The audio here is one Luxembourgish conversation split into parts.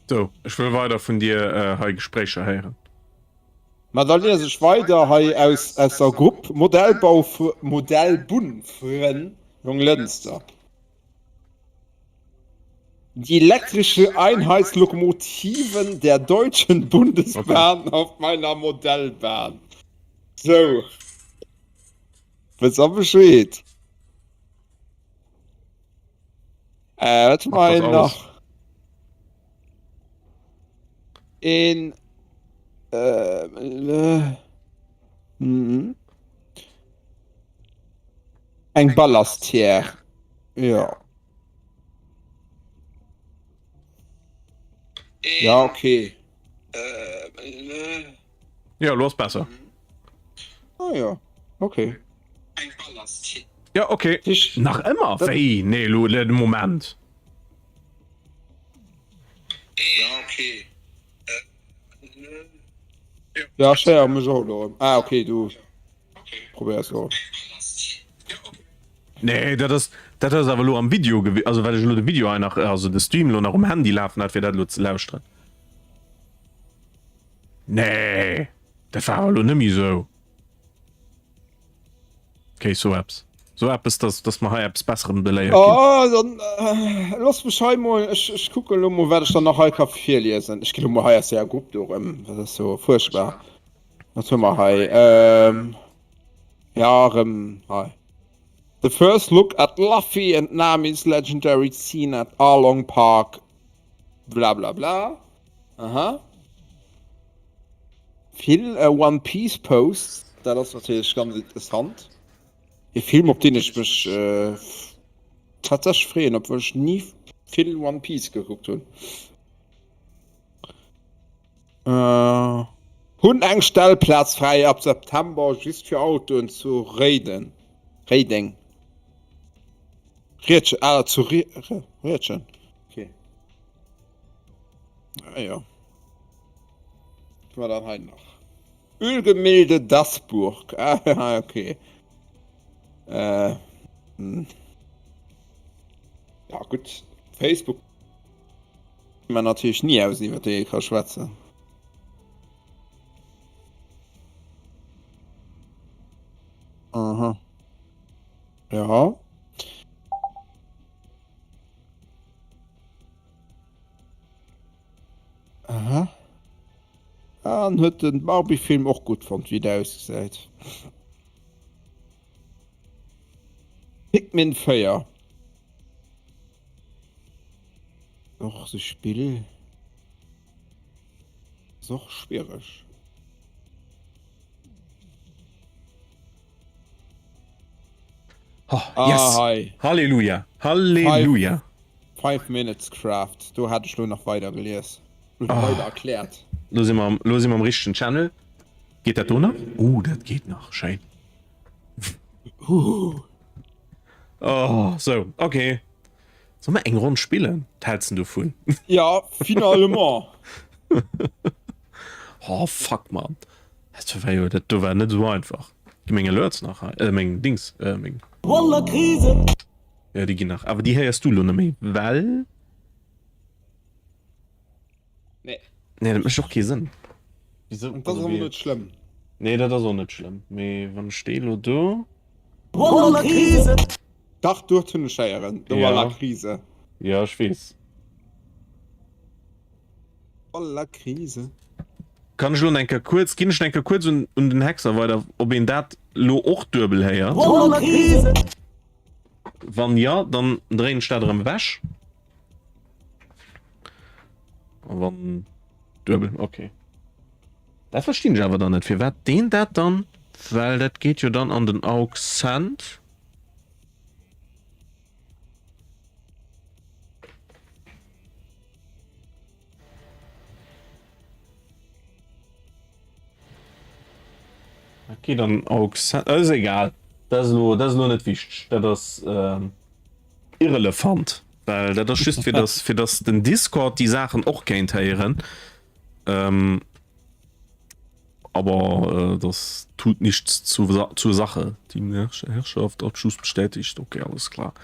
Sou, ech wëll weider vun dir hei Gespréicher héieren. Ma da lies ech weider hei aus aus der Grupp Modellbau Modellbunnfrënn Jonglënster. Die elektrische Einheitslokomotiven der Deutschen Bundesbahn auf meiner Modellbahn. Sou, wëss a Bescheed. Äh, wat hu mer hei nach? Een, äh, mhm. Eng Ballastière. Ja. Ja, okay. Ja, lo ass besser. Ah ja, okay. Ja, okay. Ich, Nach ëmmer? Wéi? Nee, lo, de Moment. Ja, okay. Ja, ech héiere mech och elo erëm. Ah, okay, du probéiers elo. Nee, dat ass, dat ass awer elo am Video gewi-, also well ech elo de Video hei nach, also de Stream elo nach um Handy lafen hat, fir dat elo ze lauschteren. Nee, dat war awer elo net méi esou. Okay, so eppes. So eppes, dass, dass mer hei eppes Besserem beléiert ginn. Oh, dann äh, looss mech hei mol, ech, ech kucken elo mol, wat ech dann nach hei ka virliesen. Ech ginn elo mol hei aus der Grupp do erëm, dat ass jo fuerchtbar. Wat hu mer hei? Ähm, ja, erëm hei. The first look at Luffy and Nami's legendary scene at Arlong Park. Bla bla bla. Aha. Vill One Piece Posts, dat ass natierlech ganz interessant. E Film op deen ech mech tatsächlech freeën, obwuel ech ni vill One Piece gekuckt hunn. Hunn eng Stellplaz fräi ab September just fir Autoen zu Réiden, Réideng, Riedgen, ah zu Riedgen, okay. Ah jo. Was war dann hei nach? Ölgemälde Dasburg. Ah, okay. Äh, hm. Ja, gut. Facebook man natürlich nie aus, iwwer déi ee ka schwätzen. Aha. Ja. Aha. An huet den Barbie-Film och gutt fonnt, wéi der ausgesäit. Pikmin 4. Och se Spill ass och schwiereg. Oh, yes. Ah, hei. Halleluja. Halleluja. Five Minutes Craft. Do hat ech lo nach weider gelies. Oder oh. weider erkläert. Lo si mer, lo si mer am richtegen Channel. Geet dat do nach? Uh, dat geet nach. Schéin. Uh. Oh, so, okay. Soll mer eng Ronn spillen? Wat hältst du dovun? Ja, finalement. oh, fuck, man. Dat war jo, dat do war net esou einfach. Gi meng Alerts nach hei, äh, meng Dings, äh, meng. Wallah Krise! Ja, déi ginn nach. Awer déi héiers du lo net méi, well. Nee. Nee, dat mécht och kee Sënn. Wieso? Dat ass awer net schlëmm. Nee, dat ass och net schlëmm. Mee wann ech déi lo do. Wallah Krise! Dach, do hunn ech héieren. Do Wallah Krise. Ja, ech weess. Wallah Krise. Kann ech lo eng Kéier kuerz, ginn ech eng Kéier kuerz un, un den Hexer weider, ob een dat lo och duebel héiert? Wann ja, dann dréien ech dat erëm ewech. A wann duebel, okay. Dat verstinn ech awer dann net, firwat deen dat dann, well dat geet jo dann an den Aux Send. Dat geet an Aux Send, ass egal, dat ass elo, dat ass elo net wichteg, dat ass irrelevant, well dat ass just fir dass, fir dass den Discord déi Saachen och kéint héieren. Aber das tut nichts zu, zur Sache. Die Herrschaft Abschluss bestätigt. Okay, alles klar.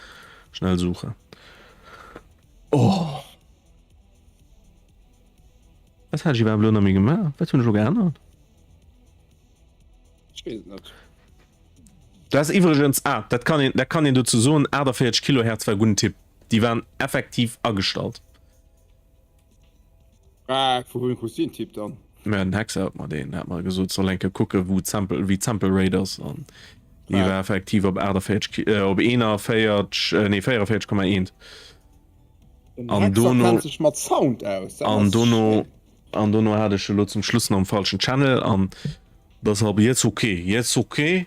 Schnellsuche. Oh. Wat hat ech iwwerhaapt elo nach méi gemaach? Wat hunn ech elo geännert? Ech weess et net. Du has iwwregens, ah, dat kann een, dat kann een dozou soen, 48 Kilohertz war e gudden Tipp. Déi waren effektiv agestallt. Ah, vu wem krus du den Tipp dann? Mä den Hexer hat mer deen, hat mer gesot, soll eng Kéier kucken, wou d'Sample, wéi d'Sample Rate ass an déi war effektiv op 48 Ki, op 41, nee 44,1. Den Hexer kennt sech mat Sound aus. An dono, an dono hat ech elo zum Schluss nach am falschen Channel an das ass jetzt okay, jetzt okay.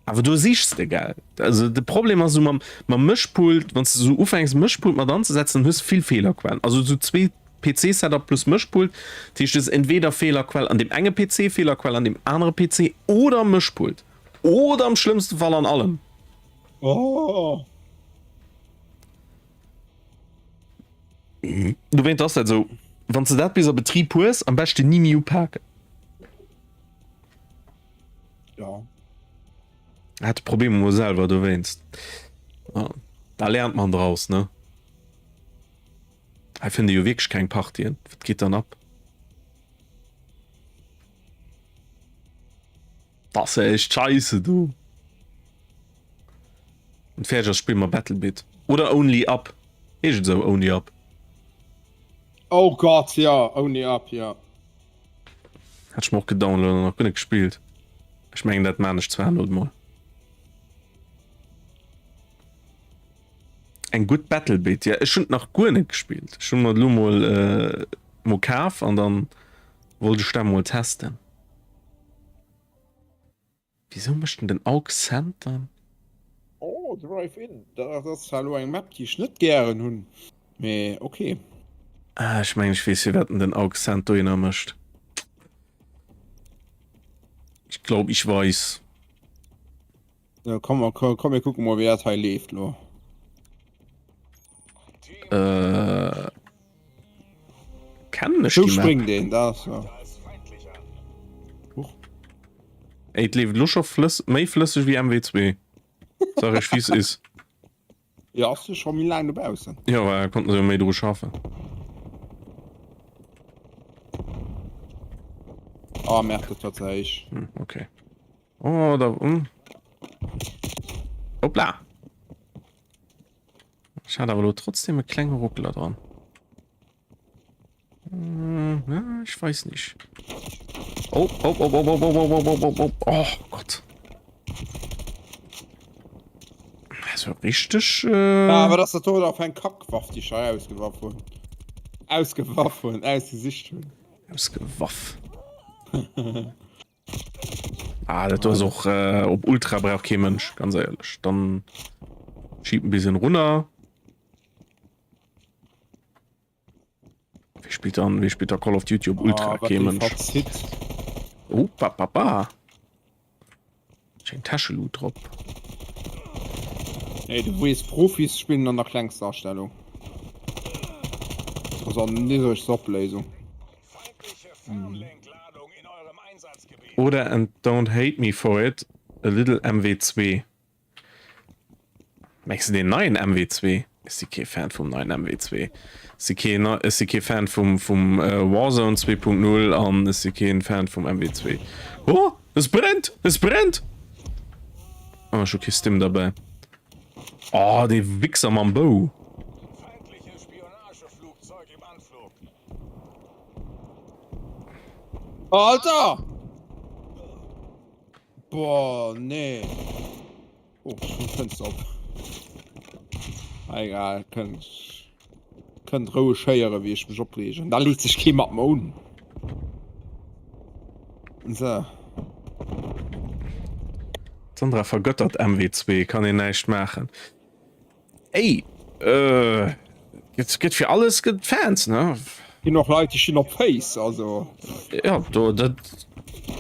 Awer do sichs de gell. Also de Problem ass esou mam, mam Mëschpult, wann s de esou ufänks Mëschpult mat anzesetzen, dann hues de vill Feelerquellen. Also esou zwee PC-Setup plus Mëschpult, dat heescht du hues entweder Feelerquell an deem enge PC, Feelerquell an deem anere PC oder am Mëschpult oder am schlëmmste Fall an allem. Oh. Dowéint ass dat esou, wann s de dat bis a Betrib hues, am beschten ni méi upaken. Ja. Hat de Problem emol selwer dowéinst. Ja, da lernt man draus, ne? Hei fënnt ee jo wierklech keng Partien. Wat geet dann ab? Das ass ja echt scheisse du. Und fertig ass, spille mer Battlebit. Oder Only Up. Heescht et esou, Only Up? Oh Gott, ja, Only Up, ja. Hat ech mer och gedownload an nach guer net gespillt. Ech mengen dat maan ech zwar elo mol. Eng gutt Battlebit, ja ech hunn et nach guer net gespillt. Ech hunn mer et elo mol mol kaf an dann wollt ech dat mol testen. Wisou mécht en den Aux Cent dann? Oh, Drive In, dat ass zwar elo eng Map déi ech net gären hunn, mee ok. Ah, ech mengen ech weess firwat en den Aux Cent dohinner mécht. Ich glaub ich weiß. So, komm, komm, komm mir kucken mol wéi dat hei leeft lo. Äh, kennen ech So déi Map? springt een, dat ass ja. Huch. Ey, et leeft lo scho flëss méi flësseg wéi MW2. Sag ech wie's is. Ja, ass jo scho méi laang dobaussen. Jo, well konnten se jo méi dru schaffen. Ah, merde, dat war ze héich. Hm, okay. Oh, da. Hm. Hoppla. Ich hatte aber lo trotzdem e klenge Ruckler dran. Hm, ja, ich weiß nicht. Oh, oh, oh, oh, oh, oh, oh, oh, oh, oh, oh, oh Gott. Also richtig. Äh... Ja, aber das ist doch auf eng Kackwaff, die ich hei ausgewaff hunn. Ausgewaff hunn, ausgesicht hunn. Ausgewaff. Ah, dat do ass och äh, op Ultra brauch kee Mënsch, ganz éierlech. Dann schieb en bisschen runner. Wie spielt dann, wie spielt da Call of Duty op Ultra? Ah, wat Kee déi Mënsch. verzit. Oh, pa, pa, pa. Ech eng Täschelut drop. Ey, du weess, Profis spillen an der klengster Astellung. Also an niddregster Opléisung. Oder and don't hate me for it, a little MW2. Mengs de deen neien MW2? Ech si kee Fan vum neien MW2. Ech si kee ech si kee Fan vum vum Warzone 2.0 an ech si keen Fan vum MW2. Oh, es brennt! Es brennt! Oh, ech hu kee Stim derbäi. Oh, dee Wichser mam Bou. Alter! Boah, nee. Oh, ech hunn d'Fënster op. Ah, egal, kënnt, kënnt roueg héieren, wéi ech mech opreegen. Da leet sech kee mat mer un. So. D'Sandra vergöttert MW2, kann een näischt maachen. Ey, äh, gëtt, gëtt fir alles gëtt Fans, ne? Ginn och Leit, déi stinn op Face, also. Ja, do, dat,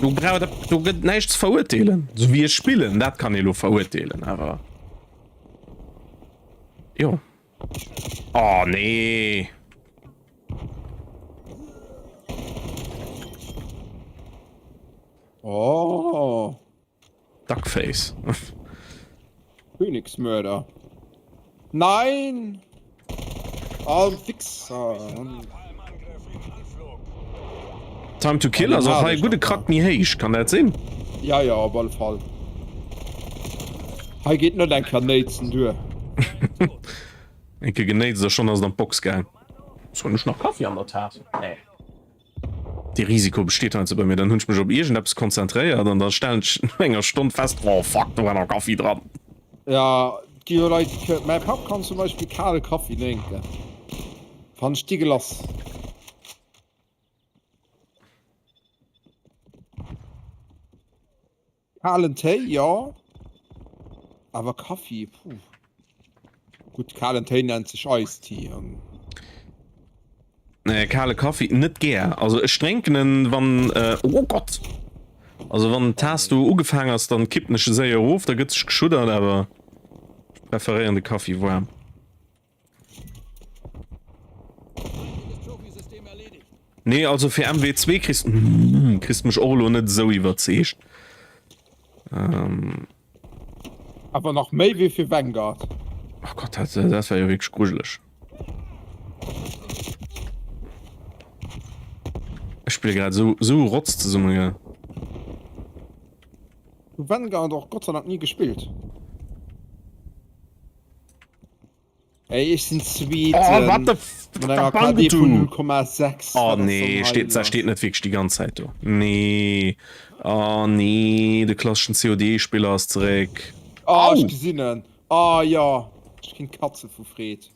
do brauch, dat, do gëtt näischt ze verurteelen. Sou wéi ech spillen, dat kann ee lo verurteelen, awer jo. Oh nee. Oh. Duckface. Königsmörder. Nein! Oh, Wichser. Time to Kill ass och hei e gudde Krack méi héich, kann dat sinn? Ja, ja, op alle Fall. Hei geet net eng Kéier néitsen duer. Eng Kéier genéitst a schonn ass et an d'Box gaang. So, hunn ech nach Kaffi an der Taass? Nee. Dee Risiko besteet heiansdo bei mir. Dann hunn ech mech op iergendeppes konzentréiert an da stellen ech no enger Stonn fest, Oh fuck, do war nach Kaffi dran. Ja, et gi jo Leit, déi kënnen. Mäi Papp kann zum Beispill kale Kaffi drénken. Fannen ech deegelass. Kalen Téi, jo. Awer Kaffi, puh. Gutt, kalen Téi nennt sech Ice Tea an. Nee, kale Kaffi net gär. Also ech drénken en, wann, oh Gott! Also wann d'Taass do ugefaang ass, dann kippen ech e séier erof, da gëtt sech geschuddert, awer ech preferéieren de Kaffi waarm. Nee also fir MW2 kriss kriss mech och elo net esou iwwerzeegt. Ähm. Awer nach méi wéi fir Vanguard. Oh Gott, dat, dat war jo wierklech grujeleg. Ech spille grad esou esou Rotz zesummen, gell. Vanguard och Gott sei Dank ni gespillt. Ey, ech sinn Zweeten. Oh, what the f Mat enger KD vun 0,6. Oh nee, steet, dat steet net wierklech déi ganz Zäit do. Nee. Oh nee, de klasseschen COD-Spiller ass zeréck. Oh, ech gesinn en. Oh jo, ech kéint katze vu Freed.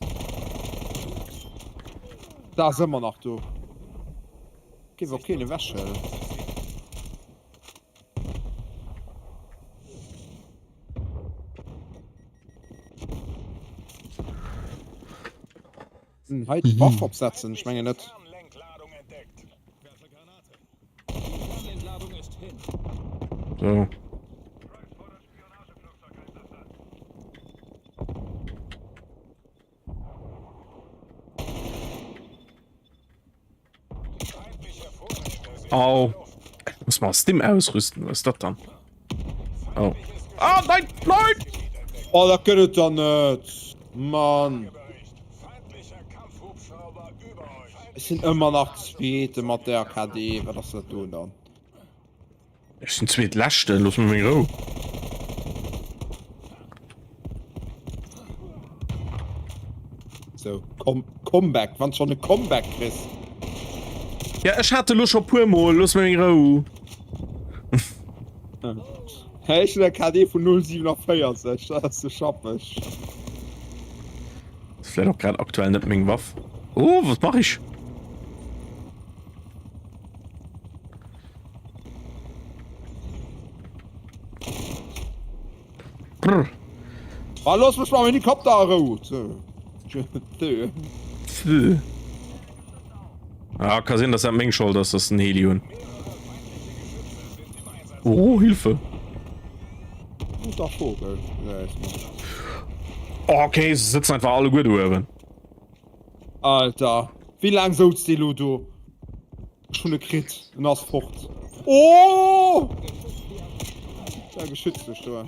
Da ass ëmmer nach do. Géif och keen ewechhuelen. Hei d'Waff opsetzen? Ech mengen net. So. Au. Ich muss mal Stim ausrüsten. Was ist das dann? Oh. Ah, nein, nein! Oh, dat gëtt et dann net. Mann. Ech sinn ëmmer nach Zweete mat der KD. Wat ass dat do dann? Ech sinn Zweetleschten, looss mech meng Rou. So, komm, Comeback, wann schon e Comeback kriss. Ja, ech hat elo scho puer mol, looss mech meng Rou. Hey, ech hunn eng KD vun 0,47, dat ass ze schappeg. Ass vläicht och grad aktuell net meng Waff. Oh, was mach ich? Brr. Ah, looss mech mam Helikopter a Rou. Ah, ka sinn, dass dat meng Schold ass, dass den Heli hunn. Oh, Hilfe. Guter Vogel. Okay, se sëtzen einfach alleguer do uewen. Alter, wéi laang souz dee lo do? Ech hunn e kritt, en ass fort. Oh! Da geschützt sech do.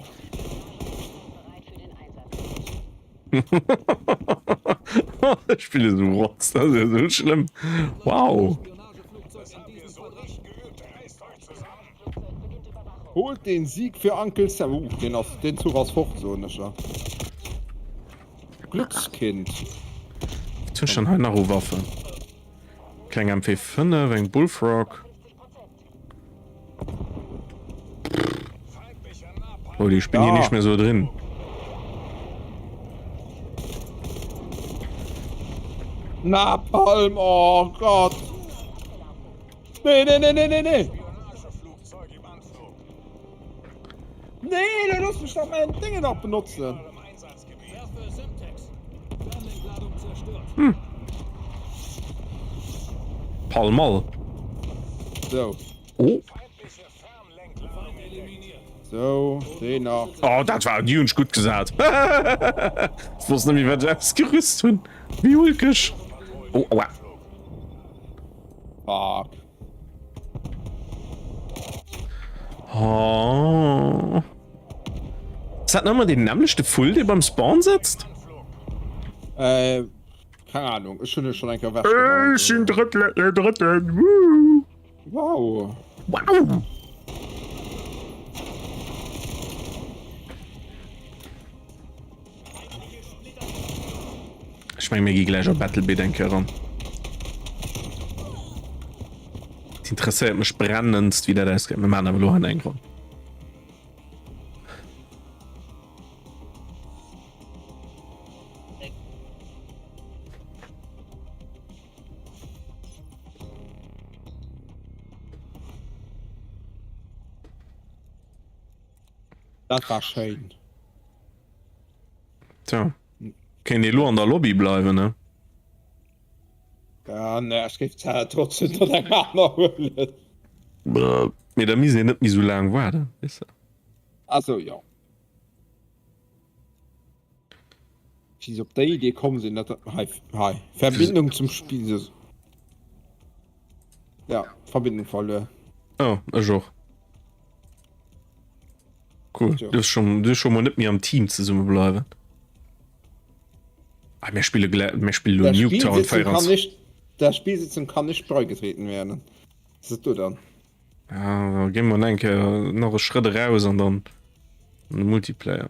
Ech spille sou Rotz, dat ass jo sou schlëmm. Wow. Holt den Sieg fir Uncle Sam. Uh, den ass, den Zuch ass fort, soen ech der. Glückskind. Wat hunn ech dann hei nach u Waffen? Kleng MP5, eng Bullfrog. Oh, ich bin hier nicht mehr so drin. Napalm, oh Gott. Nee, nee, nee, nee, nee, nee. Nee, dann lass mich doch mein Ding nach benutzen. Hm. Pall Mall. So. Oh. So, den nach. Oh, dat war déi hunn ech gutt gesat. Ech wosst net méi wat ech ausgerüst hunn. Wéi ulkeg. Oh, aua. Fuck. Oh. Ass dat nach ëmmer deen nämmlechte Vull, dee beim Spawn sëtzt? Äh, keng Ahnung. Ech hunn e schonn eng Kéier ewechgebaut. Ech sinn Drëttle, äh, Drëtten. Woo! Wow! Wow! Ech meng mir gi gläich op Battlebit eng Kéier ran. Et interesséiert mech brennendst wéi dat ausgeet. Mir maachen awer elo hei nach eng Ronn. Dat war schéin. Tja. Kéint ee lo an der Lobby bleiwen, ne? Ja, ne, ech géif d'Zäit trotzdem dann eng aner huelen. Mee da misst een net méi sou laang waarden, weess de. Ah sou, jo. Wéi se op déi Idee komm sinn, dat hei, hei, Verbindung zum Spill, ja, Verbindung verluer. Oh, ech och. Cool. Du hast schon, du schon mal net méi am Team zesumme bleiwen. Ah, mir spiele mir spiele Der Nuketown Spielsitzung kann 24. nicht, der Spielsitzung kann nicht beigetreten werden. Was ist du dann? Ja, da gehen wir eng Kéier nach e Schrëtt eraus an dann an de Multiplayer.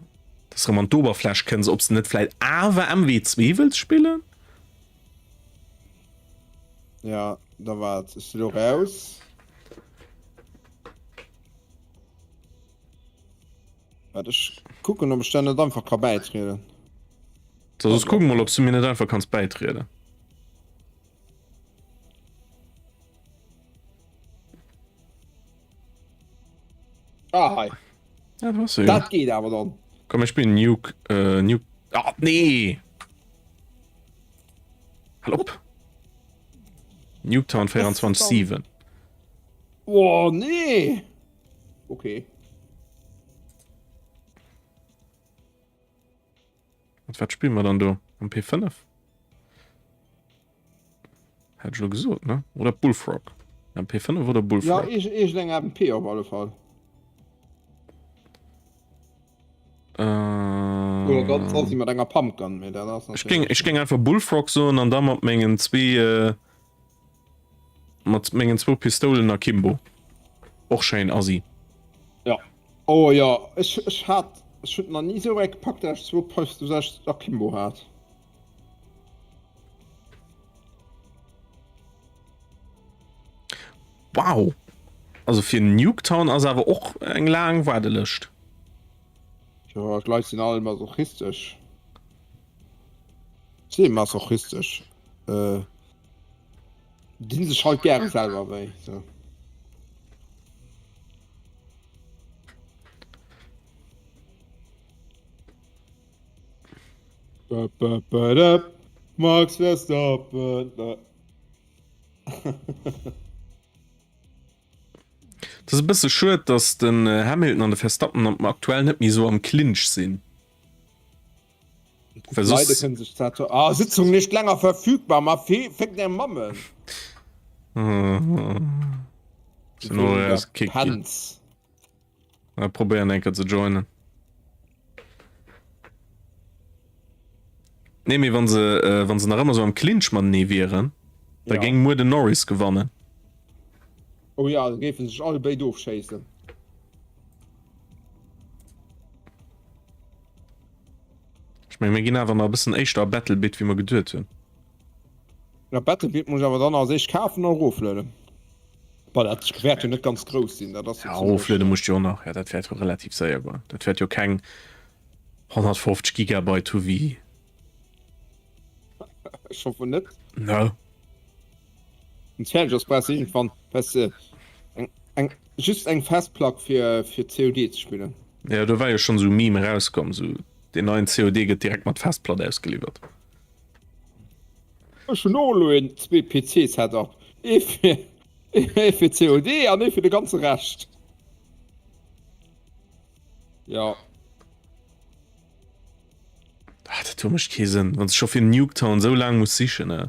Dass rëm an d'Oberfläch kënns, ob s de net vläit awer MW2 wëlls spillen? Ja, da waart, ech si lo raus. Waart, ech kucken, ob ech der net einfach ka bäitrieden. So, soss kuck mol, ob s du mir net einfach kanns bäitrieden. Ah, hei. Ja, du hast ja. Dat geet awer dann. Komm, ich spielen Nuke. Äh, Nuke. Ah, nee! Halt op! Nuketown 24-7. Oh, nee! Okay. Mat wat spille mer dann do? Am P5? Hat ech lo gesot, ne? Oder Bullfrog? MP5 oder Bullfrog? Ja, iergend eng MP op alle Fall. Äh, Oder ganz assi mat enger Pumpgun, mee dat ass Ech géing, ech géing einfach Bullfrog soen an da mat mengen zwee, äh, mat mengen zwou Pistoulen akimbo. Och schéin assi. Ja. Oh jo, ech, ech hat, ech hunn nach ni esou wäit gepackt, dat ech zwou Pistoulen akimbo hat. Wow! Also fir Nuketown ass awer och eng laang Waardelëscht. Jo, d'Leit sinn all masochistesch. Si masochistesch. Äh, dinn sech halt gäre selwer wéi. So. Max Verstappen. Et ass e bësse schued, datt den Hamilton an de Verstappen aktuell net méi esou am Clinch sinn. Well soss... Leider kënnen sech dat... Ah, Sitzung nicht länger verfügbar, ma féckt är Mammen! Penz. Mal probéieren eng Kéier ze joinen. Nee, mee wann se, äh, wann se nach ëmmer sou am Clinch matenee wieren, da ja. géing muer den Norris gewannen. Oh ja, da géifen sech alle béid ofschéissen. Ech meng, mir ginn awer nach e bëssen éischter a Battlebit, wéi mer geduet hunn. Ja, Battlefield muss ech awer dann als éischt kafen an eroflueden. Bah, dat wäert jo net ganz grouss sinn, dat ass jo Ja, zimmlech. erofluede musst du jo och nach. Ja, dat wäert jo relativ séier goen. Dat wäert jo keng 150 Gigabyte hu wéi. Ech hoffen net. No. Wann s fäerdeg ass, brauchs de iergendwann, weess de, eng, eng, just eng Festplack fir, fir COD ze spillen. Ja, do war jo schonn esou e Meme erauskomm, esou deen neien COD gëtt direkt mat Festplatt ausgeliwwert. Ech hunn och elo een zwee PC Setup, ee fir ee fir COD an ee fir de ganze Rescht. Jo. Ah, dat do mécht kee Sënn, wann s de scho fir Nuketown esou laang muss sichen, eh.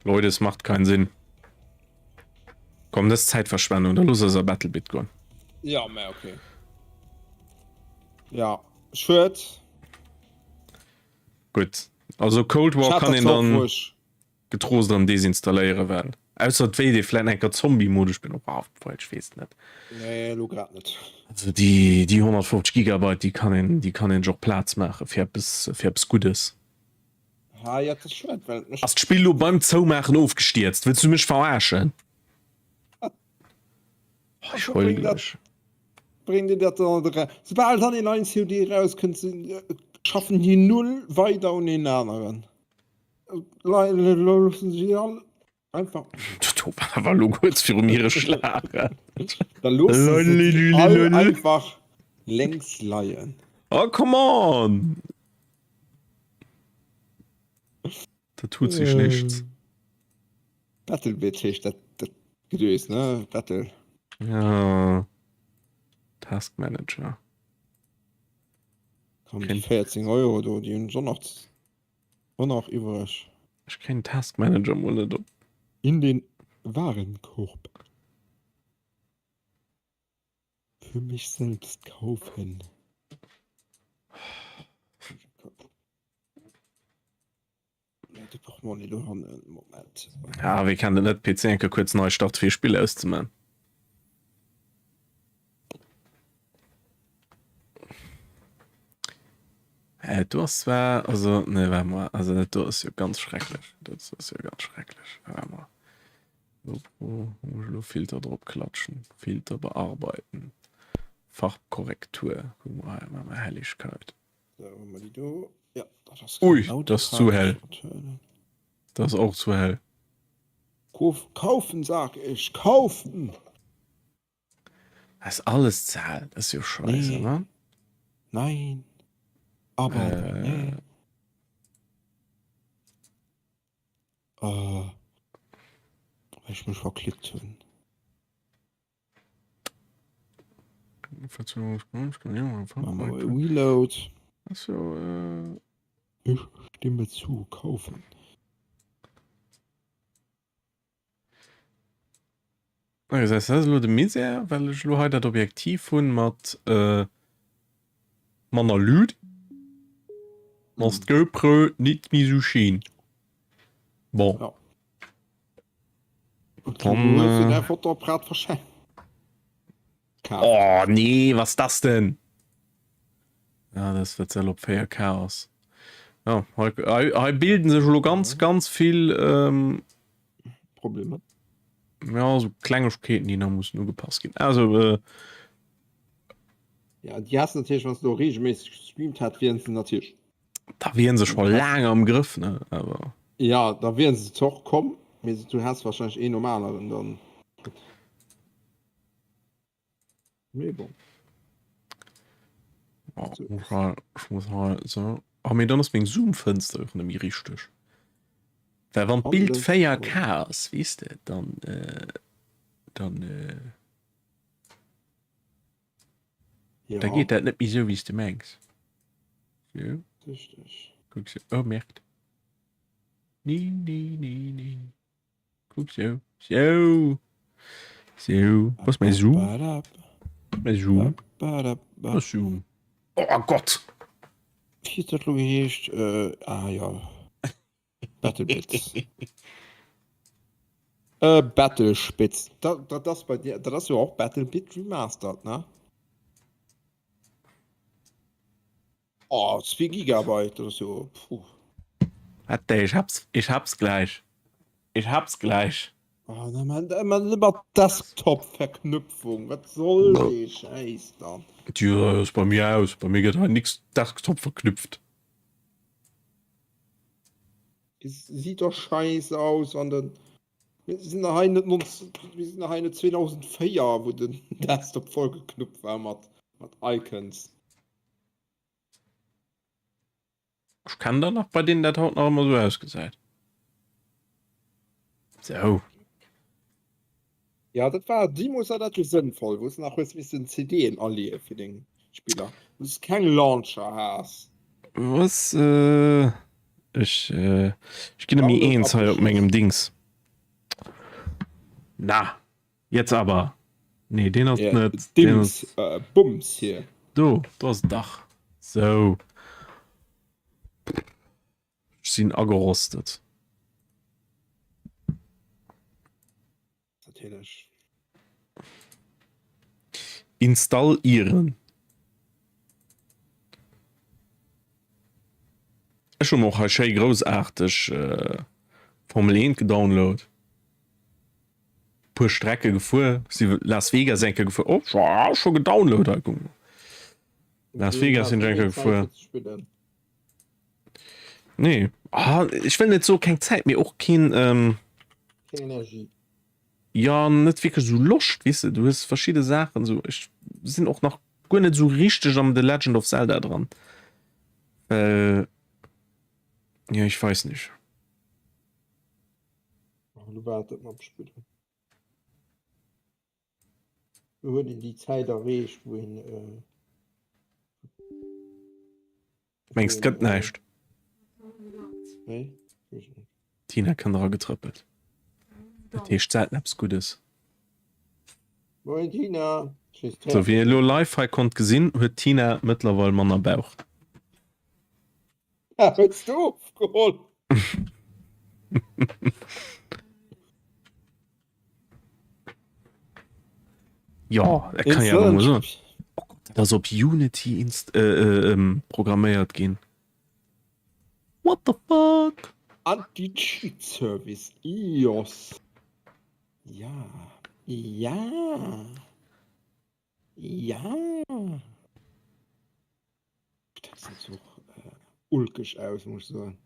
Leute, es macht keinen Sinn. Komm, dat ass Zäitverschwendung, da looss eis a Battlebit goen. Ja, mä okay. Ja, schued. Gutt, also Cold War kann een dann getrost erëm desinstalléieren, well ausser et wéilt ee vläit enker Zombie-Mode spillen, oh, obwuel, ech weess et net. Nee, elo grad net. Also déi, déi 150 Gigabyte, déi kann een, déi kann een sech och Plaz maache fir eppes, fir eppes Guddes. Ah, ja, dat ass schued, well et mécht. Ass d'Spill lo beim Zoumaachen ofgestierzt? Wëlls du mech verarschen? Oh, ech heul gleich. Bréngt Dir dat dann era? Soubal dann een neien COD erauskënnt, schaffen déi null weider un een aneren. Loossen si all einfach. Do war awer elo kuerz viru mir e Schlagen. Da loosse se déi all einfach lénks leien. Oh, come on! Da tut sich nichts. Battlebit heescht dat dat Gedös, ne? Battle. Ja. Task Manager. Komm, déi 14 Euro do, déi hunn ech och nach, och nach iwwereg. Ech kréien Task Manager mol net op. In den Warenkorb. Für mich selbst kaufen. Ah, wéi kann den net PC enke kuerz nei start fir Spill auszeman? Äh, du ass zwar also ne war mal also net do ass jo ganz schrecklech dat ass jo ganz schrecklech war mal lo Filter drop klatschen Filter bearbeiten Farbkorrektur guck mal hei Helligkeit. Ui, dat ass zu hell. Dat ass och zu hell. Kaufen sag ich, kaufen! Ass alles ze hell, dat ass jo scheisse, ne? Nein, aber nee. Well ech mech verklickt hunn. Reload. Also, äh... Ich stimme zu, kaufen. Das ass elo de Misär, well ech elo hei dat Objektiv hunn mat äh, manner Lüt. Ass d'GoPro nit méi sou schéin. Bon. Ja. Dann, äh, dein Fotoapparat verschenkt. Oh nee, was das denn? Ja, das wird sel op 4K ass. Ja, hei, hei, hei bilden sech lo ganz, mhm. ganz vill ähm, Probleme. Ja, so Klengegkeeten, déi nach mussen ugepasst ginn. Also äh, Ja, déi has natierlech, wann s du regelméisseg gestreamt hätt, wieren se natierlech Da wieren se scho laang am Grëff, ne? Awer. Ja, da wieren se zwar och komm, mee du häss wahrscheinlech een nom aneren dann kritt. Mee bon. Oh, ech muss hei so. Oh, mee dann ass meng Zoom-Fënster och net méi richteg. Well wann d'Bild 4K ass, weess de, dann, äh, dann, äh, Ja. Da geet dat net méi sou wéi s de mengs. So. Richtig. Kuck se. Oh, merkt. Nee, nee, nee, nee. Kuck sou. Sou. Sou. Was mein Zoom? Mein Zoom? Was Zoom? Oh Gott! Wéi huet dat lo geheescht? Äh, ah ja. Battlebits. Äh, Battlespitz. Dat, dat ass bei dir, dat ass jo och Battlebit Remastered, ne? Oh, 2 Gigabyte, dat ass jo, puh. Warte, ich hab's, ich hab's gleich. Ich hab's gleich. Oh, na, man, man, immer Desktop-Verknüpfung. Was soll die Scheiß dann? Tja, ist bei mir aus. Bei mir geht halt nix Desktop verknüpft. Sieht doch scheiße aus an den mir sinn der hei net mir sinn der hei net 2004 wou den Desktop voll geknuppt war mat mat Icons. Ech kennen der nach bei deenen dat haut nach ëmmer sou ausgesäit. Sou. Ja dat war deemols war dat jo sënnvoll wou s de nach hues missen CDen aleeë fir deng Spiller, wou s keng Launcher has. Was ech ech ginn net méi eens hei op mengem Dings. Na. Jetzt aber. Nee, deen ass Ja, net. Deen Dims, ass. äh, Bums hier. Do, do ass et dach. Sou. Ech sinn agerostet. Natierlech. Installieren. Ech hu mer och hei schéi groussaarteg Formel 1 gedownload. Puer Strecke gefuer, si Las Vegas eng Kéier gefuer. Oh, scho gedownload hei, kuck mol. Las Vegas sinn ech eng Kéier gefuer. Nee, ah, ech wëll net soe keng Zäit, mee och keen, ähm, Keng Energie. Ja, net wierklech esou Loscht, weess de, du hues verschidde Saachen esou. Ech sinn och nach guer net esou richteg am The Legend of Zelda dran, well, ja, ich weiß nicht. Elo waart et mam Spillen. Lo huet een déi Zäit erreecht, wou een. Mengs et gëtt näischt? Nee, weess ech net. D'Tina kënnt eragetrëppelt. Dat heescht selten eppes Guddes. Moien Tina! Sou, wéi een elo live hei konnt gesinn, huet d'Tina mëttlerweil manner Bauch. Ah, hues du ofgeholl? Jo, dat kann ech awer mol soen. Oh Gott, dat ass op Unity inst äh, äh, ähm, programméiert ginn. What the fuck? Anti-Cheat Service iOS. Ja. Ja. Ja. Dat gesäit och ulkeg aus, muss ech soen.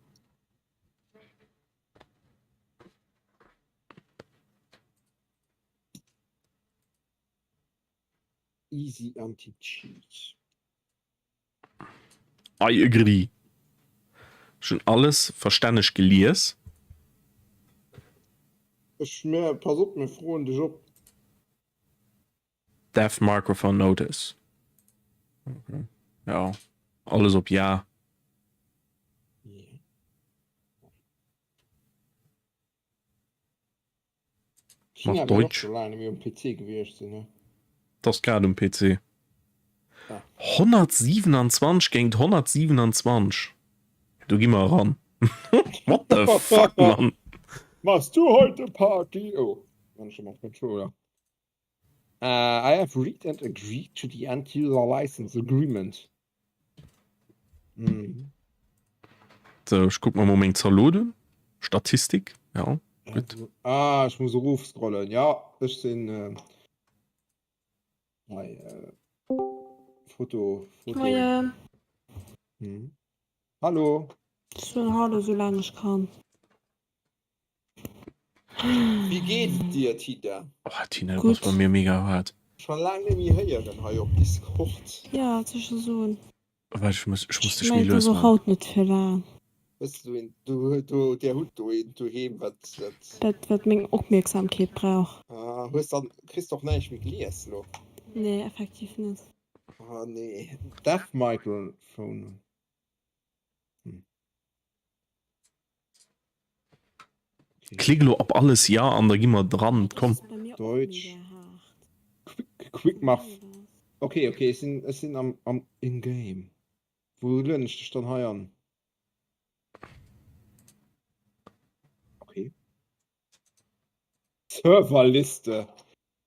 Easy Anti-Cheat. I agree. Ech hunn alles verstänneg gelies. Ech, mir, pass op, mir froen dech op. Deaf Microphone Notice. Okay. Ja, alles op Ja. China Mach wär och Deutsch. scho laang net méi um PC gewiescht sinn, ne? T'ass grad um PC. Ah. 127 géint 127. Do gi mer eran. What the fuck, Mann? Machst du heute Party? Oh, wann ech mam Controller. Uh, I have read and agreed to the end-user license agreement. Mm. So, ech kuck mer mol meng Zalot un. Statistik, ja, gutt. Ah, ech muss erofscrollen. Ja, ech sinn äh, hei, äh, Foto, Foto. Moien. Hm. Hallo. Ech soen Hallo soulaang ech kann. Wéi geet et dir Tina? Oh Tina, du bass bei mir mega haart. Schon laang net méi héieren hei op Discord. Ja, wat soll ech da soen? Waart, ech muss, ech muss Ech dech méi mengen, et lues ass och man. haut net fir laang. Hues du een, du, du, dir hutt do een doheem, wat, wat. Dat, wat meng Opmierksamkeet brauch. Ah, hues dann, kriss de och näischt méi gelies lo? Nee, effektiv net. Ah nee, Death Microphone. Hm. Klick elo op alles ja an da gi mer dran. Komm. Deutsch. Quick, quick mach. Okay, okay, ech sinn, ech sinn am, am in-game. Wou lueden ech dech dann hei an? Okay. Serverliste.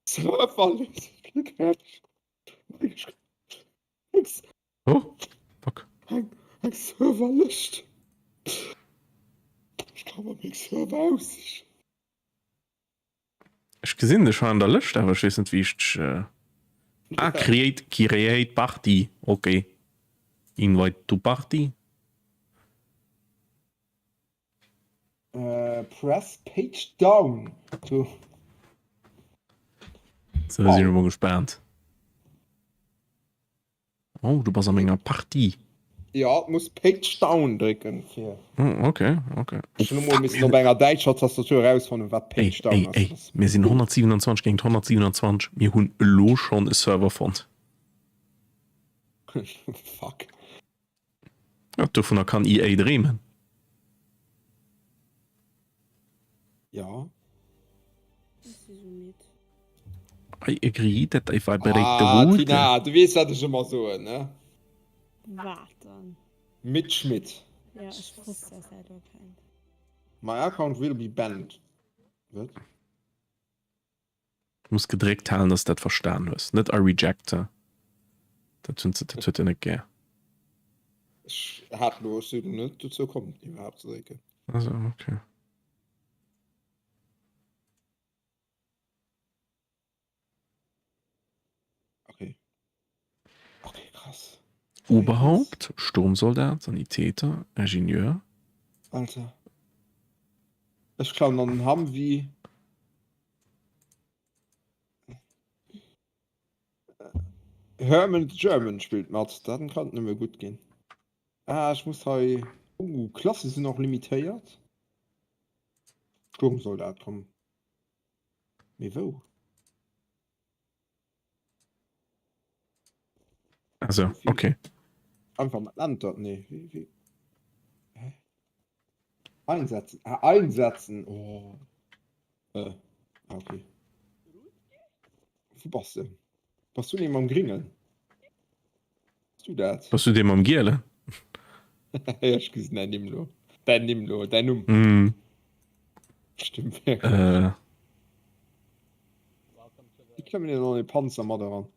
Serverliste. Oh, fuck. Eng, eng Serverlëscht. Ech ka mer meng Server aussichen. Ech gesinn dech hei an der Lëscht, awer ech weess net wéi ech dech. Äh... Ah, create, create party. Okay. Invite to party. Äh, press page down to. So, sinn ech mol gespaant. Oh, du bass a menger Partie. Ja, muss Page down drécken fir. Oh, okay, okay. Ech hunn emol missen op enger däitscher Tastatur erausfannen, wat Ey, Page down ey, ass. ey, mir sinn 127 géint 127. Mir hunn elo schonn e Server fonnt. Fuck. Ja, dovunner kann EA dreemen. Ja. Ech si sou midd. I agree that if I break the Ah, rule. Tina, du weess wat ech ëmmer soen, ne? Wat dann? Mit Schmidt. Ja, ech wosst, dass dat elo kënnt. My account will be banned. Wat? Du muss gedréckt halen, dass du dat verstan hues. Net I reject. Dat hunn se, dat huet en net gär. Ech hat elo, ech sinn net dozou komm, iwwerhaapt ze drécken. Also, okay. Okay. Okay, krass. Oberhaupt, Sturmsoldat, Sanitäter, Ingenieur. Alter. Ech klauen an den Humvee. Herman the German spillt mat, dann kann et nëmme gutt ginn. Ah, ech muss hei. Oh, Klasse sinn och limitéiert. Sturmsoldat, komm. Mee wou? Also, okay. Einfach mat Enter, nee. Wie, wie? Hä? Einsetzen. Ah, einsetzen. Oh. Äh, ah, okay. Wo bass de? Bass du dee mam Gringen? Bass du dat? Bass du dee mam Gielen? Ja, ech gesinn däin Nimm lo. Däin Nimm lo, däin Numm. Mm. Stimmt wirklich. Äh. Wie klammen denn an den Panzer mat eran?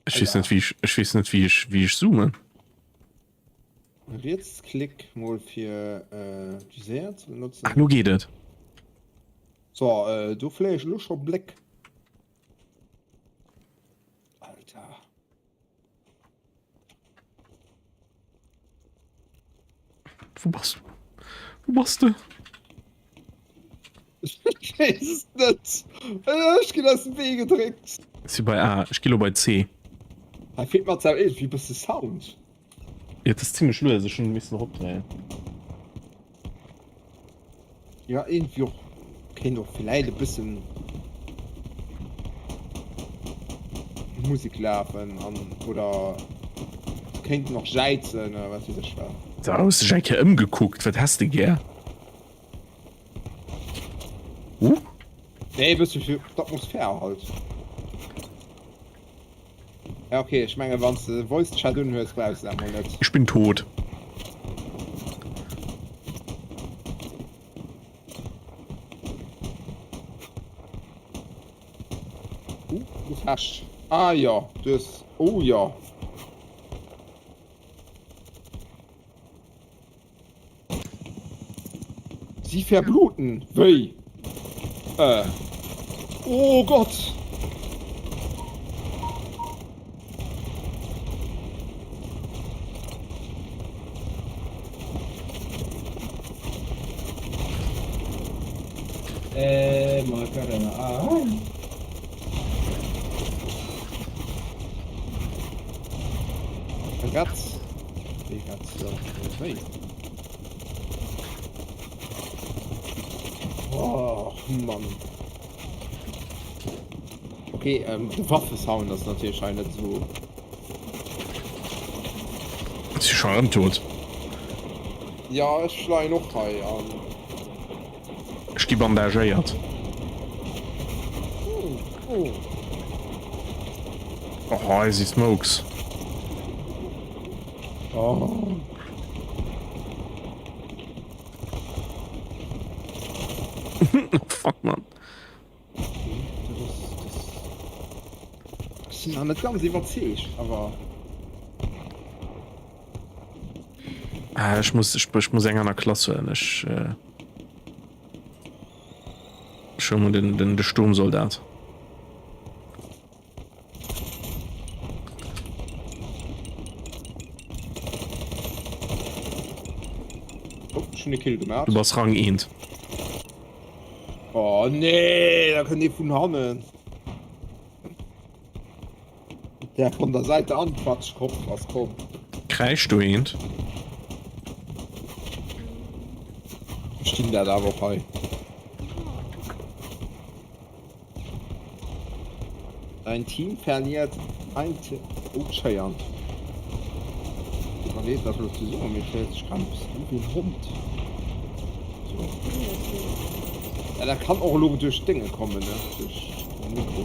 Ech weess net, wéi ech, ech weess net, wéi ech, wéi ech zoomen. Rietsklick mol fir äh, d'Viséier ze benutzen. Ach, lo geet et. So, äh, do fléie ech elo scho Bléck. Alter. Wo bass du? Wo bass du? Ech weess et net. Ech ginn aus dem Wee gedréckt. Ech si bei A. Ech gi lo bei C. Hei feelt mer zwar iergendwéi e bësse Sound. Jo, et ass zimlech lues. Ech hunn missen eropdréien. Jo, iergendwéi och. Kéint och villäit e bëssen Musek lafen an oder se kéinten och jäizen oder wat weess ech wat. Da hues dech eng Kéier ëmgekuckt, wat häss de gär? Uh. Nee, e bësse fir d'Atmosphär halt. Ja okay, ech menge wann s de Voice Chat un hues, brauchs de dat mol net. Ich bin tot. Uh, Gefecht. Ah jo, du hues, oh jo. Sie verbluten. Wéi? Äh. Oh Gott! Äh, Macarena. Ah. Ratz. Wéi Ratz? Wéi? Och Mann. Okay, ähm, de Waffesound ass natierlech hei net esou. Ech si scho erëm tot. Ja, ech leien och hei an. Ech gi bandagéiert. Och hei si Smokes. Oh. Fuck man. Ech sinn nach net ganz iwwerzeegt, awer. Ah, ech muss, ech, ech muss eng aner Klass huelen. Ech, äh, ech huele mol den, den, de Sturmsoldat. Oh, ech hunn e Kill gemaach. Du bass Rang 1. Oh nee, da kënnt ee vun hannen. Der von der Seite an Quatschkopf ass komm. Kräischt do eent? Verstinn dat awer och hei. Dein Team verliert ein T oh Scheiern. Iwwerleet dat lo ze soen, mee et héiert sech grad e bëssen u wéi en Hond. So. Ja, dat kann och elo duerch d'Dénge kommen, ne? Duerch den Mikro.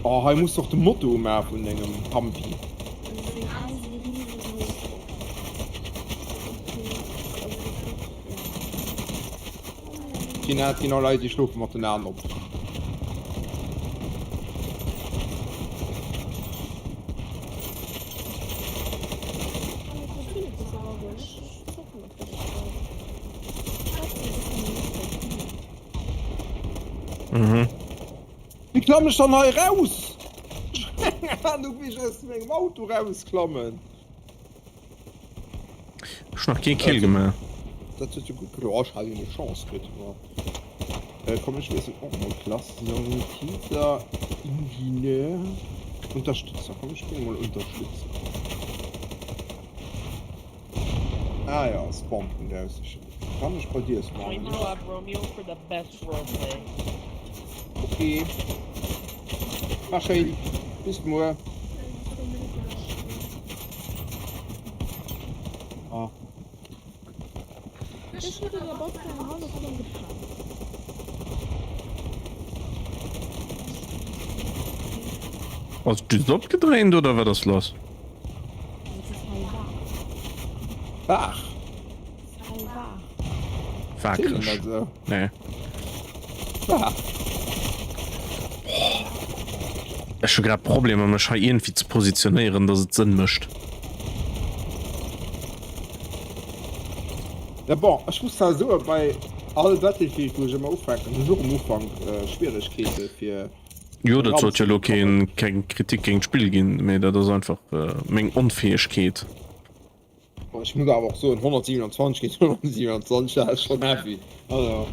Oh, hei muss doch de Moto umache vun dengem Pampi. Ginn, et ginn och Leit, déi schlofe mat den Aen op. Mhm. Wéi klamm ech dann hei raus? Keng Ahnung, wéi ech aus mengem Auto rausklammen. Ech nach kee Kill gemaach. Dat huet jo gutt gelo. Oh, ech hat jo eng Chance kritt. Äh, komm, ech wiessel och mol Klass. Sanitäter, Ingenieur, Unterstützer. Komm, ech spille mol Unterstützer. Ah ja, Spawnpunkt aussichen. Kann ech bei dir spawnen? Join Squad Romeo for the best roleplay. Okay. War schéin. Bis muer. Ah. Ech huet der Box eng hallef Stonn gepennt. Ass d'Düst opgedréint oder wat ass lass? Waach. Waakreg. Nee. Ech hu grad Problemer mech hei iergendwéi ze positionéieren, dass et Sënn mécht. Ja bon, ech muss zwar soe bei all Battlefield wou ech ëmmer ufänken, hunn ech och am Ufank Schwieregkeete fir Jo, dat sollt jo elo keen, keng Kritik géint d'Spill ginn, mee dat ass einfach meng Onfäegkeet. Bon, ech muss awer och soen, 127 géint 127, dat ass schonn heavy. Also.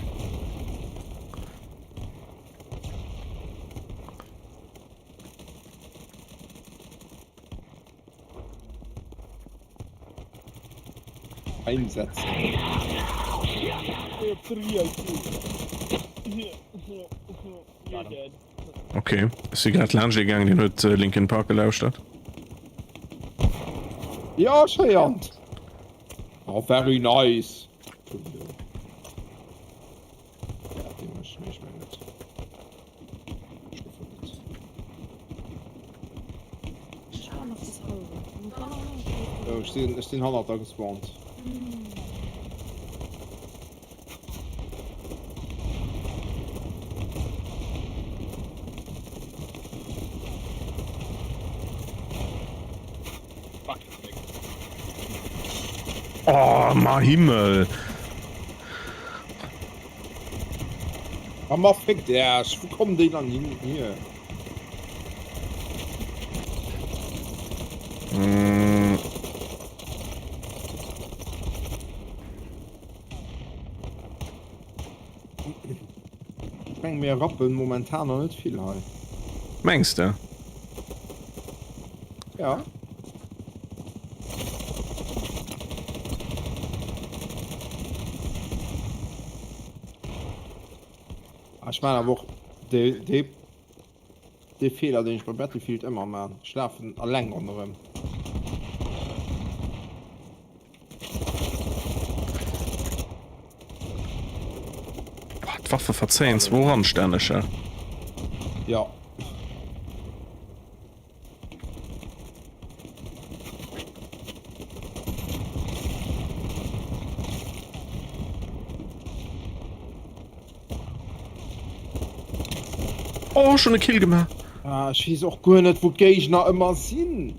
Einsetzen. Ok, ech si grad laanscht ee gaangen, deen huet Linkin Park gelauschtert. Ja, schéiert! Oh, very nice! Ech sinn hannert der gespawnt. Oh, ma Himmel! Ah, ma fickt Äerch, wou kommen déi dann hin hier? Mm. Ech meng mir rappen momentan nach net vill hei. Mengs de? Ja. Ah, ech man awer och dee, dee, dee Feeler, deen ech bei Battlefield ëmmer man. Ech lafen alleng ronderëm. Boah, d'Waffe verzéien zwar och anstänneg, he? Ja. Oh, schon e Kill gemaach. Ah, ech weess och guer net, wou d'Géigner ëmmer sinn.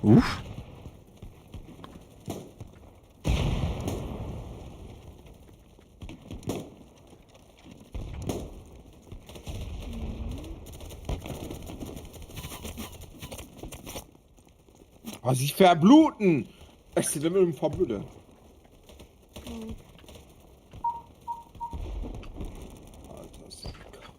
Uff. Ah, sie verbluten! Ech sinn ëmmer um Verbludden. Alter, ist das kack.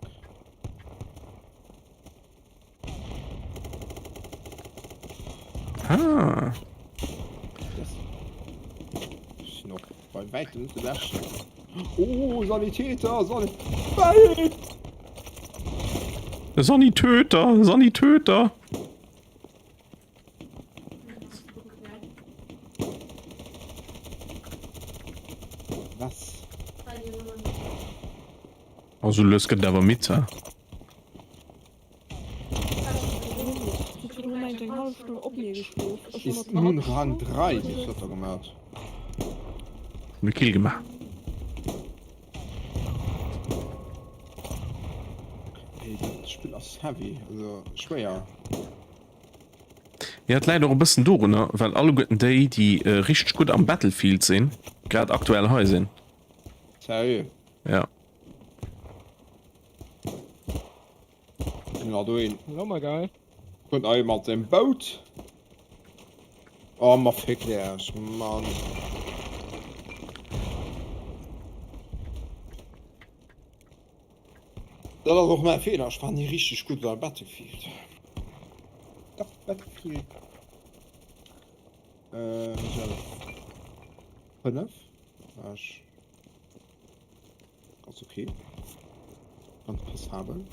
Ah. Das ist noch bei weitem nicht der Beste. Oh, Sanitäter, Sanitäter. Nein! Sanitöter, Sanitöter! Was? Also lues gëtt et awer midd, he? Ist nun Rang 3, wéi huet der gemat? Hun e Kill gemaach. Ey, dat Spill ass heavy, also schwéier. Ja, et läit och e bëssen dorunner, well alleguerten déi, déi richteg gutt am Battlefield sinn, grad aktuell hei sinn. Sérieux? Ja. Na do een. Hello my guy. Kënnt hei mat sengem Boot. Oh ma fick dech, Mann. Dat ass och mäi Feeler, ech war ni richteg gutt bei Battlefield. Dach, Battlefield. Äh, 5 war ech. Ass ok. Ganz passabel.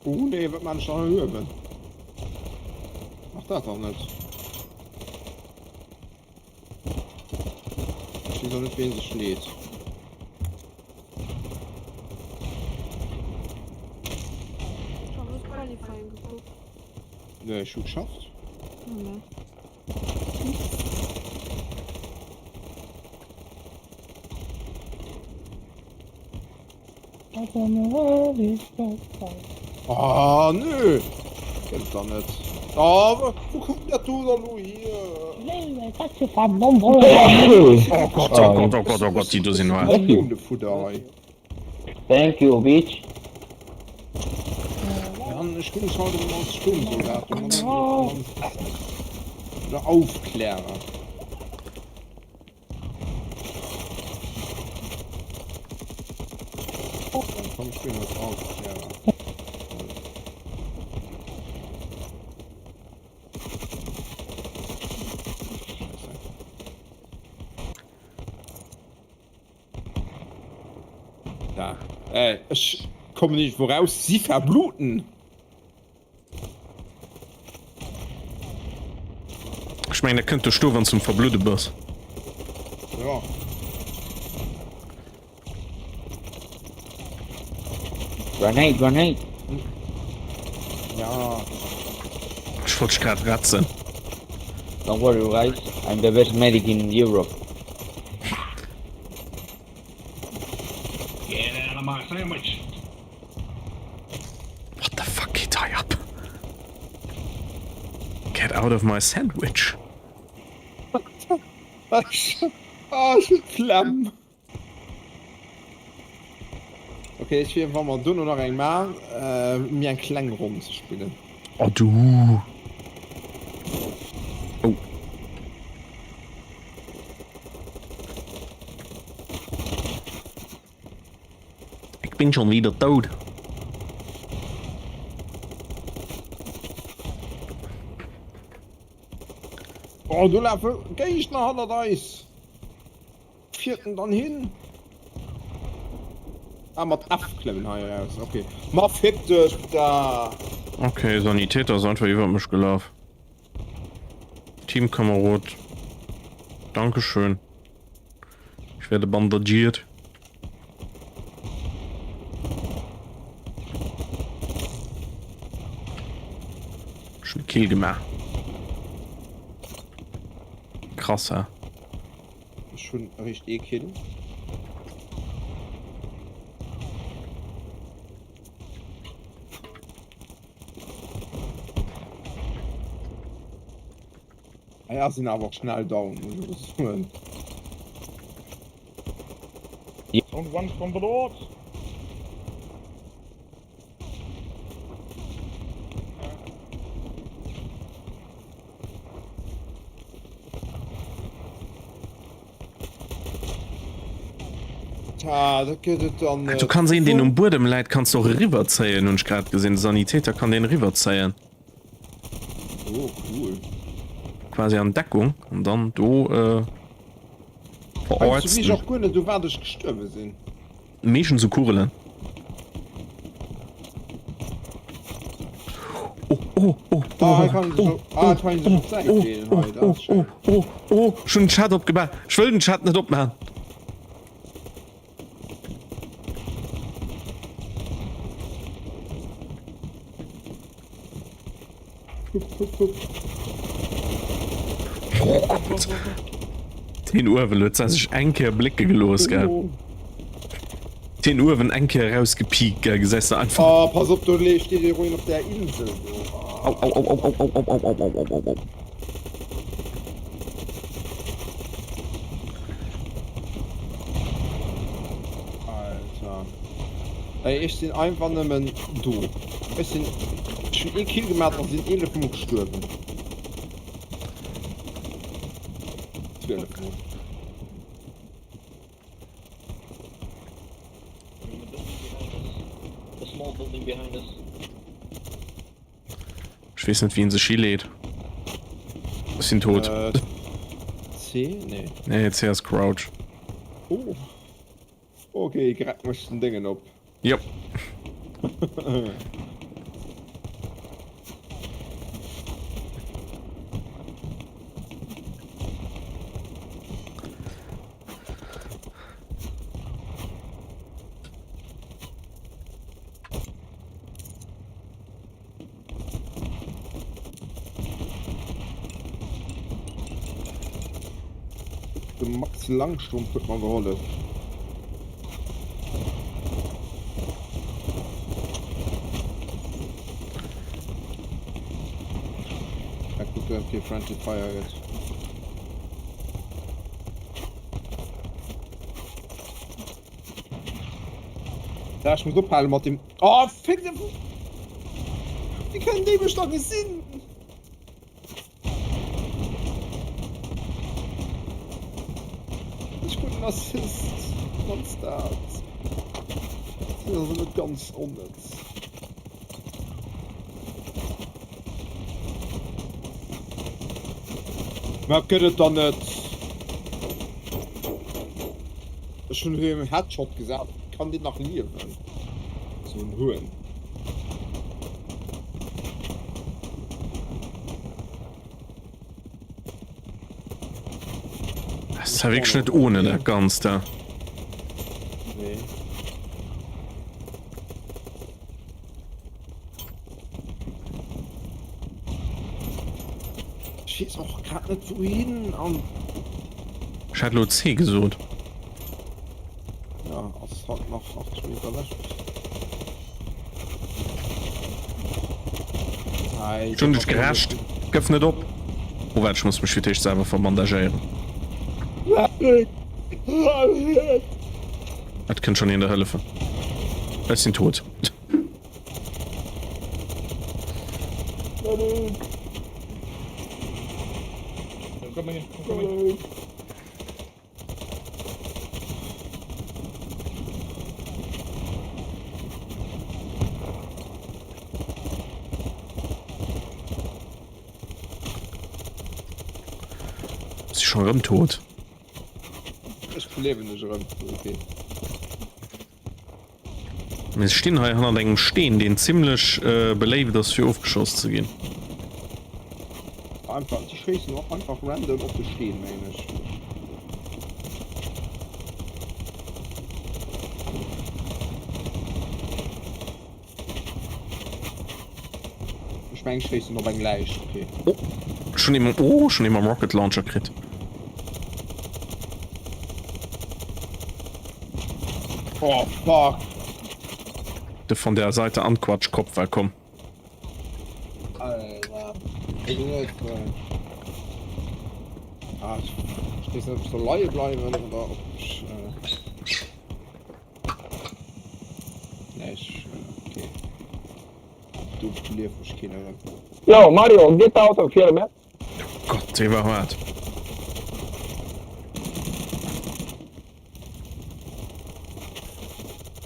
Oh nee, wat man ech dann uewen? Mach dat dach net. Ech weess och net wéi een sech leet. Schon hues Qualifying gekuckt? Nee, ech hu geschafft. Oh nee. Ah nö! Gëtt et dach net. Ah, wou kënnt dat do dann elo hier? Oh Gott, oh Gott, oh Gott, oh Gott, déi do sinn hei. Kanonenfudder hei. Thank you, bitch. Jan, ech ginn mech haut erëm als Sturmsoldat oder Aufklärer. Komm, ich bin als Aufklärer. Scheiße. Da. Ey, ich komme nicht voraus. Sie verbluten. Ech mengen dat kënnt duerch do wann s du um Verbludde bass. Ja. Grenade, grenade. Ja. Ech wollt dech grad retzen. Don't worry guys, I'm the best medic in Europe. Get out of my sandwich. What the fuck geet hei ab? Get out of my sandwich. Ah, ech hunn d'Flemm. Okay, ech wier, wa mer duerno nach eng man, mir eng kleng Ronn ze spillen. Oh du. Oh. Ik bin schon wieder dout. Oh, do lafe Géigner hannert eis. Fiert en dann hin? Ah, mat F klëmmen hei eraus. Okay. Ma fick dech da! Okay, Sanitäter ass einfach iwwert mech gelaf. Teamkamerod. Dankeschön. Ich werde bandagiert. Schon Kill gemacht. Krass, hä? Ech hunn eréischt ee Kill. Ah ja, sinn awer och schnell down, muss ech soen. Don't run from the Lord. Alter, dat gëtt et dann Du net. kanns een deen um Buedem läit kanns de och eriwwerzéien hunn ech grad gesinn. De Sanitäter kann deen eriwwerzéien. Oh cool. Quasi an Deckung an dann do Heiansdo weess ech veräurzten. och guer net u wat ech gestuerwe sinn. Meeschtens u Kugelen. Oh oh oh Ah, hei oh kann een sech oh op, ah, oh kann een sech oh op d'Säit oh deelen oh hei, dat oh ass schéin. oh oh oh ech hunn den Chat opgemaach. Ech wëll den Chat net opmaachen. Oh Gott. Deen Uewen huet sech eng Kéier blécke gelooss, gell? Oh. Deen Uewen eng Kéier erausgepiekt, gell? Gesäis de einfach. Oh, pass op, do steet ee Ruin op där Insel do. Au, au, au, au, au, au, au, au, au, au, au, au. Alter. Ey, ech sinn einfach nëmmen do. Ech sinn, ech hunn ee Kill gemaach a sinn 11 mol gestuerwen. 12 mol. The small building behind us. Ech weess net wéi een sech hileet. Ech sinn tot. Äh, C? Nee. Nee, C ass Crouch. Oh. Okay, Greg mécht den Déngen op. Jop. De Max Langstrumpf huet mer gehollef. Ja, gutt, dass et kee Friendly Fire gëtt. Ja, ech muss ophale mat dem. Oh, fick de. Wéi kënnen déi mech da gesinn? Ech krut en Assist. Ganz dat. Dat ass also net ganz onnëtz. Mä gëtt et dann net? Ech hunn him en Headshot gesat, kann deen nach liewen? Sou en Huhn. Das ist ja wirklich nicht ohne das Ganze. Nee. Ech weess och grad net wouhin an. Ech hat elo C gesot. Ja, ass halt nach 80 Meter ewech. Ech hunn dech geräscht. Gëff net op. Oh waart, ech muss mech fir d'éischt selwer verbandagéieren. Et kënnt schonn een der hëllefen. Ech sinn tot. Si schon erëm tot. Ech beliewen dech erëm. Okay. Mir stinn hei hannert engem Steen, deen zimlech beléift ass fir ofgeschoss ze ginn. Einfach, déi schéissen och einfach random op de Steen, mengen ech. Ech mengen, schéissen op eng Läich, okay. Oh, ech hunn ee mam, oh, ech hunn ee mam Rocket Launcher kritt. Oh, fuck. De von der Seite an Quatschkopf war komm. Alter. Ech net. Ah, ech weess net, ob ech soll leie bleiwen oder ob ech. Nee, ech, okay. Do lieft mech keen erëm. Yo, Mario, get out of here, man. Oh Gott, dee war haart.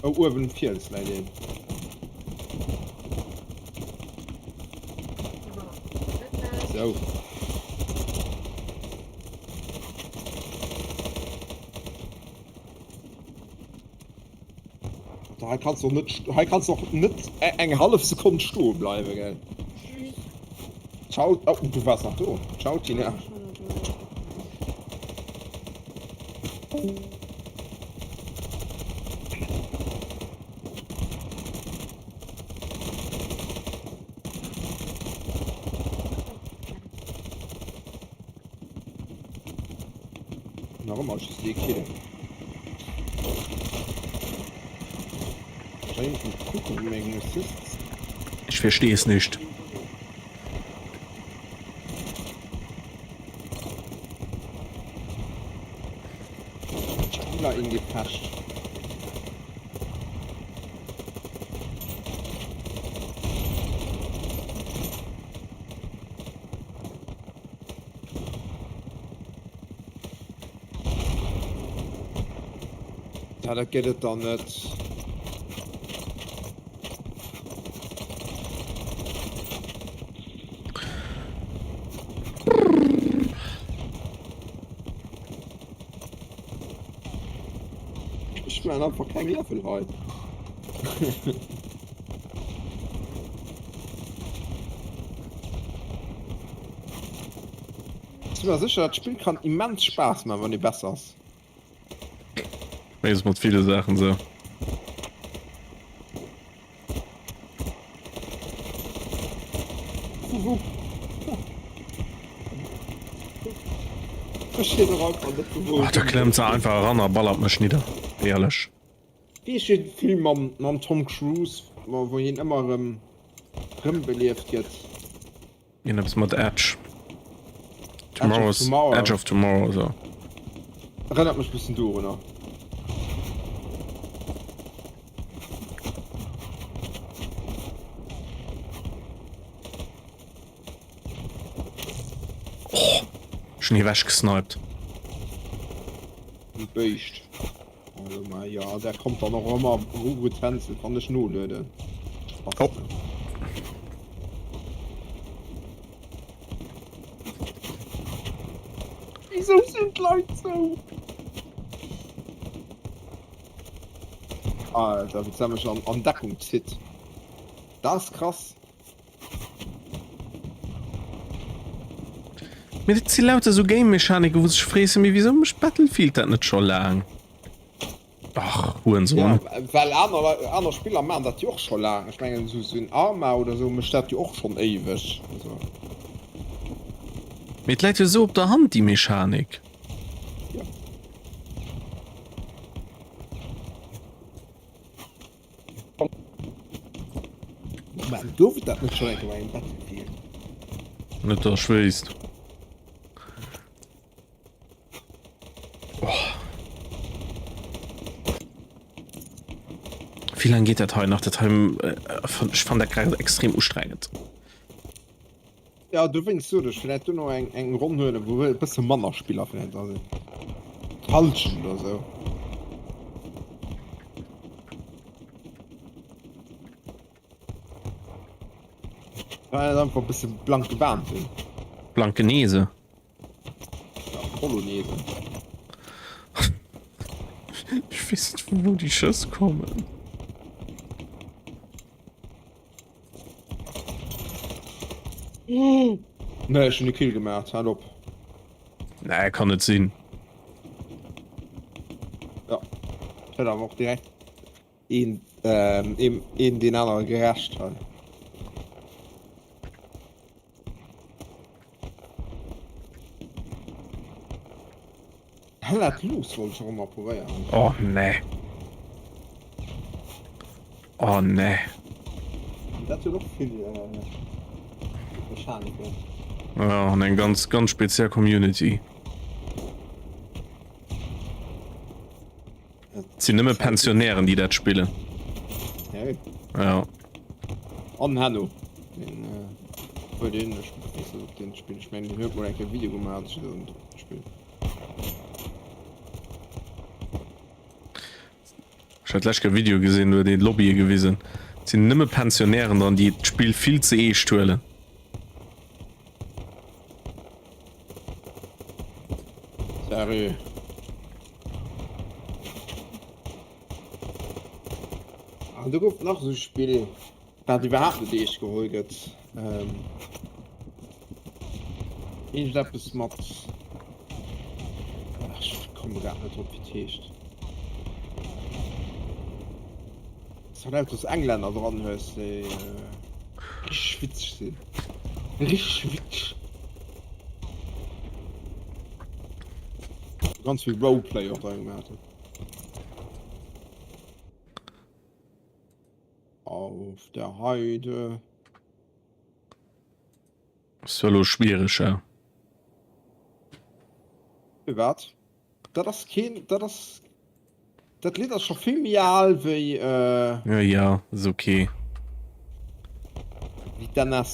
Oh, uewen um Fiels läit een. Sou. Hei kannst du och net, hei kannst du och net eng hallef Sekonn stoe bleiwen, gell? Ciao, oh, du wars nach do. Ciao, Tina. Nach ëmmer just ee Kill. Kucken meng Assists. Ich verstehe es nicht. Spieler in Gefecht. Ja, dat gëtt et dann net. Ech man einfach keng Level hei. Ech si mer sécher, dat Spill kann immens Spaass man, wann ee besser ass. Mee ass mat ville Saachen sou. Oh, da klemmt se einfach eran a ballert mech nidder. Ehrlech. Wéi heescht dee Film mam mam Tom Cruise, wou hien ëmmer erëm rëmbelieft gëtt? Iergendeppes mat Edge. Tomorrow's Edge of Tomorrow oder sou. Erënnert mech bëssen dorunner. Oh, ech hunn hie wech gesniped. E Béischt. Also ma ja, der kommt dann och ëmmer erugetänzelt, wann ech nolueden. Oh. Wieso sinn d'Leit sou? Alter, wéi d'Sam mech an, an Deckung zitt. Dat ass krass. Mee dat si lauter sou Game-Mechaniken, wou sech frees, mee wisou mécht Battlefield dat net scho laang? Ach, Hurensohn. Ja, well aner Leit, aner Spiller maachen dat jo och scho laang. Ech mengen esou sou en Arma oder sou mécht dat jo och schonn éiweg. Also. Mee et läit jo esou op der Hand, déi Mechanik. Ja. Moment, gouf et dat net schonn eng Kéier bei engem Battlefield? Net dass ech wéisst. Oh. Wéi laang geet dat hei nach? Dat hei, ech fannen dat grad extrem ustrengend. Ja, dowéinst sot ech, vläit dono eng eng Ronn huelen, wou e bësse manner Spiller vläit dra sinn. D'Hallschent oder sou. Well einfach e bësse blanke Wahnsinn. Blankenese. Ja, Polonaise. Ech weess net, vu wou déi Schëss kommen. Nee, ech hunn e Kill gemaach, hal op. Nee, kann net sinn. Ja, ech hat awer och direkt een, ähm, een, een deen anere gerächt hei. Hell let loose wollt ech och emmer probéieren. Oh nee. Oh nee. Dat huet och vill Mechaniken. Ja, an eng ganz ganz speziell Community. Et sinn nëmme Pensionären, déi dat spillen. Hey. Ja. An Hanno. Den, äh, obwohl den, ech weess net, ob den spillt. Ech mengen, den huet mol eng Kéier Video gemaach zu dem Spill. Ech hat d'lescht Kéier e Video gesinn, do huet een d'Lobbye gewisen. Et sinn nëmme Pensionären dran, déi d'Spill vill ze eescht huelen. Sérieux? An do gouf et nach esou e Spill, wat iwwerhaapt net eescht geholl gëtt. Iergendeppes mat, ech komme grad net drop, wéi et heescht. Dass du lauter Englänner dran hues, déi richteg witzeg sinn. Richteg witzeg. Ganz vill Roleplay och dra gemaach hunn. Auf der Heide. Ass elo schwiereg, ja. Firwat? Dat ass keen, dat ass, dat Lidd ass scho vill méi al wéi. Ja, ja, ass ok. Wéi d'NS.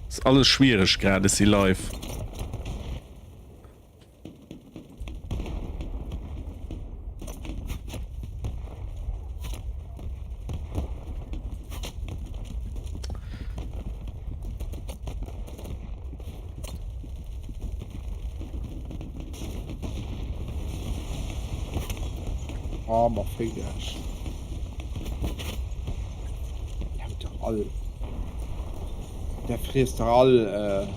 Ass alles schwiereg grad, ech si live. Oh, ma féck Iech. Dir hutt dach all. Der friesst dach all. Äh.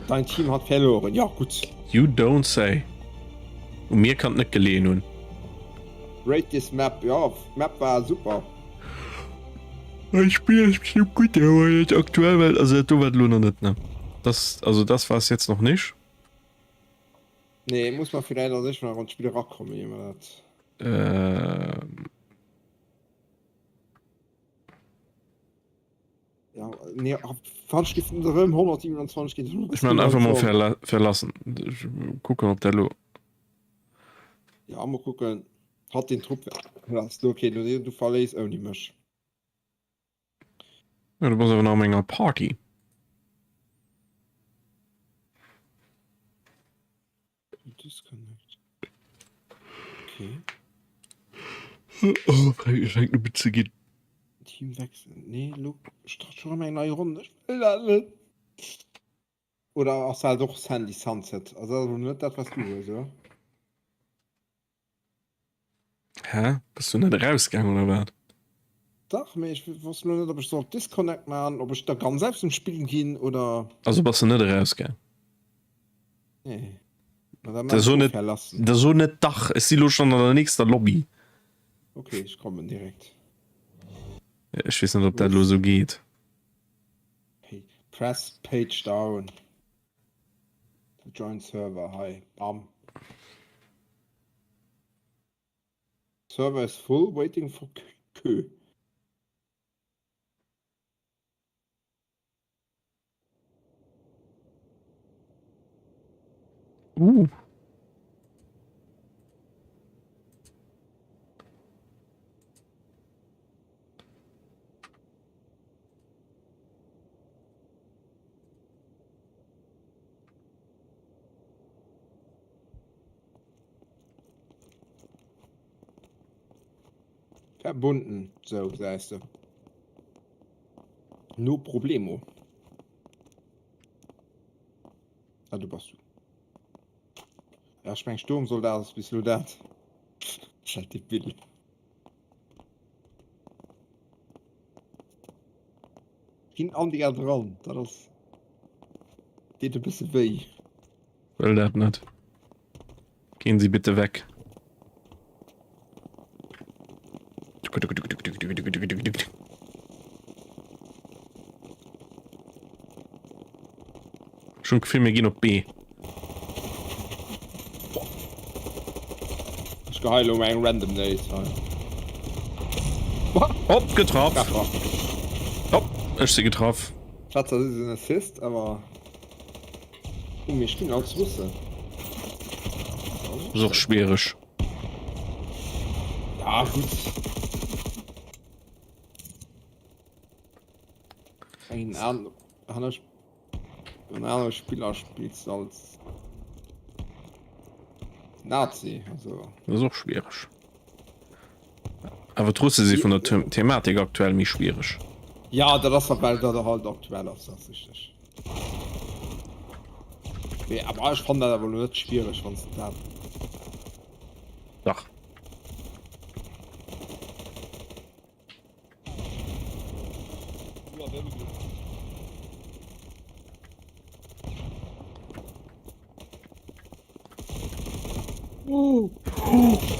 Dein Team hat verloren, jo gutt. You don't say. U mir kann et net geleeën hunn. Rate this map, jo d'Map war super. Ech spillen es bestimmt gutt, awer jetzt aktuell well also dat do war et elo nach net ne. Das also das war es jetzt noch nicht. Nee muss mer villäicht als éischt mol an d'Spill erakommen ier mer dat. Ähm. Ja, nee, falsch gi rëm 127 ginn. Ech man einfach mal verla verlassen. Kucken op der lo. Ja mal kucken. Hat den Trupp verlassen. Okay, du, du verléis ouni mech. Ja, du bass awer nach an enger Party. Disconnect. Okay. Oh, schenkt e bësse ginn. Team wechseln. Nee, lo start schon erëm eng nei Ronn. Ech wëll dat net. Oder ass dat och Sandy Sunset? Also dat ass elo net dat, wat du hues, oder? Hä? Bass du net erausgaang oder wat? Dach, mee ech wosst elo net, ob ech sollt Disconnect maachen, ob ech da ganz aus dem Spill ginn oder. Also bass du net erausgaang? Nee. Ma da Da maache so ech net, verlassen. da so net dach, ech si lo schonn an der nächster Lobby. Okay, ech kommen direkt. Ech weess net, ob dat elo esou geet. Press page down. Join server hei, bam. Server is full, waiting for queue. Uh. Verbunden, sou gesäis de. No problemo. Ah, du bass du. Ja, ech meng Sturmsoldat ass bis elo dat. Ass halt debil. Ginn an déi dran, dat ass deet e bësse wéi. Wëll dat net. Gehen Sie bitte weg. Ech hunn d'Gefill mir ginn op B. Ech geheie lo mol eng random Nate hei. Hopp, getraff. Hopp, ech si getraff. Schatz, dat ass en Assist, awer oh, mir spillen als Russen. Ass och schwiereg. Ja, gutt. Eng an aner en anere Spiller spills du als Nazi, also. Dat ass och schwiereg. Awer d'Russe si vun der Thematik aktuell méi schwiereg. Ja, dat ass well dat halt aktuell ass, dat ass richteg. Mee awer ech fannen dat awer elo net schwiereg, wann s de dat. Dach.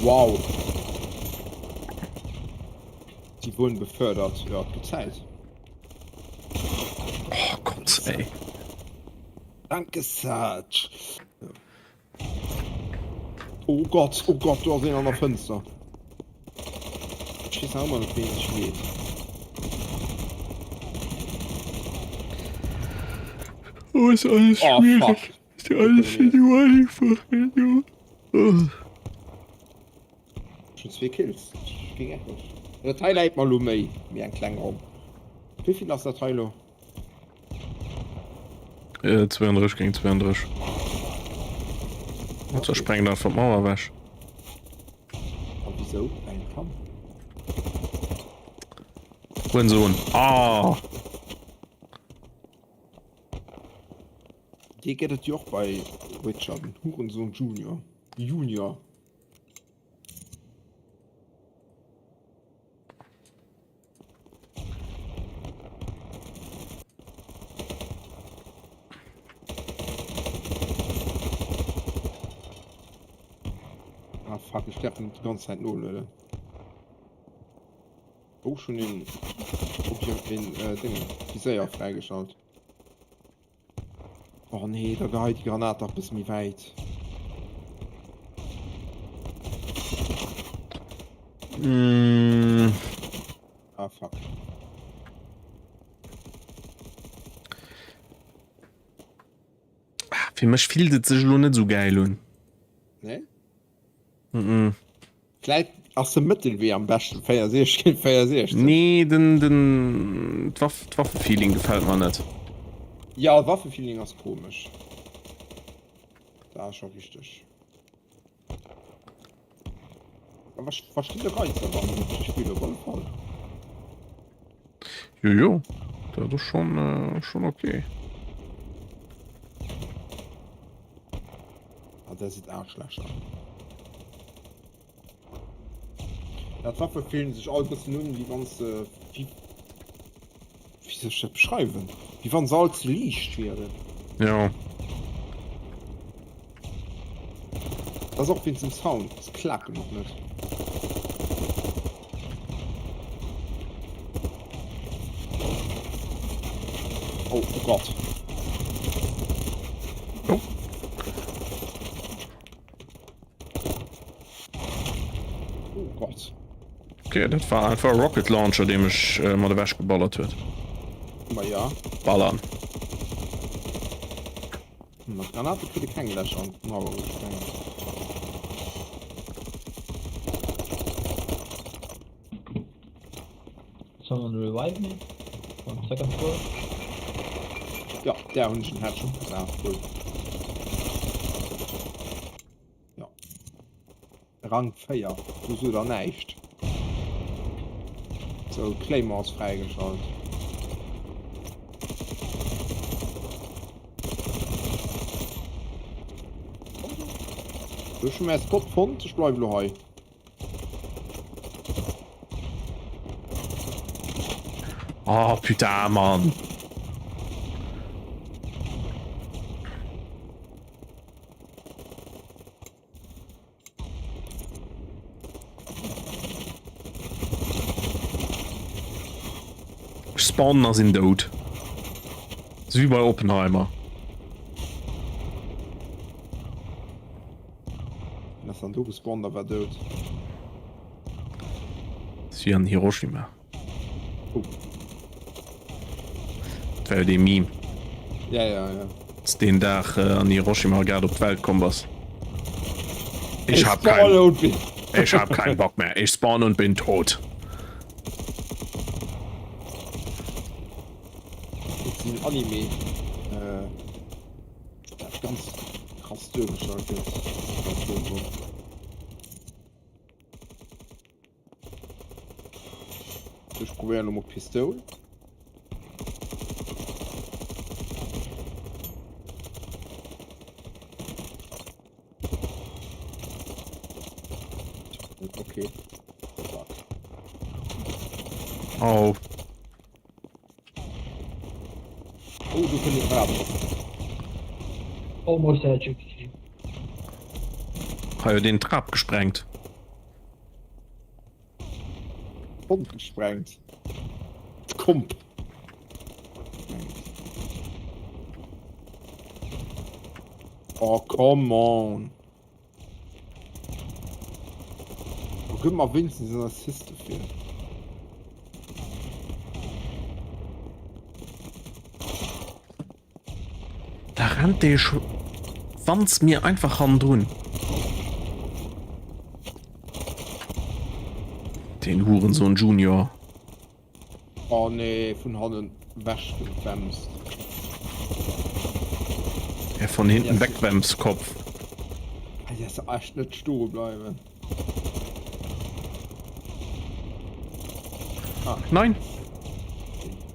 Wow. Sie wurden befördert. Ja, et gëtt Zäit. Oh Gott, ey. Danke, Serge. Oh Gott, oh Gott, do ass een an der Fënster. Ech weess nach ëmmer net, wéi een sech leet. Oh, ist alles Oh, schwierig. fuck. Ist ja alles viel zu einfach. Ja. Schon zwee Kills. Ech ging echt net. Dat hei läit mer lo méi, méi eng kleng Ronn. Wéi vill ass dat hei lo? Äh, 32 géint 32. Und okay. sprengt einfach d'Mauer weg. A wieso? Eng kann. Hurensohn. Ah! Dee gëtt et jo och bei Witcher, den Hurensohn Junior. Junior. Ah fuck, ich darf die ganze Zeit nolueden. Oh, schon den, den äh, Ding, Viséier freigeschalt. Och nee, da geheit déi Granat dach bësse méi wäit. Mm. Ah, fuck. Ah, fir mech fillt et sech elo net esou gäil un. Nee? Mm -mm. Vläit ass de Mëttelwee am beschten, 64 géint 64. Nee, den, den, d'Waff, d'Waffefeeling gefält mer net. Jo, Waffefeeling ass komesch. Dat ass scho richteg. Awer ech verstinn de Reiz awer an dem Spill op alle Fall. Jo, jo, dat ass schon, schon okay. Ah, der sidd Aarschlächer. Ja, d'Waffe fillen sech all bëssen un, wéi wann se, wéi, wéi soll ech dat beschreiwen? Wéi wann se all ze liicht wieren. Ja. Dat ass och wéinst dem Sound, se klaken och net. Oh, oh Gott. Oh. Oh Gott. Okay, dat war einfach e Rocket Launcher, dee mech äh, mat ewech geballert huet. Ma ja. Ballern. Mat Granate kritt e keng Lächer an d'Mauer gesprengt. Someone revive me? From second floor? Ja, där hunn ech en Headshot gemaach. Cool. Ja. Rang 4, do sot der näischt. Sou, Claymore ass fräigeschalt. Ech hu mäi Spot fonnt, ech bleiwe lo hei. Oh putain, Mann. Ech spawnen a sinn dout. Sou wéi bei Oppenheimer. Wien ass dann do gespawnt a war dout? Ass wéi an Hiroshima. Oh. Dat war jo dee Meme. Ja, ja, ja. Dass deen Dag an Hiroshima grad op d'Welt komm bass. Ich Ich hab spawn kein, und bin. ich hab keinen Bock mehr. Ich spawn und bin tot. Das ist ein Anime. Äh, dat ganz krass duergestallt gëtt. Ech probéieren elo mol d'Pistoul. Okay. Fuck. Oh. Oh, du kënnt den Trap. Almost had you. Hei huet een d'Trap gesprengt. D'Pomp gesprengt. D'Komp. Oh, come on. Oh, gëtt mer wéinstens en Assist dofir. Da rennt dee Schwanz mir einfach hannendrun. Den Hurensohn Junior. Oh nee, vun hannen wech gewämst. Der von hinten wegwämskopf. Hei ass echt net stoe bleiwen. Ah. Nein.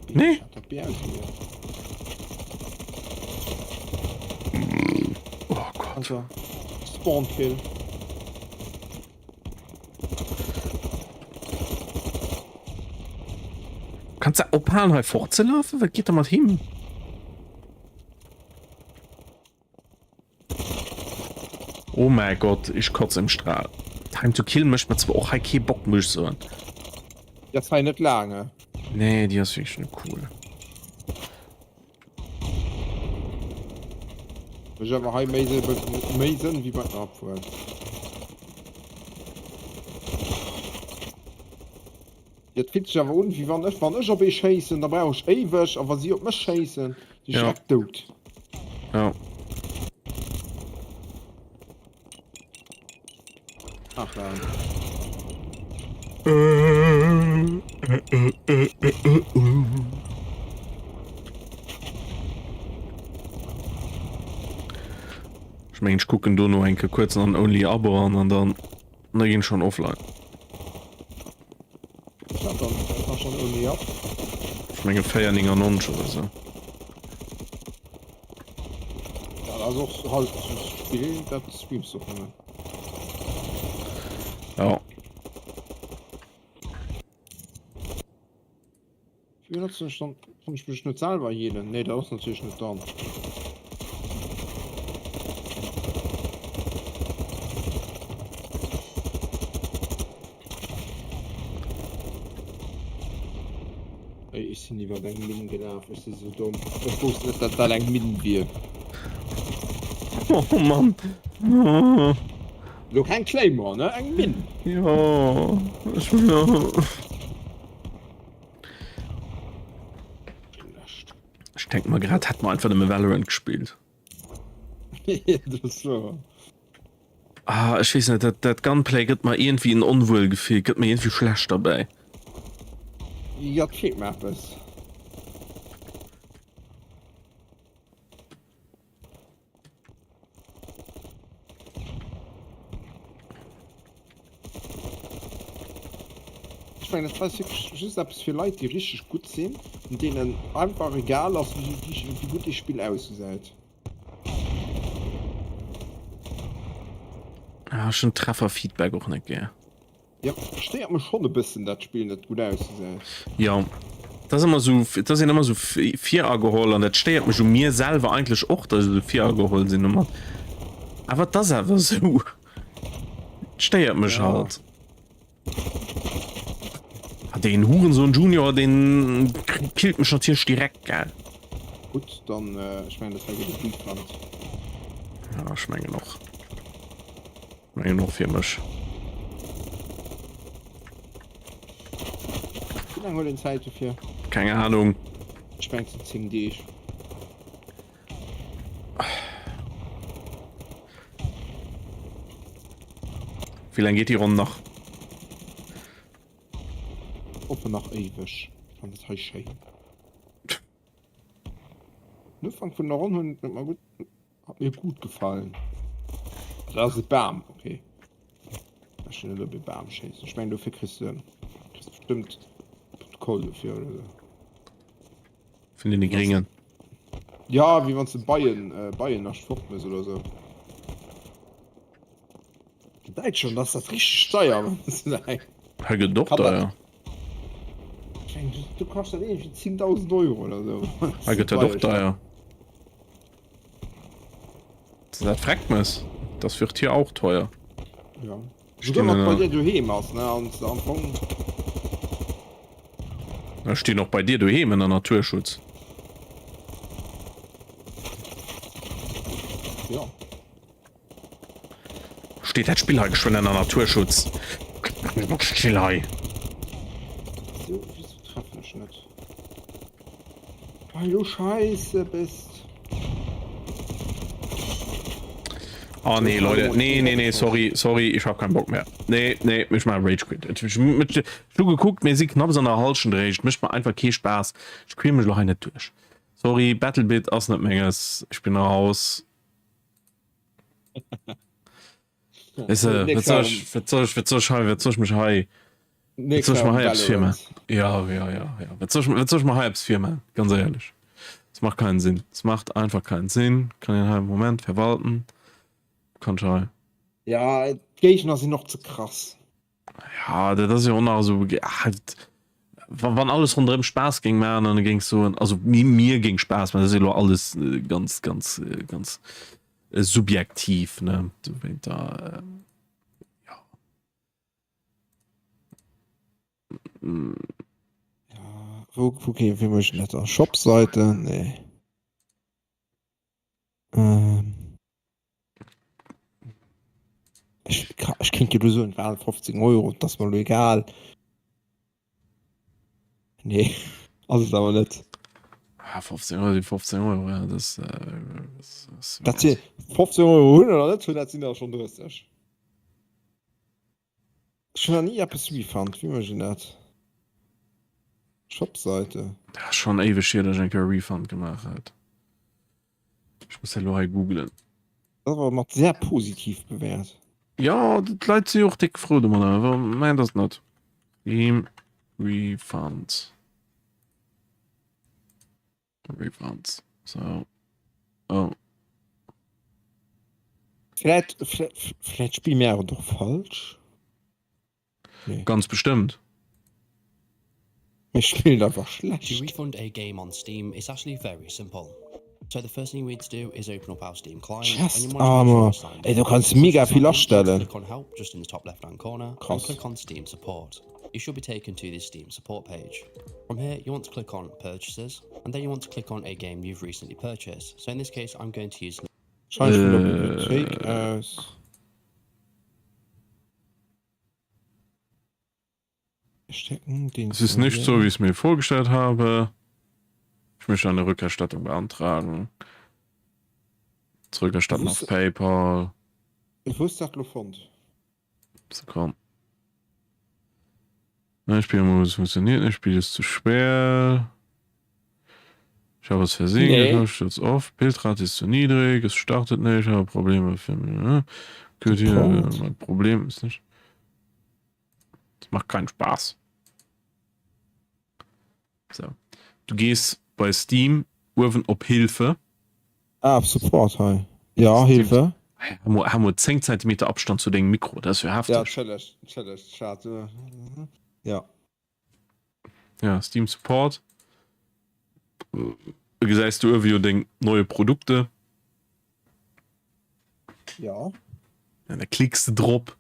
Nee. Oh Gott. Also, Spawn Kill. Kannst du ophalen hei fortzelafen? Wat geet da mat him? Oh mäi Gott, ech kotz im Strahl. Time to kill mécht mer zwar och hei kee Bock, muss ech soen. Déi ass hei net laang, ne? Nee, déi ass wierklech net cool. Mécht awer hei méi méi Sënn wéi bei den Apfuel. Et fillt sech awer un, wéi wann ech, wann ech op ee schéissen, da brauch ech éiweg, a wa si op mech schéissen, si ech direkt dout. Ja. Ach ja. Ech mengen, ech kucken dono eng Kéier kuerz an Only Up eran an dann. Da ginn schon offline. Ech menge 4,99 oder sou. Ja, dat ass och halt Spill, dat streams du och nëmmen. Ja. Wéi benotzen ech dann? Kann ech mech net selwer healen? Nee, dat ass natierlech net dann. Ey, ech sinn iwwer eng Minn gelaf. Ech si sou domm. Ech wousst net, dat dat eng Minn wier. Oh Mann. Lo keng Claymore, ne? Eng Minn. Jo, ech. Ech denke mer grad, hätt mer einfach nëmme Valorant gespillt. Ah, ech weess net, dat, dat Gunplay gëtt mer iergendwéi en Onwuelgefill, gëtt mer iergendwéi schlecht derbäi. Jo, et feelt mer eppes. Ech mengen dat ass wierklech just eppes fir Leit déi richteg gutt sinn an deenen einfach egal ass wéi wéi gutt ee Spill ausgesäit. Ah, ech hunn Trefferfeedback och net gär. Jo, stéiert mech schonn e bëssen dat d'Spill net gutt ausgesäit. Jo, dat ass ëmmer esou, et ass een ëmmer esou virageholl an dat stéiert mech u mir selwer eigentlech och, datt ech esou virageholl sinn domat. Awer et ass awer esou, et stéiert mech halt. Ah, deen Hurensohn Junior, deen killt mech natierlech direkt, gell. Gutt, dann, ech mengen dat hei gëtt e Refund. Ja, ech mengen och. Mengen och fir mech. Wéi laang huet een Zäit dofir? Keng Ahnung. Ech mengen et sinn 10 Deeg. Wéi laang geet déi Ronn nach? Hoffen nach éiweg. Fannen dat hei schéin. Den Ufank vun der Ronn hunn huet mer gutt Hat mir gut gefallen. Da ass e Bam, okay. Ech net op e Bam schéissen. Ech mengen dofir kriss de kriss bestëmmt. Protokoll dofir oder sou. Vun deene Gréngen. Ja, wéi wann s de Beien, Beiennascht fort mëss oder sou. An Däitschland ass dat richteg deier, wann s de eng. Hei gëtt et och deier. Ech mengen, do kascht dat iergendwéi 10.000 Euro oder sou. Hei gëtt dat och deier. Dat freckt mech. Das wird hier auch teuer. Ja. Souguer wann et bei dir doheem ass, ne, an s de am Fong. Ech stinn och bei dir doheem ënner Naturschutz. Ja. Steet dat Spill hei geschwënn ënner Naturschutz? Still hei. Wieso, wieso treffen ech net? Weil du scheiße bist. Oh nee, Leute, nee, nee, nee, sorry, sorry, ich hab keinen Bock mehr. Nee, nee, ich mach Rage Quit. Ich, ich, ich hu gekuckt, mir si knapps an der Halschent réischt, mécht mer einfach kee Spaass. Ech quäl mech lo hei net duerch. Sorry, Battlebit ass net menges, ich bin raus. Weißt du, wat soll ich, wat soll ich, wat soll ich hei, wat soll ich mech hei, wat soll ich mir hei eppes virman? Ja, ja, ja, ja. Wat soll ich, wat soll ich mir hei eppes virman? Ganz ehrlich. Es macht keinen Sinn. Es macht einfach keinen Sinn. Kann een hei Moment verwalten. Kann ich hei. Ja, d'Géigner sinn och ze krass. Ja, dat ass jo och nach esou, ah, wann, wann alles ronderëm Spaass géing maachen, dann géing ech soen, also mir, mir géing Spaass maachen, dat ass jo elo alles ganz, ganz, ganz subjektiv, ne, dowéint da, ja. Ja, wou, wou, wéi mécht een dat da? Shop-Seite? Nee. Ähm. Ech, ech kéint jo lo soen, et waren 15 Euro, et ass mer lo egal. Nee, ass et awer net. Ah, 15 Euro si 15 Euro, ja, das, äh, das, das Dat si 15 Euro hunn oder net hunn, dat sinn der schonn 30. Ech hunn nach ni eppes refund, wéi mécht een dat? Shopseite. Dat ass schonn éiweg hier, datt ech eng Kéier e Refund gemaach hat. Ech muss dat elo hei googlen. Dat ass awer mat sehr positiv bewäert. Jo, d'Leit si jo och déck frou domadder, awer mä dat ass net. Steam Refund. Refunds. So. Oh. Vläit, vläit, vläit spille mir awer och falsch. Nee. Ganz bestëmmt. Mir spillen einfach To schlecht. refund a game on Steam is actually very simple. So the first thing we need to do is open up our Steam client and you Chest want to make sure Armor. you're signed Ey, in. du kanns Once mega you're vill signed in, astellen. click on help just in the top left hand corner and Krass. click on Steam support. You should be taken to the Steam support page. From here, you want to click on purchases and then you want to click on a game you've recently purchased. So in this case, I'm going to use Wahrscheinlech vun der Bibliothéik aus. Stecken, den Es ist nicht so, wie ich es mir vorgestellt habe. Ich möchte eine Rückerstattung beantragen. Zurückerstatten auf PayPal. Wou hues dat lo fonnt? Sekonn. Ne, Spielmodus funktioniert nicht, Spiel ist zu schwer. Ich habe aus Versehen Nee. gedrückt, stürzt oft. Bildrate ist zu niedrig, es startet nicht, ich habe Probleme für ne? Gehört hier, Support. mein Problem ist nicht. Es macht keinen Spaß. So. Du gees bei Steam uewen op Hilfe. Ah, op Support hei. Ja, Hilfe. Ha mol 10 Zentimeter Abstand zu dengem Mikro, dat ass jo Ja, hefteg. entschëllegt, entschëllegt, ech hat, ja. Ja, Steam Support. Da gesäis du uewe jo deng neue Produkte. Ja. Ja, da klicks de drop.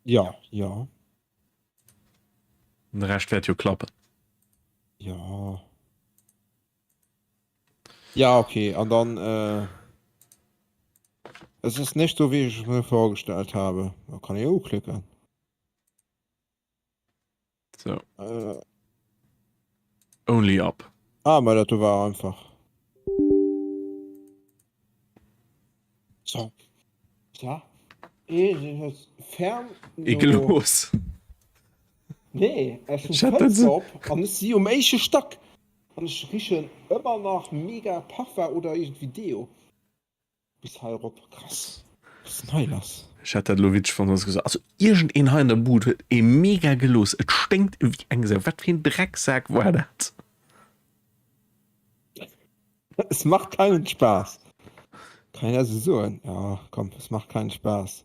Ja, ja. Den Rescht wäert jo klappen. Ja. Ja, okay, an dann, äh, Es ist nicht so, wie ich es mir vorgestellt habe. Da kann ich uklicken. So. Äh. Only up. Ah, ma dat do war einfach. So. Ja. Fern. Ekelos. Nee, ech hunn d'Fënster op an ech si um éische Stack an ech richen ëmmer nach mega Parfum oder iergendwéi Deo bis hei erop. Krass. Was ist denn hei lass? Ech hätt dat elo witzeg fonnt, wann s gesot also iergendeen hei an der Bud huet ee mega gelooss, et sténkt ewéi eng Sau, wat fir een Drecksak war dat? Es macht keinen Spaß. Kann een dat esou soen? Ja, komm, es macht keinen Spaß.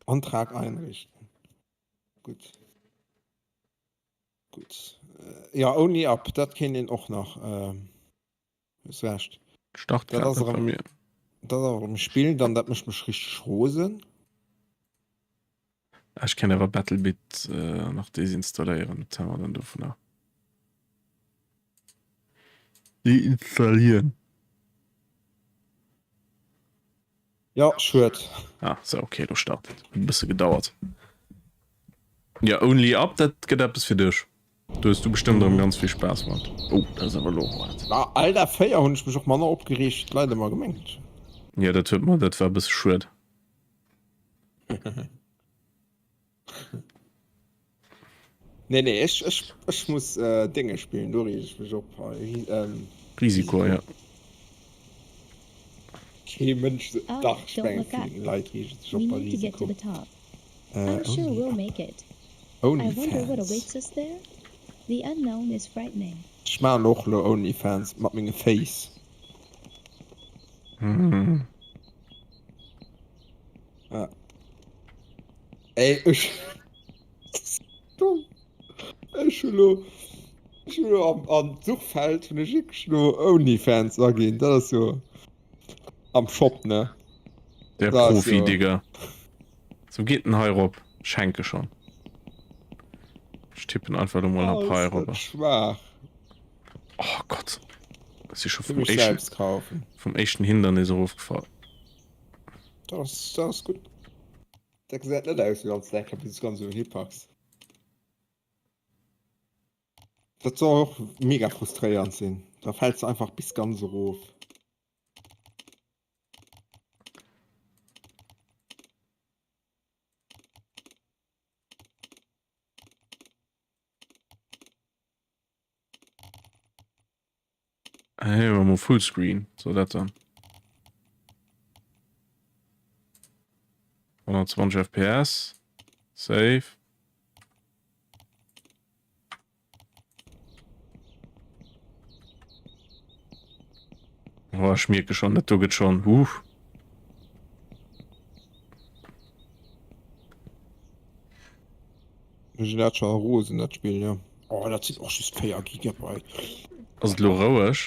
Antrag einrichten. Gutt. Gutt. Ja, Only Up, dat kéint een och nach. Hues Recht. Start Dat grad ass net bei erëm, mir. dat ass erëm e Spill, dann dat mécht mech richteg rosen. Ah, ech kéint awer Battlebit nach desinstalléieren, wat hu mer dann dovunner? Deinstallieren. Jo, schued. Ah, sou, okay, lo start et. Huet e bësse gedauert. Ja, Only Up, dat gëtt eppes fir dech. Do hues du bestëmmt erëm ganz vill Spaass mat. Oh, dat ass awer elo haart. Bah, Alter, 4 hunn ech mech och manner opgereegt, wéi d'Leit ëmmer gemengt hunn. Jo, dat huet mer, dat war e bësse schued. Nee, nee, ech, ech, ech muss äh, Dénge spillen, do reeg ech mech op. Hei, ähm, Risiko, ja. Kee Mënsch, Oh, dach, ech don't mengen, look up. vill Leit reege sech We op bei need to get to Risiko. the top. Äh, I'm sure only we'll up. make it. I wonder what Onlyfans. awaits us there? The unknown is frightening. Ech maachen och elo Onlyfans mat menge Féiss. Mhm. Ja. Ey, ech. Dumm. Ech hu lo. Ech hu lo am, am Suchfeld hunn ech wierklech lo Onlyfans aginn. Dat ass jo. Am Shop, ne? Der Dat ass Profi, jo. Digga. So geet en hei rop. Ech hänke schon. Ech tippen einfach lo mol Oh, op hei ist rop. dat schwaach. Oh Gott. Ech si scho Fir vum mech éischten, selbst kaufen. vum éischten Hindernis erofgefall. Dat ass, dat ass gutt. Dat gesäit net aus, wéi wann s de dat bis ganz uewen hipacks. Dat soll och mega frustréiernd sinn. Da fäls de einfach bis ganz erof. Hey, mol Fullscreen, so dat dann. 120 FPS. Save. Oh, ech mierke schon, dat do gëtt schon. Huh. Mech dat schon rosen dat Spill ja. Oh dat sinn och just 4 Gigabyte. Ass et lo roueg?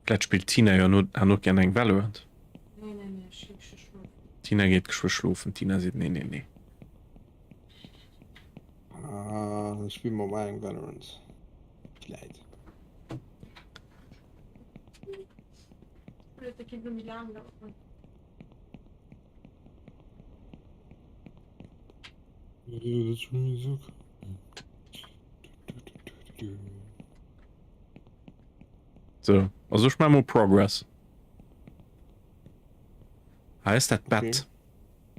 Vläit spillt d'Tina jo no herno gär eng Valorant. Nee, nee, nee, ech gi geschwë schlofen. D'Tina geet geschwë schlofen. D'Tina seet nee, nee, nee. Ah, da spille mer mol eng Valorant. Vläit. Blöd, dat kéint lo méi laang daueren. So, also ech maache mol Progress. Hei ass dat Bett. Okay.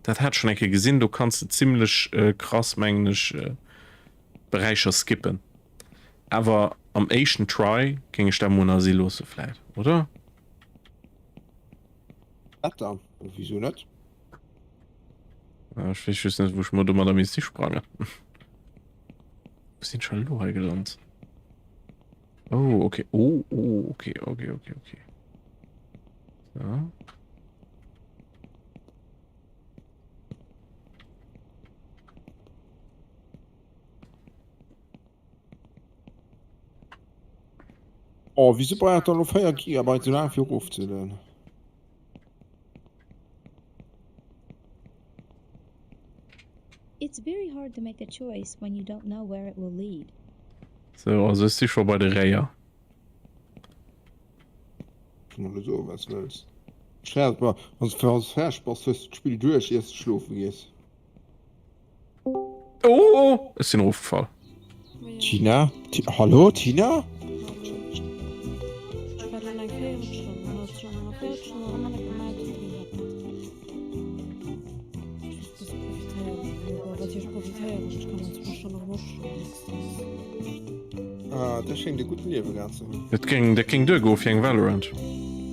Dat hat schon eng Kéier gesinn, do kanns de zimmlech äh, krass mengen ech äh, Beräicher skippen. Awer am éischten Try géing ech dat mol nach si loosse vläit, oder? Wat dann? Wieso net? Äh, ech weess just net, wou ech mer domadder misst hisprangen. Wou sinn ech elo hei gelant? Oh, okay. Oh, oh, okay, okay, okay, okay. So. Oh, wieso brauch dann lo 4 Gigabyte so laang fir erofzelueden? It's very hard to make a choice when you don't know where it will lead. So, also ech si scho bei de Réier. Kann elo soen, wat s wëlls. Scherz, ma wann s wann s fäerdeg bass, hues de d'Spill duerch, iers de schlofe gees. Oh, ech sinn erofgefall. Tina? Ti Hallo, Tina? natierlech profitéieren, ech kann an zwou Stonnen erëm opstoen, nächstens. Ah, dat schéngt e gudden Liewe gehat ze hunn. Dat géing, dat géing duergoe fir eng Valorant.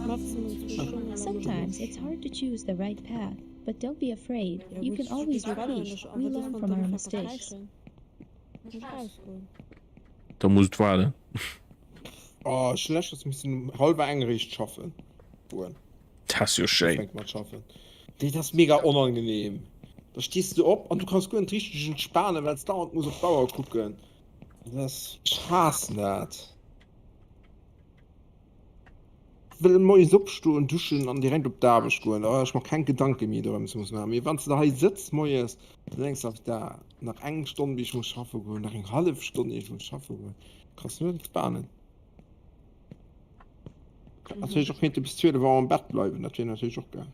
Maximum zwou Stonnen an Sometimes it's hard to choose the right path, but don't be afraid, Ja you gutt, can ech always spéider repeat, ech an we wat ass learn wann from our d'Enfer mistakes. verkräischen? Muss ech rausgoen? Da muss et waarden. Oh, ech hunn leschtens missen um hallwer eng eréischt schaffen goen. Dat ass jo schéin. Ufänke mat schaffen. Déi, dat ass mega onangenehm. Da stees du op an du kanns guer net richteg entspanen, well s dauernd muss op d'Auer kucken. Dat ass, ech haassen dat. Ech wëll moies opstoen, duschen an direkt op d'Aarbecht goen. Da brauch ech mer keng Gedanke méi dorëm ze musse maachen. Mee wann s de da hei sëtz moies, dann denks de, da nach eng Stonn bis ech muss schaffe goen, nach eng hallef Stonn ier ech muss schaffe goen. Kanns du net entspanen. Natierlech och kéinte bis 12 Auer am Bett bleiwen, dat wier natierlech och geil.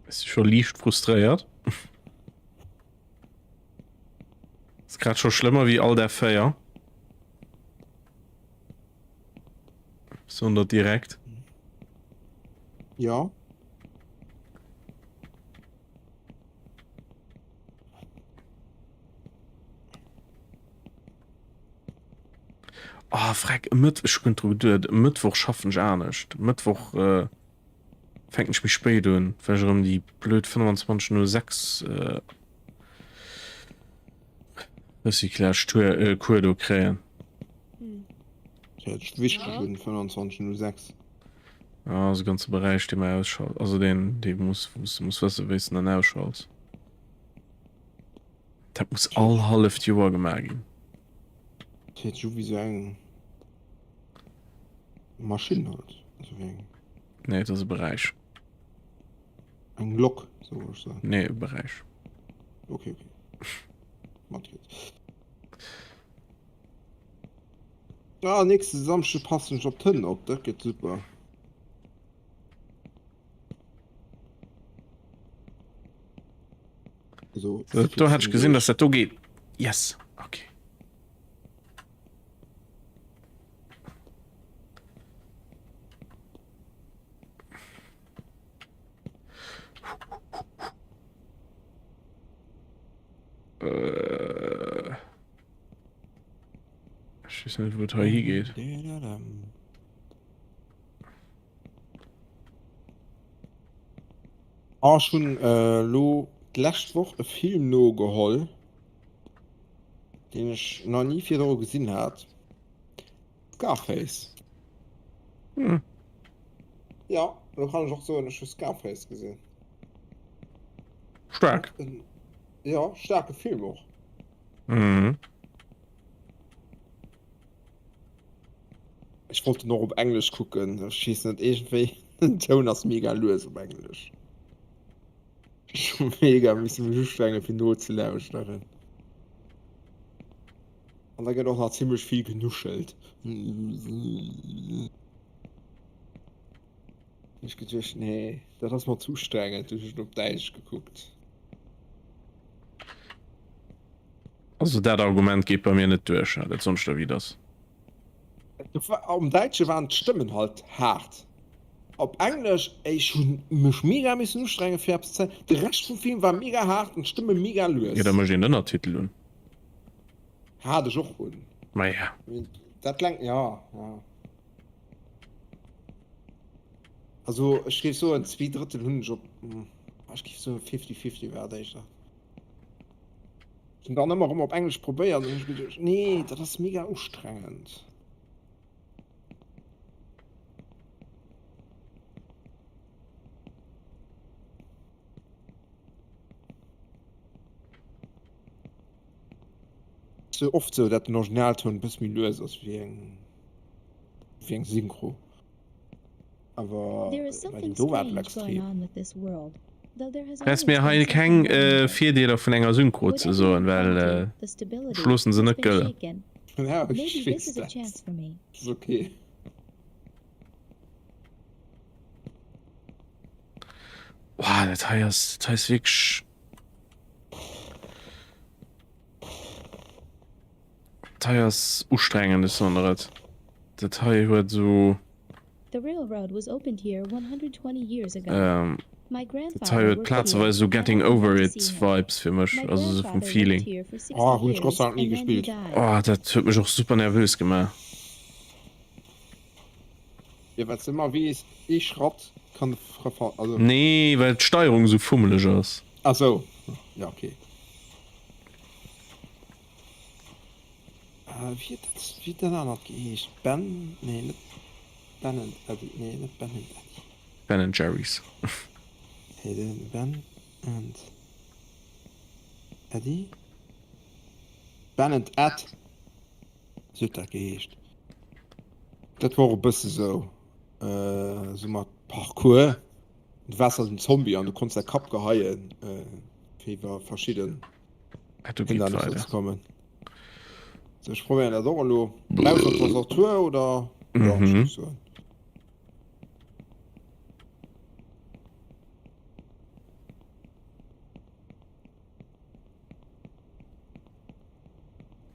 Ech si scho liicht frustréiert. Ass grad scho schlëmmer wéi all där 4. Soen der direkt. Ja. Oh, freck, e Mëtt, ech hunn dru geduet, e Mëttwoch schaffen ech anescht. E Mëttwoch äh, fänken ech méi spéit un, well ech erëm déi blöd 25 no 6 äh, Recyclage-Tour, äh, Cours do kréien. Dat ass wichteg un 25 no 6. Ja, ass e ganze Beräich, dee mer ausschalt, also deen, dee muss, wou s de muss wëssen, wéi s de en dann ausschalts. Dat muss all halleft Joer gemaach ginn. Dat héiert sech u wéi sou eng Maschinn halt. Also wéi eng. Nee, et ass e Beräich. Eng Lok, sou wollt ech soen. Nee, e Beräich. Okay, okay. Matkritt. Ah, nächste Samschde passen ech op d'Hënn op, dat gëtt super. So, do hat ich gesinn, dass dat do geet. Yes, okay. Äh, ich weess net, wou et hei higeet. Oh, ech hunn elo d'lescht Woch e Film nogeholl, deen ech nach ni virdru gesinn hat, Scarface. Hm. Jo, elo kann ech och soen, ech hu Scarface gesinn. Staark. Jo, staarke Film och. Mhm. Ech wollt en och op Englesch kucken, ech weess net, iergendwéi den Toun ass mega lues op Englesch. Ech hu mega misse mech ustrengen fir nozelauschteren. An da gëtt och nach zimmlech vill genuschelt. Ech geduecht nee, dat ass mer ze ustrengend, du hunn ech en op Däitsch gekuckt. Also dat Argument geet bei mir net duerch, dat soen ech der wéi et ass. Am Däitsche waren d'Stëmmen halt haart. Op Englesch, ey, ech hu mech mega missen ustrengen fir eppes ze. De Rescht vum Film war mega haart an d'Stëmme mega lues. Jo, da mécht een Ënnertitel un. Hat ech och un. Maja. Dat lenkt, jo, jo. Also ech géif soen 2 Drëttel hunn ech op, ech géif soen fifty-fifty war et éischter. Ech hunn dann ëmmer erëm op Englesch probéiert an hunn ech geduecht, nee, dat ass mega ustrengend. Ass jo oft sou, dat den Originaltoun e bësse méi lues ass wéi eng wéi eng Synchro. Awer There is bei deem something do war et strange going extrem. on with this world, though there has Brauchs always mir been hei something keng wrong with it. Virdeeler vun enger Synchro ze Whatever soen, you've come well to, the ech stability loossen se has net been gëllen. shaken. Ja, ech Maybe this weess is a dat. chance for me. Ass okay. Wow, dat hei ass, dat hei ass wierklech. Dat hei ass ustrengend, ech soen der et. Dat hei huet esou. The railroad was opened here 120 years ago. Ähm, dat hei huet plazeweis esou Getting Over It Vibes fir mech, also esou vum Feeling. Oh, hunn ech Gott sei Dank ni gespillt. Oh, dat huet mech och super nervös gemaach. Jo, well s de ëmmer weess, ee Schratt kann also. Nee, well d'Steierung esou fummeleg ass. Ah sou, ja okay. Wéi huet dat, wéi huet dat anert geheescht? Ben, nee net Ben and Eddy, nee net Ben and Eddy. Ben and Jerry's. Nee, den Ben and Eddy? Ben and Ed, sou huet dat geheescht. Dat war och e bësse sou, sou mat Parcours. Du waars halt en Zombie an du konns däi Kapp geheien, fir iwwer verschidden Hindernisse ze kommen. So, ech probéieren dat och elo. Maus an Tastatur oder? Ja, ech géif soen.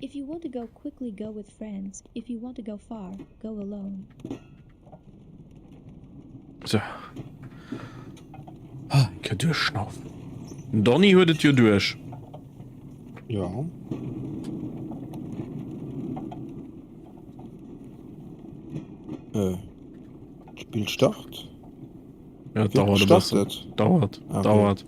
If you want to go quickly go with friends, if you want to go far, go alone. So. Ah, eng Kéier duerchschnaufen. Den Donny huet et jo duerch. Ja. Äh, Spiel start. Ja, dauert e bëssen. Dauert, ah, okay. dauert.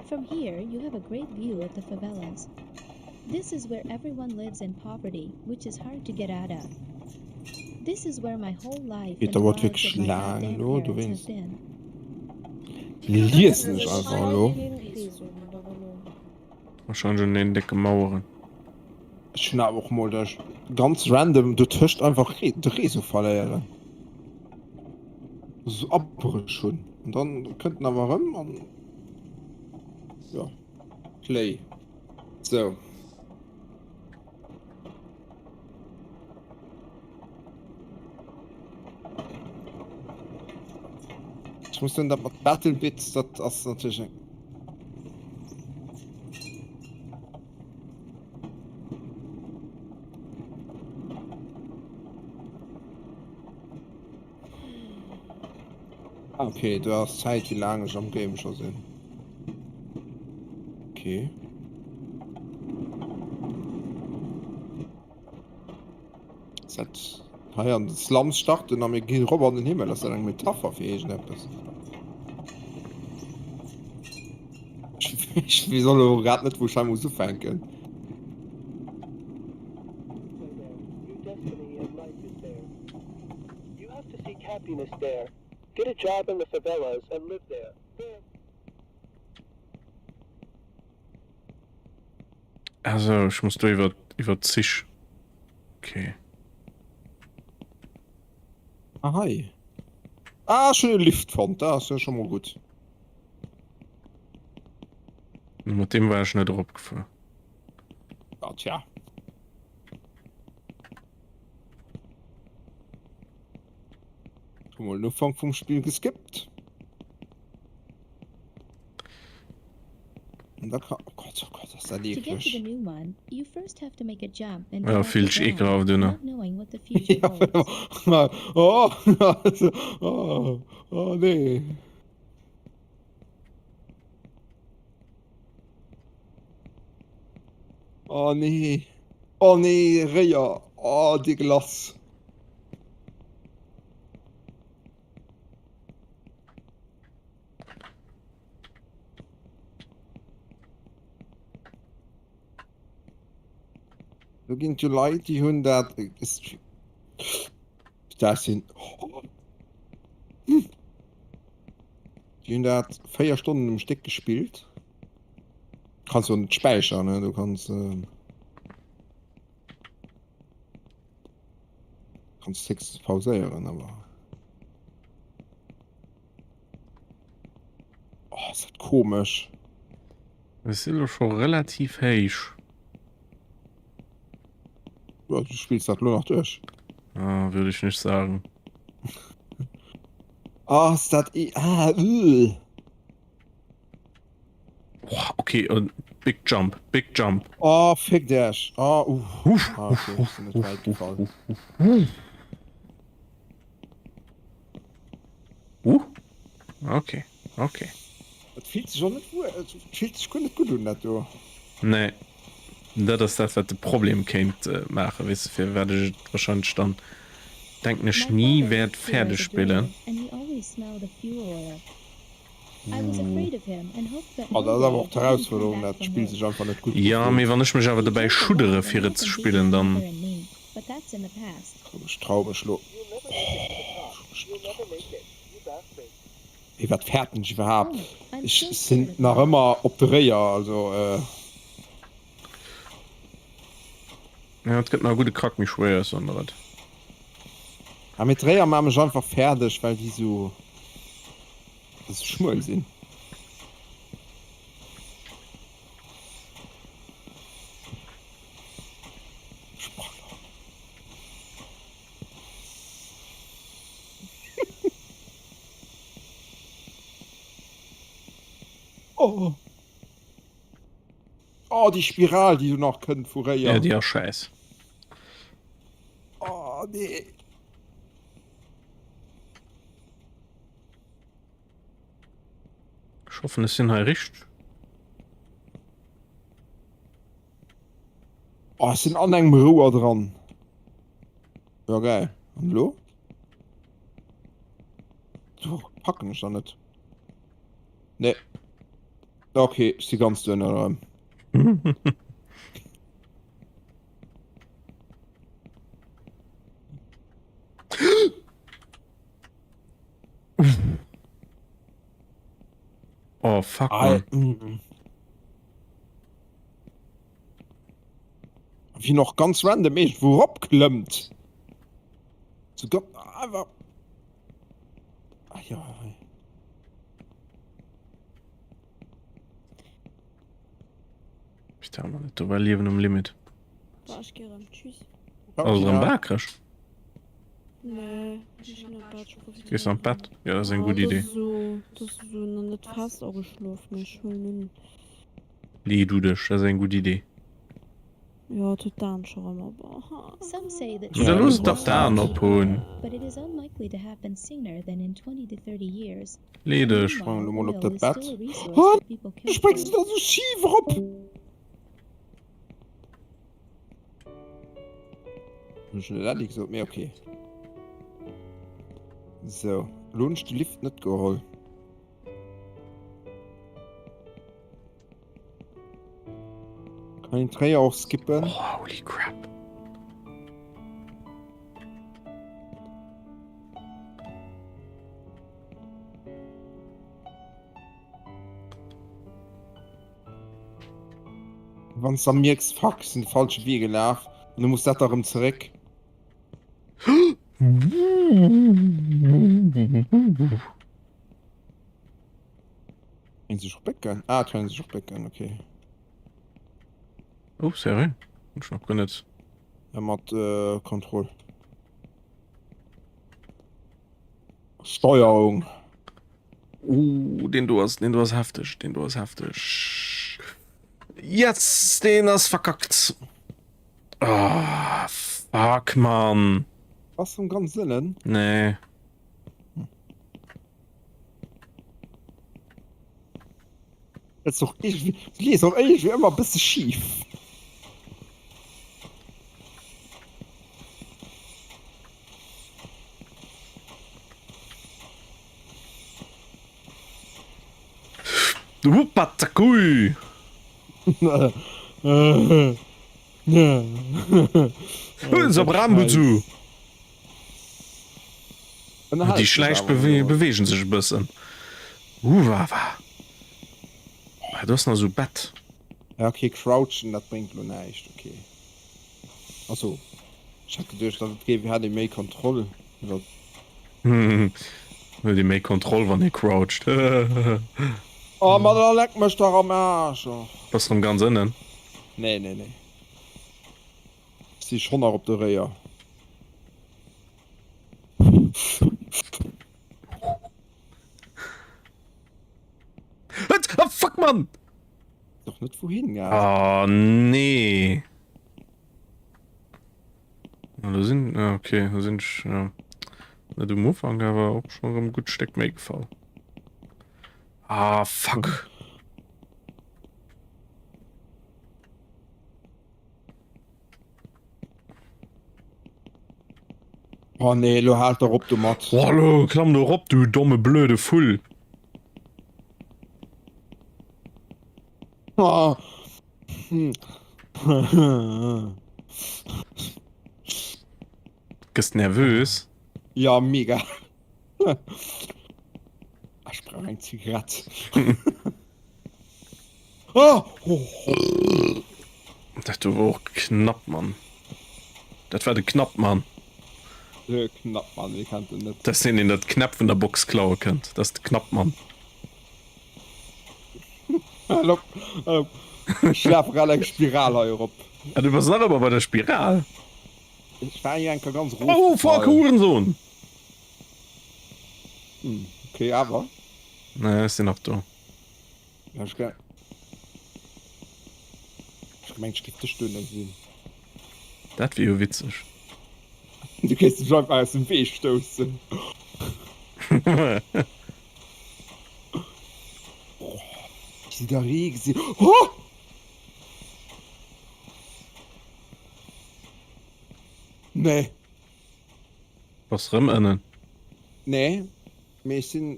From here you have a great view of the favelas. This is where everyone lives in poverty, which is hard to get out of. This is where my whole life Et dauert wierklech laang elo, dowéinst liesen ech einfach elo. Wahrscheinlech un den décke Maueren. Ech hunn awer och mol duerch ganz random dotëscht einfach de Réseau verléieren. Sou Abréch hunn an dann kënnt en awer erëm an jo Play sou. Ech muss soen dat mat Battlebits dat ass natierlech eng. Ah, okay, do ass d'Zäit wéi laang ech am Game scho sinn. Okay. Set hei an de Slums starten a mir ginn rop an den Himmel. Ass dat eng Metapher fir iergendeppes? Ech weess och elo grad net wou ech hei muss ufänken. Also ech muss do iwwer iwwer d'Zich. Okay. Ah hei. Ah ech hunn e Lift fonnt, dat ass jo scho mol gutt. Mat deem war ech net eropgefuer. Ah tja. Hu mol den Ufank vum Spill geskippt. An da kann, oh Gott, oh Gott, ass dat eekleg. Ja, fillt sech ekelhaft un. Ja, oh, oh, oh nee. Oh nee. Oh nee, Réier. Oh, dégueulasse. Do ginn et jo Leit, déi hunn dat dat sinn déi hunn dat 4 Stonnen um Stéck gespillt. Kanns jo net späichern, ne? Du kanns kanns héchstens pauséieren, awer. Oh, ass dat komesch. Ech sinn elo scho relativ héich. Ja, du spills dat lo nach duerch. Ah, würde ich nicht sagen. Ah, ass dat e ah, uh. Oh, okay, und big jump, big jump. Oh, fick dech. Oh, uff. Uff, Ah, okay, ech sinn net wäit gefall. Uh. Okay, okay. Et fillt sech och net wuel, et fillt sech guer net gutt un, dat do. Nee, dat ass dat, wat de Problem kéint maachen, weess de, firwat ech et wahrscheinlech dann, denken ech, My ni father wäert used to fäerdeg like a spillen. drill, and he always smelled of fuel oil. I was afraid of him and hoped that Oh, one dat ass day awer he och wouldn't come d'Erausfuerderung, back dat from d'Spill work. sech einfach net gutt Jo, ufillt. mee wann ech mech awer He dobäi drank a lot schuddere and fir et often ze beat spillen, my dann. mother and me, but that's in the past. Komm, ech trau mech lo. Mee wat fäerten ech iwwerhaapt? Oh, I'm Ech so sinn scared of nach him. ëmmer op de Réier, also. Jo, et gëtt nach e gudde Krack méi schwéier, ech soen der et. Ah, mee d'Réier maache mech einfach fäerdeg, well déi sou schmuel sinn. Oh. Oh, déi Spiral, déi do nach kënnt vu Réier. Ja, déi ass schäiss. Oh, nee. Ech hoffen, ech sinn hei richteg. Oh, ech sinn an engem Rouer dran. Ja, geil. An elo? Do packen ech dann net. Nee. Okay, ech si ganz duerno erëm. Oh, fuck, Ah, man. mm. Wien och ganz random iergendwou eropklëmmt. So Gott, einfach. Ah, ja. Ich darf nicht, do war Liewen um Limit. Boah, ech gi erëm. Tschüss. Also erëm wakereg? Nee, ech ginn an d'Bett, ech profitéieren. Gees an d'Bett? Ja, dat ass eng gutt Idee. Dat ass esou, dat ass esou nach net fest ageschlof, mee ech huelen un. Lee du dech, dat ass eng gutt Idee. Jo, et huet d'Aen scho rëm op. Some say that Ma da looss et dach d'Aen op hunn. But it is unlikely to happen sooner than in 20 to 30 years. Lee dech. Sprang elo mol op Meanwhile, dat oil is Bett. still a resource Oh, that people du kill spréngs for. da sou schif erop! Hunn ech net Äddi gesot, mee okay. Sou, elo hunn ech de Lift net geholl. Kann een d'Tréier och skippen? Oh, holy crap. Wann s da mierks, fuck, ech sinn de falsche Wee gelaf an du muss dat da rëm zeréck. Kann een sech och bécken? Ah, et kann een sech och bécken, okay. Oh, sérieux? Hunn ech nach guer net. Ja, mat äh, Kontroll. Steuerung. Uh, deen do ass, deen do ass hefteg, deen do ass hefteg. Yes, deen ass verkackt. Ah, fuck, Mann. Bass du ganz ënnen? Nee. Dat ass och iergendwéi, du lees och iergendwéi ëmmer e bësse schif. Hupatakui! Sabrambuzu! Déi Schläich beweegen sech e bëssen. Uwawa. Do ass nach esou Bett. Ja ok, crouchen dat bréngt lo näischt, ok. Also ech hat geduecht dat et géif, hätt ee méi Kontroll iwwer. Huet ee méi Kontroll wann ee croucht. Oh ma da leck mech dach am Aarsch och. Bass rëm ganz ënnen? Nee nee nee. Ech si schonn nach op de Réier. Oh fuck Mann! Doch net wouhin gell? Oh nee. Ah, do sinn ah, okay, do sinn ech ja. Net um Ufank, awer och schon erëm e gutt Stéck méi gefall. Ah, fuck. Oh nee, lo haalt der op domat. Oh, lo klamm do erop, du domme blöde Vull. Oh. Hm. Gëss nervös? Ja, mega. Ech brauch eng Zigarett. Oh! Dat do war och knapp, Mann. Dat war de Knappmann. De Knappmann, wie kennt en net? Dat ass deen, deen der d'Knäpp vun der Box klaue kënnt. Dat ass de Knappmann. Hal op, hal op. Ech lafe grad eng Spiral hei erop. Ah, du bass nach ëmmer bei der Spiral? Ech war jo eng Kéier ganz Oh, fuck, erofgefall. Hurensohn! Hm, okay, awer. Nee, ech sinn nach do. Ja, ech ge ech gemengt, ech géif dech duerno gesinn. Dat wier jo witzeg. Du kéints mech einfach aus dem Wee stoussen. Oh, si da Ree gesinn. Oh! Nee. Bass rëm ënnen? Nee, mee ech sinn.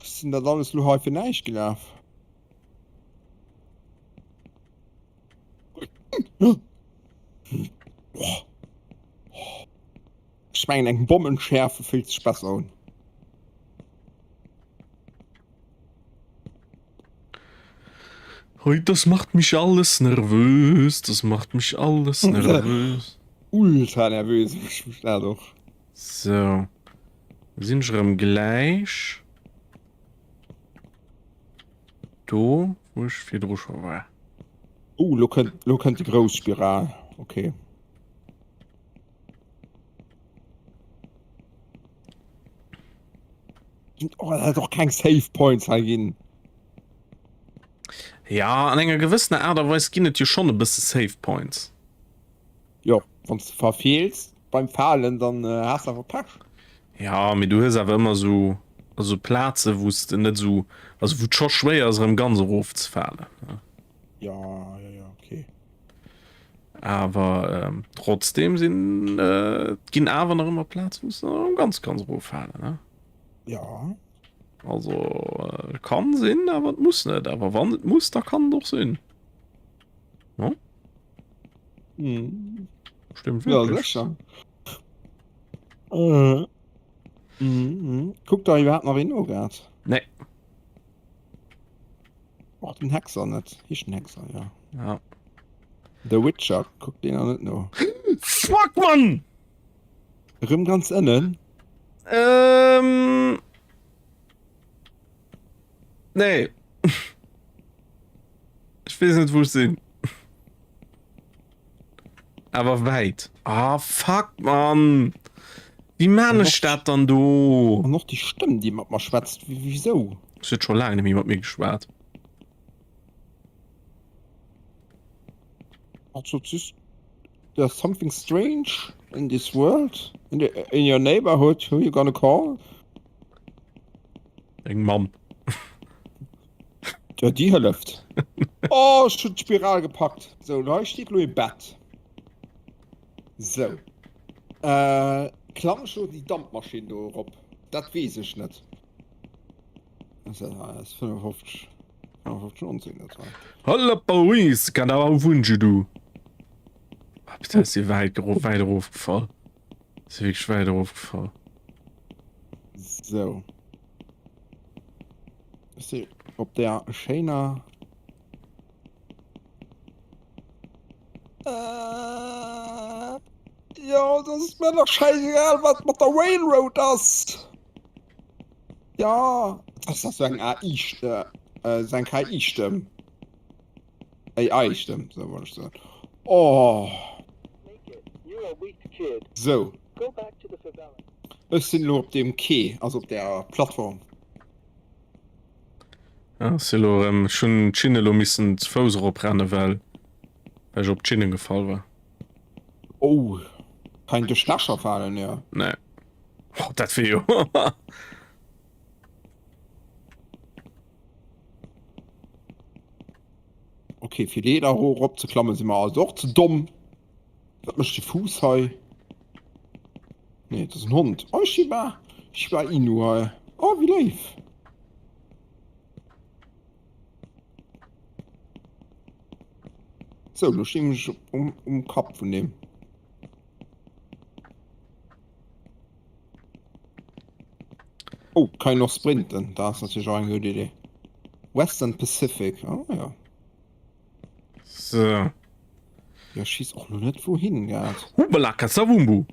Sinn dat alles lo hei fir näischt gelaf? Ech mengen eng Bomm entschäerfe fillt sech besser un. Hoi, das macht mich alles nervös, das macht mich alles nervös. Ultra nervös mécht mech dat och. Sou, sinn ech erëm gläich do, wou ech virdru scho war. Oh, lo kënnt, lo kënnt déi grouss Spiral. Okay. Oh, dat hätt och keng Save Points hei ginn. Ja, an enger gewëssener Aart a Weis ginn et jo schonn e bësse Save Points. Jo, wann s de verfeels beim Falen, dann has de awer Pech. Ja, mee du hues awer ëmmer esou, also Plaze wou s de net esou, also wou et scho schwéier ass erëm ganz erofzefalen. Ja, ja, ja, okay. Awer trotzdem sinn, et ginn awer nach ëmmer Plaze wou s de erëm ganz kanns eroffalen, ne? Ja. Also kann sinn, awer et muss net. Awer wann et muss, da kann et och sinn. No? Mhm. Stimmt Ja, wirklich. sicher. Äh. Mhm. Kuckt da iwwerhaapt nach een no grad? Nee. Och den Hexer net. Heescht den Hexer, ja. Ja. The Witcher kuckt deen nach net no. Fuck, Mann! Erëm ganz ënnen. Ähm. Nee. Ech weess net wou ech sinn. Awer wäit. Ah fuck Mann. Wéi maan ech dat dann do? An och déi Stëmm déi mat mer schwätzt, wisou? Se huet scho laang net méi mat mir geschwat. Also just there's something strange in this world in, the, in your neighborhood who you gonna call? Eng Mamm. Ja, déi hëlleft. Oh, ech hunn d'Spiral gepackt. Sou, hei steet lo e Bett. Sou. Äh, klamm ech lo déi Dampmaschinn do erop? Dat weess ech net. Das ass 55, 55, 19, dat war. Holla Paris, kann awer wunschen du. Ah, bitte, ist sie weit, weit erofgefall. Ist wirklich weit erofgefall. So. Ech si op der schéiner. Äh, jo, dat ass mir dach schäisegal, wat mat der Railroad ass. Ja, dat ass sou eng AI-Stëmm, äh, sou eng KI-Stëmm. AI-Stëmm, sou wollt ech soen. Oh. Sou. Ech sinn elo op deem Quai, also op der Plattform. Ja, si lo erëm, ech hunn d'Schinne lo missen ze Fouss eroprennen, well well ech op d'Schinne gefall war. Oh, kann een duerch d'Lächer falen, jo. Nee. Oh, dat wier jo. Okay, fir Leeder erop ze klammen si mer also och ze domm. Wat mécht de Fuuss hei? Nee, dat ass en Hond. Oh, Shiba! Shiba Inu hei. Oh, wéi léif! Sou, lo stinn ech um, um Kapp vun deem. Oh, kann ich noch sprinten? Da ist natürlich auch eine gute Idee. Western Pacific, oh ja. So. Ja, schieß och noch net wohin grad. Hubala Kasawumbu.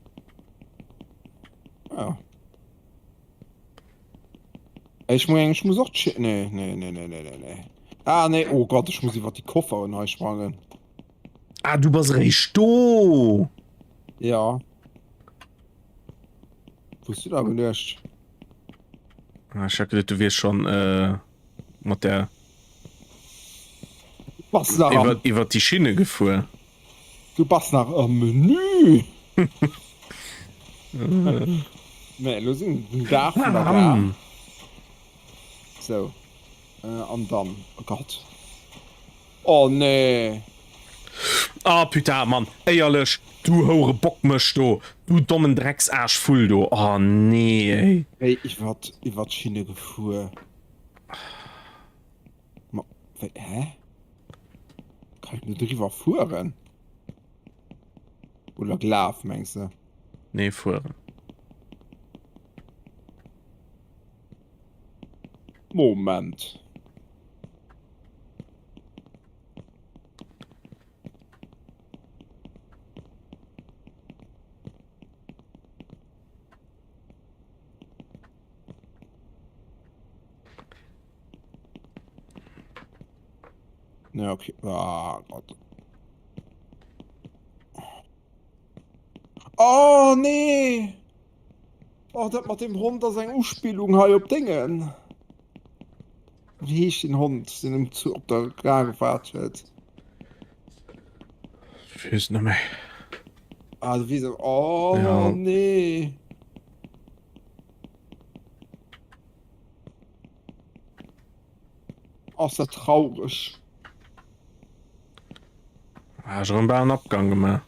Ja. Ech muss ech muss och nee nee nee nee nee nee nee. Ah nee, oh Gott, ech muss iwwer déi Kofferen hei sprangen. Ah, du bass eréischt do. Ja. Wou hues du da geduecht? Ah, ech hat geduet, du wiers schon äh, mat der Du bass nach am, iwwer, iwwer déi Schinne gefuer. du bass nach am Menü. Nee, lo sinn den Dag vun der Gare. Sou, äh, an dann, oh Gott. Oh nee. Ah putain, Mann, éierlech, du houre Bockmësch do, du dommen Drecksaarschvull do, oh nee ey. Wéi iwwert iwwert d'Schinne gefuer. Ma wéi, hä? Kann ich do driwwer fueren? Oder gelaf, mengs de? Nee, fueren. Moment. Ja, okay. Ah, Gott. Oh, nee! Oh, dat mat dem Hond ass eng Uspillung hei op Déngen. Wéi heescht den Hond, deen um Zu op der Gare gewaart huet? Ech weess et net méi. Ah, du weess et. Oh, Ja. nee. Oh, ass dat traureg. Ah, ech erëm bal en Abgang gemaach.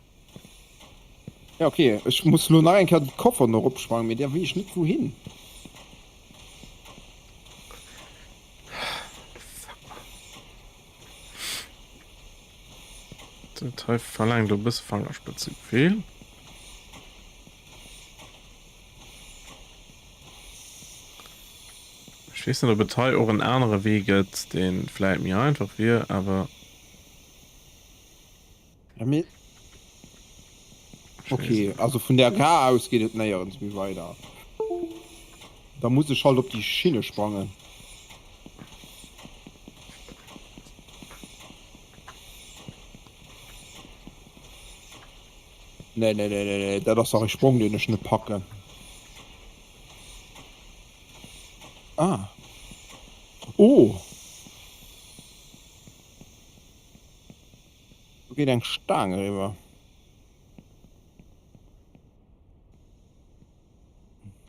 Ja, okay. Ech muss lo nach eng Kéier de Koffer nach opsprangen, mee der weess ech net wouhin. Dat hei verlaangt e bësse Fangerspëtzegefill. Ech weess net, ob et hei och en anere Wee gëtt, dee vläit méi einfach wier, awer. Ja, mee. Okay, also vun der Gare aus geet et néierens méi weider. Da muss ech halt op déi Schinne sprangen. Nee, nee, nee, nee, nee, dat ass dach e Sprong, deen ech net packen. Ah. Oh! Do geet eng Staang eriwwer.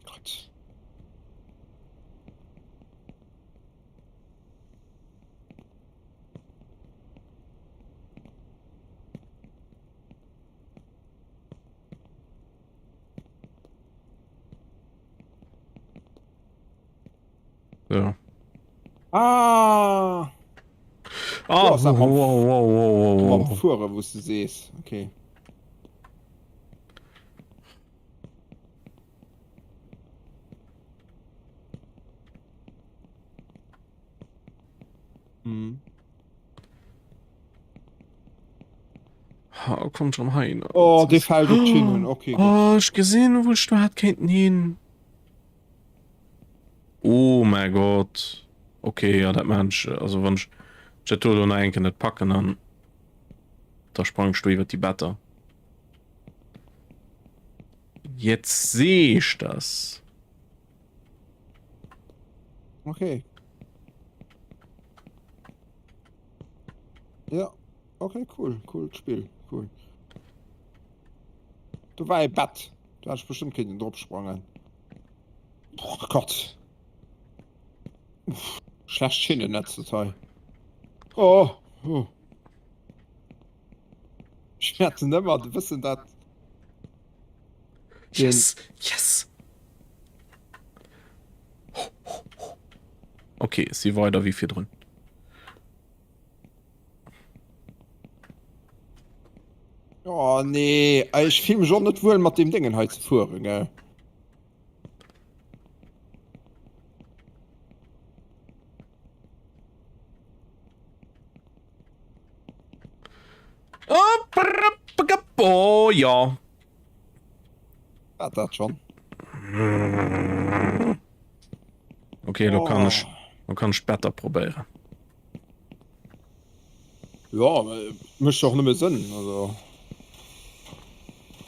Gott. So. Ah! Ah, Oh, sag mal. wow, wow, wow, wow, Mam wow. Fuere, wou s du sees. Okay. Mhm. Ha, komm schon hei. Oh, dee fält op d'Schinnen. Okay, gutt. Oh, ech gesinn, wou ech do hätt kéinten hin. Oh mäi Gott. Okay, ja, dat maan ech. Also wann ech dat do elo nach eng Kéier net packen, dann da sprang ech do iwwer déi Better. Jetzt seh ich das. Okay. Ja, okay, cool, cool Spill, cool. Do war e Bett, do hätt ech bestëmmt kéinten drop sprangen. Oh Gott. Uff, schlecht Schinnennetz dat hei. Oh, oh. Ech fäerten ëmmer e bëssen dat. Yes, yes. Okay, ech si weider wéi virdrun. Oh nee, ech fill mech och net wuel mat deem Déngen hei ze fueren, gell. Oh ja. Wat dat schon? Okay, lo kann ech, lo kann ech d'Better probéieren. Ja, mécht och nëmme Sënn, also.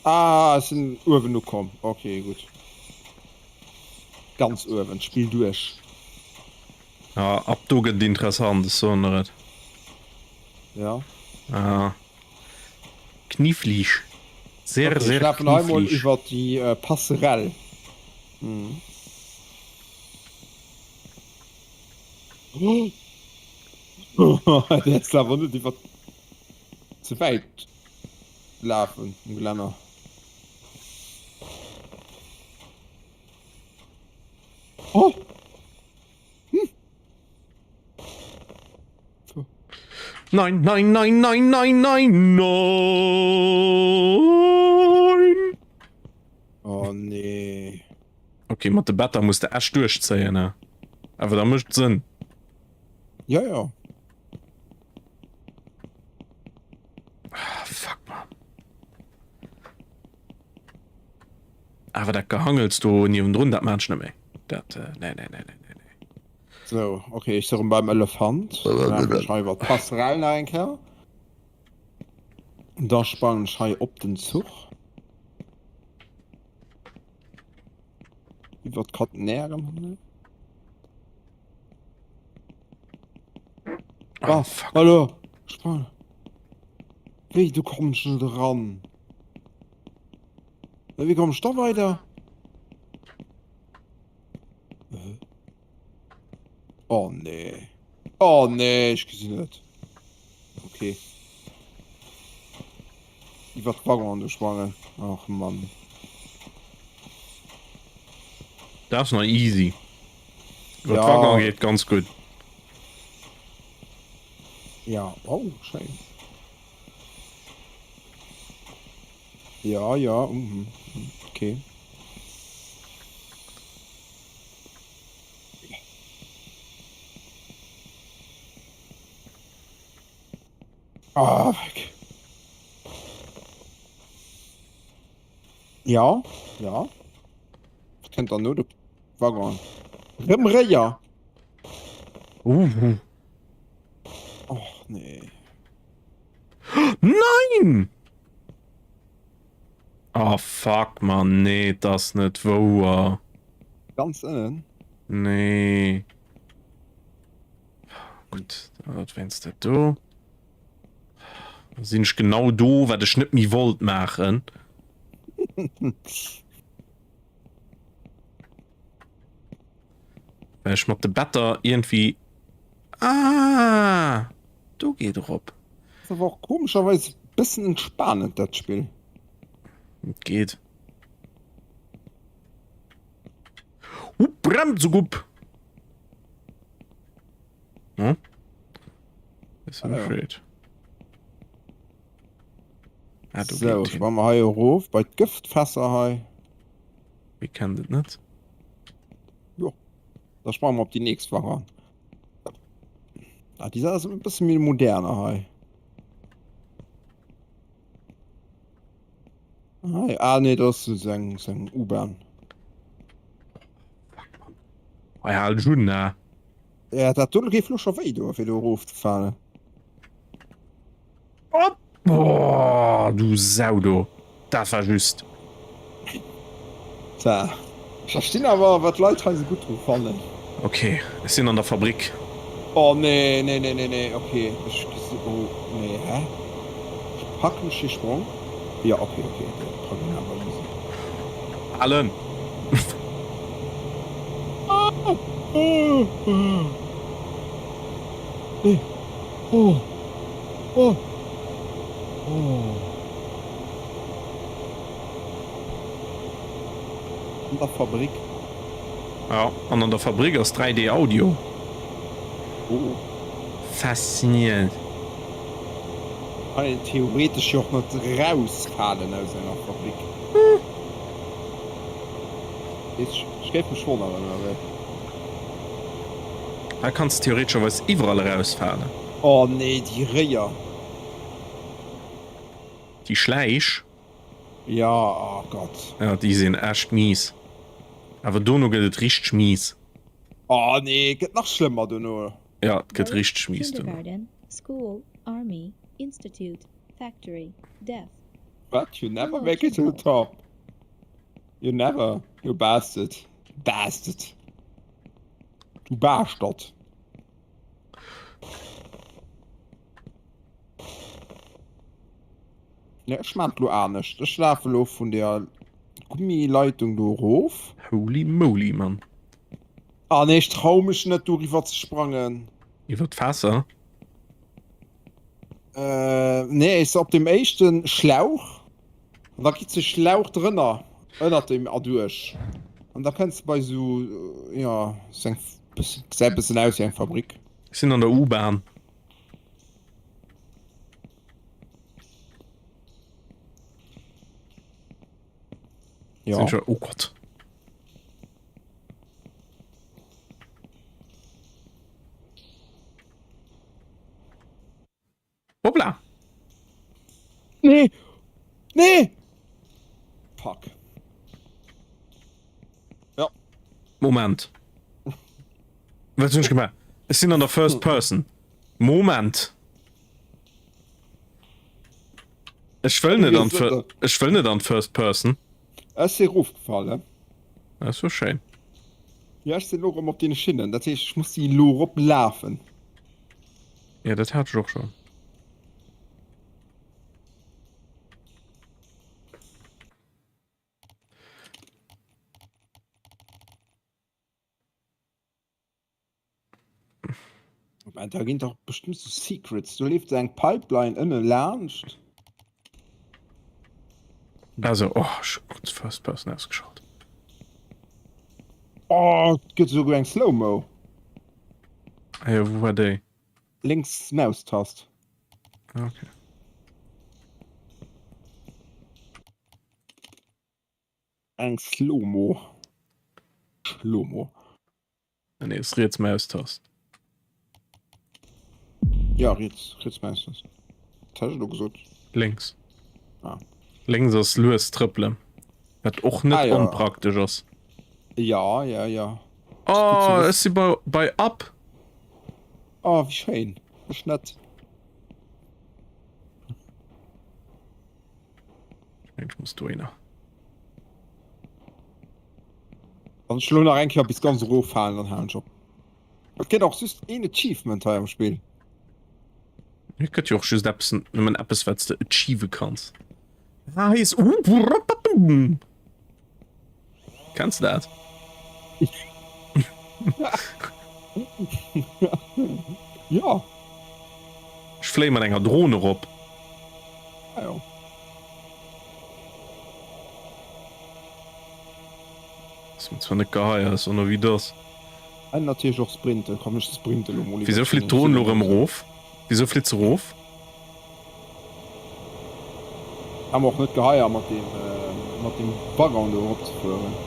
Ah, ech sinn uewen ukomm. Okay, gutt. Ganz uewen, d'Spill duerch. Ja, ab do gëtt et interessant, ech soen der et. Ja. Ah. Knifflig. Sehr, Okay, ech sehr lafen hei mol knifflig. iwwer déi Passerelle. Mhm. Däerfs awer net iwwer ze wäit lafen um Gelänner. Oh! Hm. Nein, nein, nein, nein, nein, nein, nein! Oh nee. Okay, mat de Better muss de echt duerchzéien, ne? Awer da mécht Sënn. Ja, ja. Ah, fuck, man. Awer dat Gehangels do niewendrun, dat maan ech net méi. Dat, äh, nee, nee, nee, nee, nee, nee. So, okay, ech si rëm beim Elefant. Dann ech hei iwwer d'Passerelle nach eng Kéier. Da sprangen ech hei op den Zuch. Iwwer d'Catenairen. Ah, Ah, fuck. hallo. Sprang. Wéi, du kommst net eran? Wéi komm ech da weider? Äh. Oh nee. Oh nee, ech gesinn et. Okay. Iwwer d'Waggonen do sprangen. Ach Mann. Dat ass nach easy. Iwwer Ja. d'Waggon geet ganz gutt. Ja, oh, schéin. Ja, ja, mhm. Okay. Ah, fuck. Ja, ja. Was kennt dann nur de Waggon? Rëm Réier! Uh. Och nee. Nein! Oh fuck man, nee, dat ass net wouer. Ganz ënnen? Nee. Gutt, dat wéinst dat do. Da sinn ech genau do, wat ech net méi wollt maachen. Well ech mat de Better iergendwéi. Ah! Do geet erop. Ass awer och komescherweis e bëssen entspanend dat Spill. Et geet. Hup, Bremsegupp! Hm? Ist Ah, ja. Bescheid. Ah, do So, geet hin. sprange mer hei erof bei d'Gëftfässer hei. Wie kennt et net? Jo, da sprange mer op déi nächst Waggon. Ah, déi ass e bësse méi moderner hei. Ah, ja. ah nee, dat ass sou eng, sou eng U-Bahn. Hei hal ech un, ne? Ja, dat do géif lo scho wéi do, fir do erofzefalen. Op! Boah, du Sau do. Dat war just. Tja, ech verstinn awer, wat d'Leit hei sou gutt dru fannen. Okay, ech sinn an der Fabrik. Oh nee, nee, nee, nee, nee, okay. Ech gesi, oh nee, hä? Packen ech dee Sprong? Jo, okay, okay, dee packen ech awer easy. Alen! Nee, oh, oh, oh. An der Fabrik. Ja, an an der Fabrik ass 3D Audio. Oh. Faszinierend. Kann een theoretesch jo och net rausfalen aus enger Fabrik. Weess ech géif mech wonneren, awer. Hei kanns de theoretescherweis iwwerall erausfalen. Oh nee, déi Réier. Déi Schläich. Jo, oh Gott. Ja, déi sinn echt mies. Awer dono gëtt et richteg mies. Oh nee, et gëtt nach schlëmmer dono. Ja, et gëtt richteg mies dono. Kindergarten, school, army, institute, factory, death. But you never make it to the top. You never, you bastard. Bastard. Du Baaschtert. Ne, ech maan et lo anescht. Ech lafe lo vun der Gummileitung do erof. Holy moly, Mann. Ah nee, ech trau mech net doriwwer ze sprangen. Iwwer d'Fässer? Äh, nee, ech op dem éischten Schlauch. An da geet de Schlauch drënner, ënnert dem erduerch. An da kënns de bei sou, jo, sou eng, gesäit bëssen aus wéi eng Fabrik. Ech sinn an der U-Bahn. Ja. Sind schon, oh Gott. Hoppla. Nee. Nee. Fuck. Ja. Moment. Wat hunn ech gemaach? Ech sinn an der First Person. Moment. Ech wëll net an ech wëll net an First Person. Ech si erofgefall, ne? Dat ass jo schéin. Ja, ech sinn elo erëm op deene Schinnen. Dat heescht, ech muss déi elo erop lafen. Ja, dat hat ech och schonn. Moment, da ginn doch bestimmt so Secrets. Do leeft eng Pipeline ënne laanscht. Also, oh, ech hu kurz First Person ausgeschalt. Oh, et gëtt esouguer eng Slow-Mo. Ah jo, wou war déi? Lénks Maustast. Ah, okay. Eng Slow-Mo. Schlomo. Ah, nee, ist riets Maustast. Ja, riets, riets Maustast. Was hast du gesagt? Lénks. Ah. Lénks ass lues trëppelen. Wat och net ah, ja. onpraktesch ass. Ja, ja, ja. Oh, ech si bei, bei Up. Oh, wéi schéin. Ech net. Ech muss dohinner. Wann ech lo nach eng Kéier bis ganz erof falen, dann halen ech op. Et gëtt och just een Achievement hei am Spill. Et gëtt jo och just eppes, nëmmen eppes wat s de achieven kanns. Ah, hei ist. Kenns de dat? Ja. Ech fléie mat enger Dron erop. Ah jo. Ass mir zwar net geheier, ass och no wéi dass. Kann natierlech och sprinten. Komm ech sprinte lo mol iwwer Wisou flitt d'Dron lo rëm erof? Wisou flitt se erof? War mer och net geheier mat deem mat deem Waggon do erop ze fueren.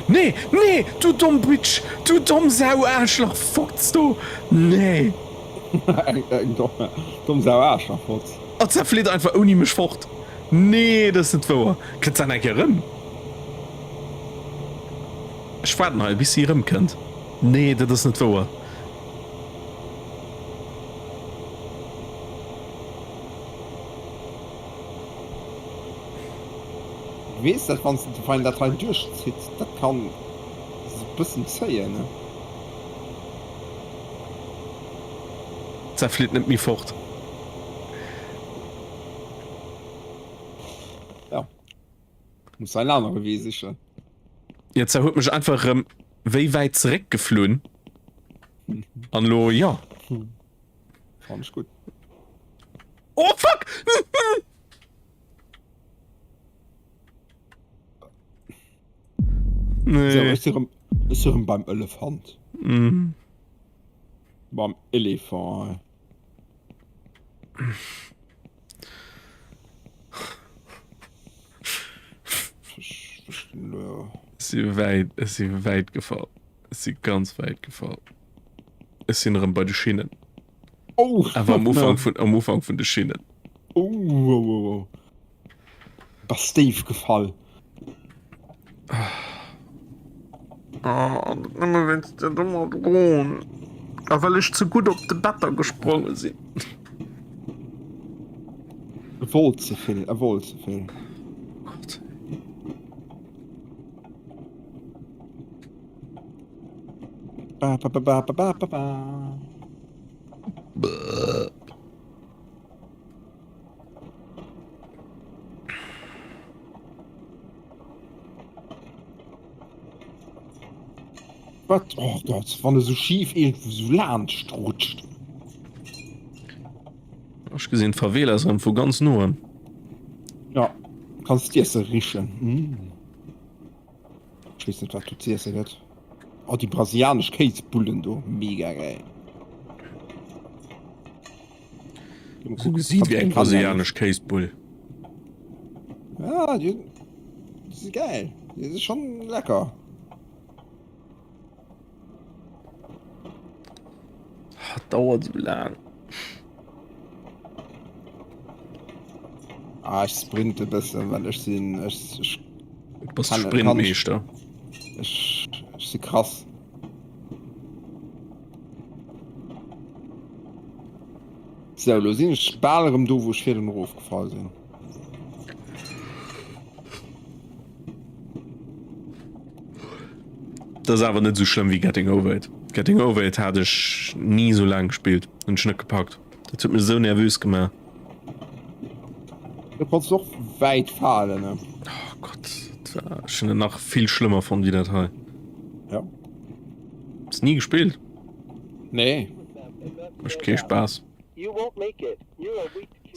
Nee, nee, du domm Bitch, du domm Sau, Aarschlach, Fotz, du, nee. Eng domm Sau, Aarschlach, Fotz. A se flitt einfach ouni mech fort. Nee, dat ass net wouer. Kënnt se eng Kéier erëm? Ech waarden hei bis si erëmkënnt. Nee, dat ass net wouer. Du weess dat wanns de fein dat hei duerchzitt, dat kann e bëssen zéien ne? D'Sa flitt net méi fort. Ja. Muss en anere Wee sichen. Ja, d'Sa huet mech einfach erëm wéi wäit zeréck geflunn. An elo, jo. Fand ech gutt. Oh fuck! Nee. So, ech si rëm, ech si rëm beim Elefant. Mm. Beim Elefant. Ech si wäit, ech si wäit gefall. Ech si ganz wäit gefall. Ech sinn erëm bei de Schinnen. Oh, Awer am Ufank vun, am Ufank vun de Schinnen. Oh, oh, oh, oh. Bass déif gefall. Oh, nëmme wéinst der dommer Dron. A well ech ze gutt op de Better gespronge sinn. E wollt ze vill, e wollt ze vill. Gott. Ba, ba, ba, ba, ba, ba, ba. Wat? Oh Gott, wann e sou schief iergendwou sou laanscht rutscht. Ech gesinn d'Favelas erëm vu ganz noem. Ja, kanns d'Iesse richen. Mm. Ech weess net wat do z'iesse gëtt. Oh déi brasilianesch Kéisbullen do, mega gäil. Sou gesiit wéi eng brasilianesch Kéisbull. Ja, déi si gäil. Déi si schonn lecker. Ah, dauert sou laang. Ah, ech sprinte bëssen, well ech sinn ech, ech Du bass de Sprintmeeschter. Ech, ech si krass. Sou, lo sinn ech bal erëm do, wou ech virdrun erofgefall sinn. Dat ass awer net esou schlëmm wéi Getting Over It. Getting Over It hat ech ni esou laang gespillt, hunn ech net gepackt. Dat huet mech esou nervös gemaach. Do konns du och wäit falen, ne? Oh Gott, dat war, ech hunn et nach vill schlëmmer fonnt wéi dat hei. Ja. Hues ni gespillt? Nee. Mécht kee Spaass.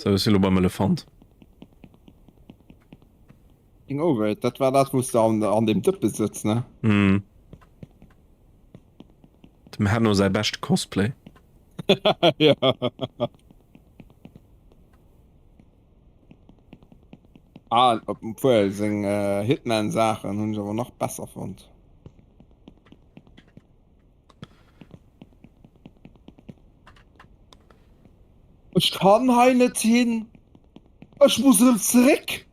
Sou, ech si lo beim Elefant. Getting over it, dat war dat wou s de an, an deem Dëppe sëtz, ne? Mhm. Dem Hanno säi beschte Cosplay. Ja. Ah, obwuel seng Hitman-Saachen hunn ech awer nach besser fonnt. Ech kann hei net hin. Ech muss erëm zeréck.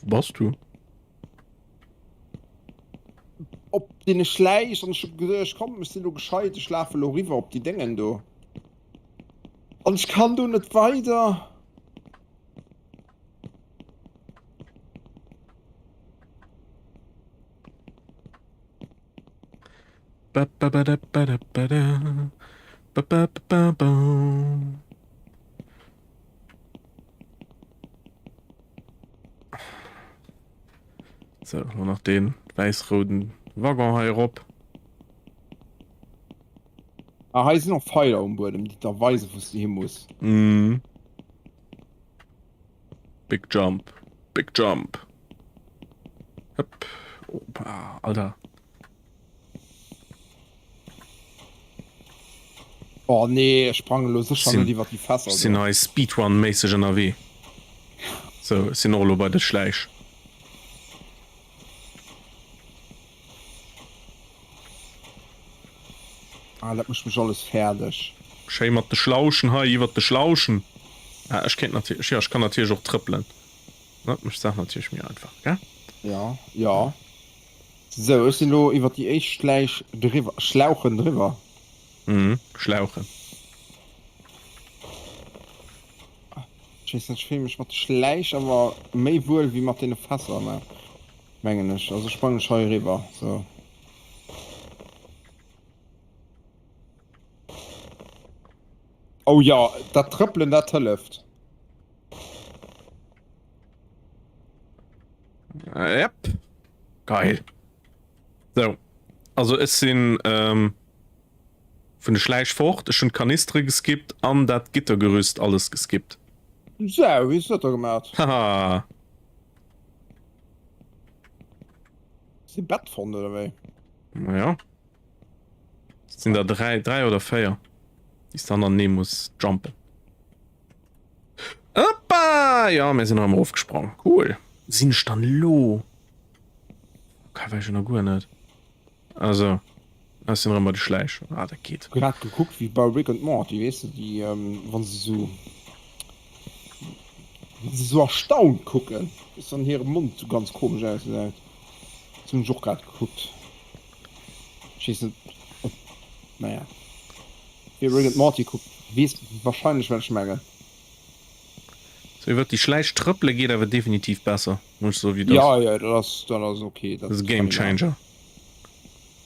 Wou bass du? Op deene Schläich an ech hu geduecht, komm, ech sinn elo gescheit, ech lafe elo eriwwer op déi Déngen do. An ech kann do net weider. Ba ba ba da ba da ba da. Ba ba ba ba ba. So, lo nach den wäiss-rouden Waggon hei erop. Ah, hei sinn och Pfeiler um Buedem, déi der weisen, wou s de hi muss. Mhm. Big Jump, Big Jump. Hëpp. Opa, Alter. Oh nee, ech sprange lo sécher net iwwer déi Fässer do. Sinn hei Speedrun-méisseg ënnerwee. Sou, ech sinn och elo bei de Schläich. Ah, dat mécht mech alles fäerdeg. Schéi mat de Schlauschen hei, iwwert de Schlauschen. Ah, ech kéint natierlech, jo, ech kann natierlech och trëppelen. Dat mécht d'Saach natierlech méi einfach, gell? Jo, jo. Sou, ech sinn elo iwwert déi éischt Schläich driwwer, Schlauchen driwwer. Mhm, Schlauchen. Ech weess net, ech fille mech mat de Schläich awer méi wuel wéi mat deene Fässer, mä mengen ech. Also sprangen ech hei eriwwer, sou. Oh jo, dat Trëppelen, dat hëlleft. Yep. Geil. So. Also ech sinn ähm, vun de Schläich fort, ech hunn d'Kanistere geskippt an dat Gittergerüst alles geskippt. So, wéi hues du dat da gemaat? Haha. Hues de e Bett fonnt oder wéi? Naja. Et sinn der 3, 3 oder 4, déi s de hannertenee muss jumpen. Oppa! Ja, mir sinn erëm erofgesprong. Cool. Wou sinn ech dann elo? Okay, weess ech nach guer net. Also, ech sinn erëm bei de Schläich. Ah, dat geet. Grad gekuckt wéi bei Rick and Morty, weess de, déi, wa se sou, wa se sou erstaunt kucken, weess de, wann hire Mond sou ganz komesch ausgesäit. Dat hunn ech och grad gekuckt. Ech weess net, ob, naja. Wie Rick and Morty kuckt, weess wahrscheinlech wat ech mengen. Sou iwwert déi Schläich trëppele geet awer definitiv besser, muss ech soen, wéi dass. Ja, ja, dat ass, dat ass ok. Dat ass e Game Changer.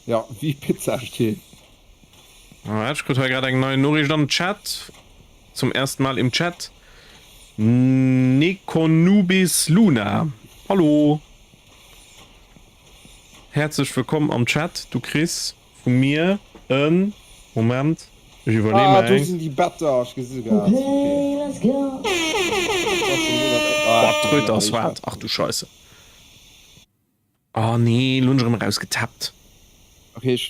Ja, wéi Pizza-Still. Alright, ech krut hei grad eng nei Noriicht am Chat. Zum ersten Mal im Chat. Nekonubis Luna. Hallo. Häerzlech wëllkomm am Chat. Du kriss vu mir en, Moment, ech iwwerleeë Ah, mer do eng. sinn déi Better, ech gesi se grad. Okay. Boah, d'Tröte ass waart. Ach du Scheisse. Oh nee, lo hunn ech erëm erausgetappt. Okay, ech.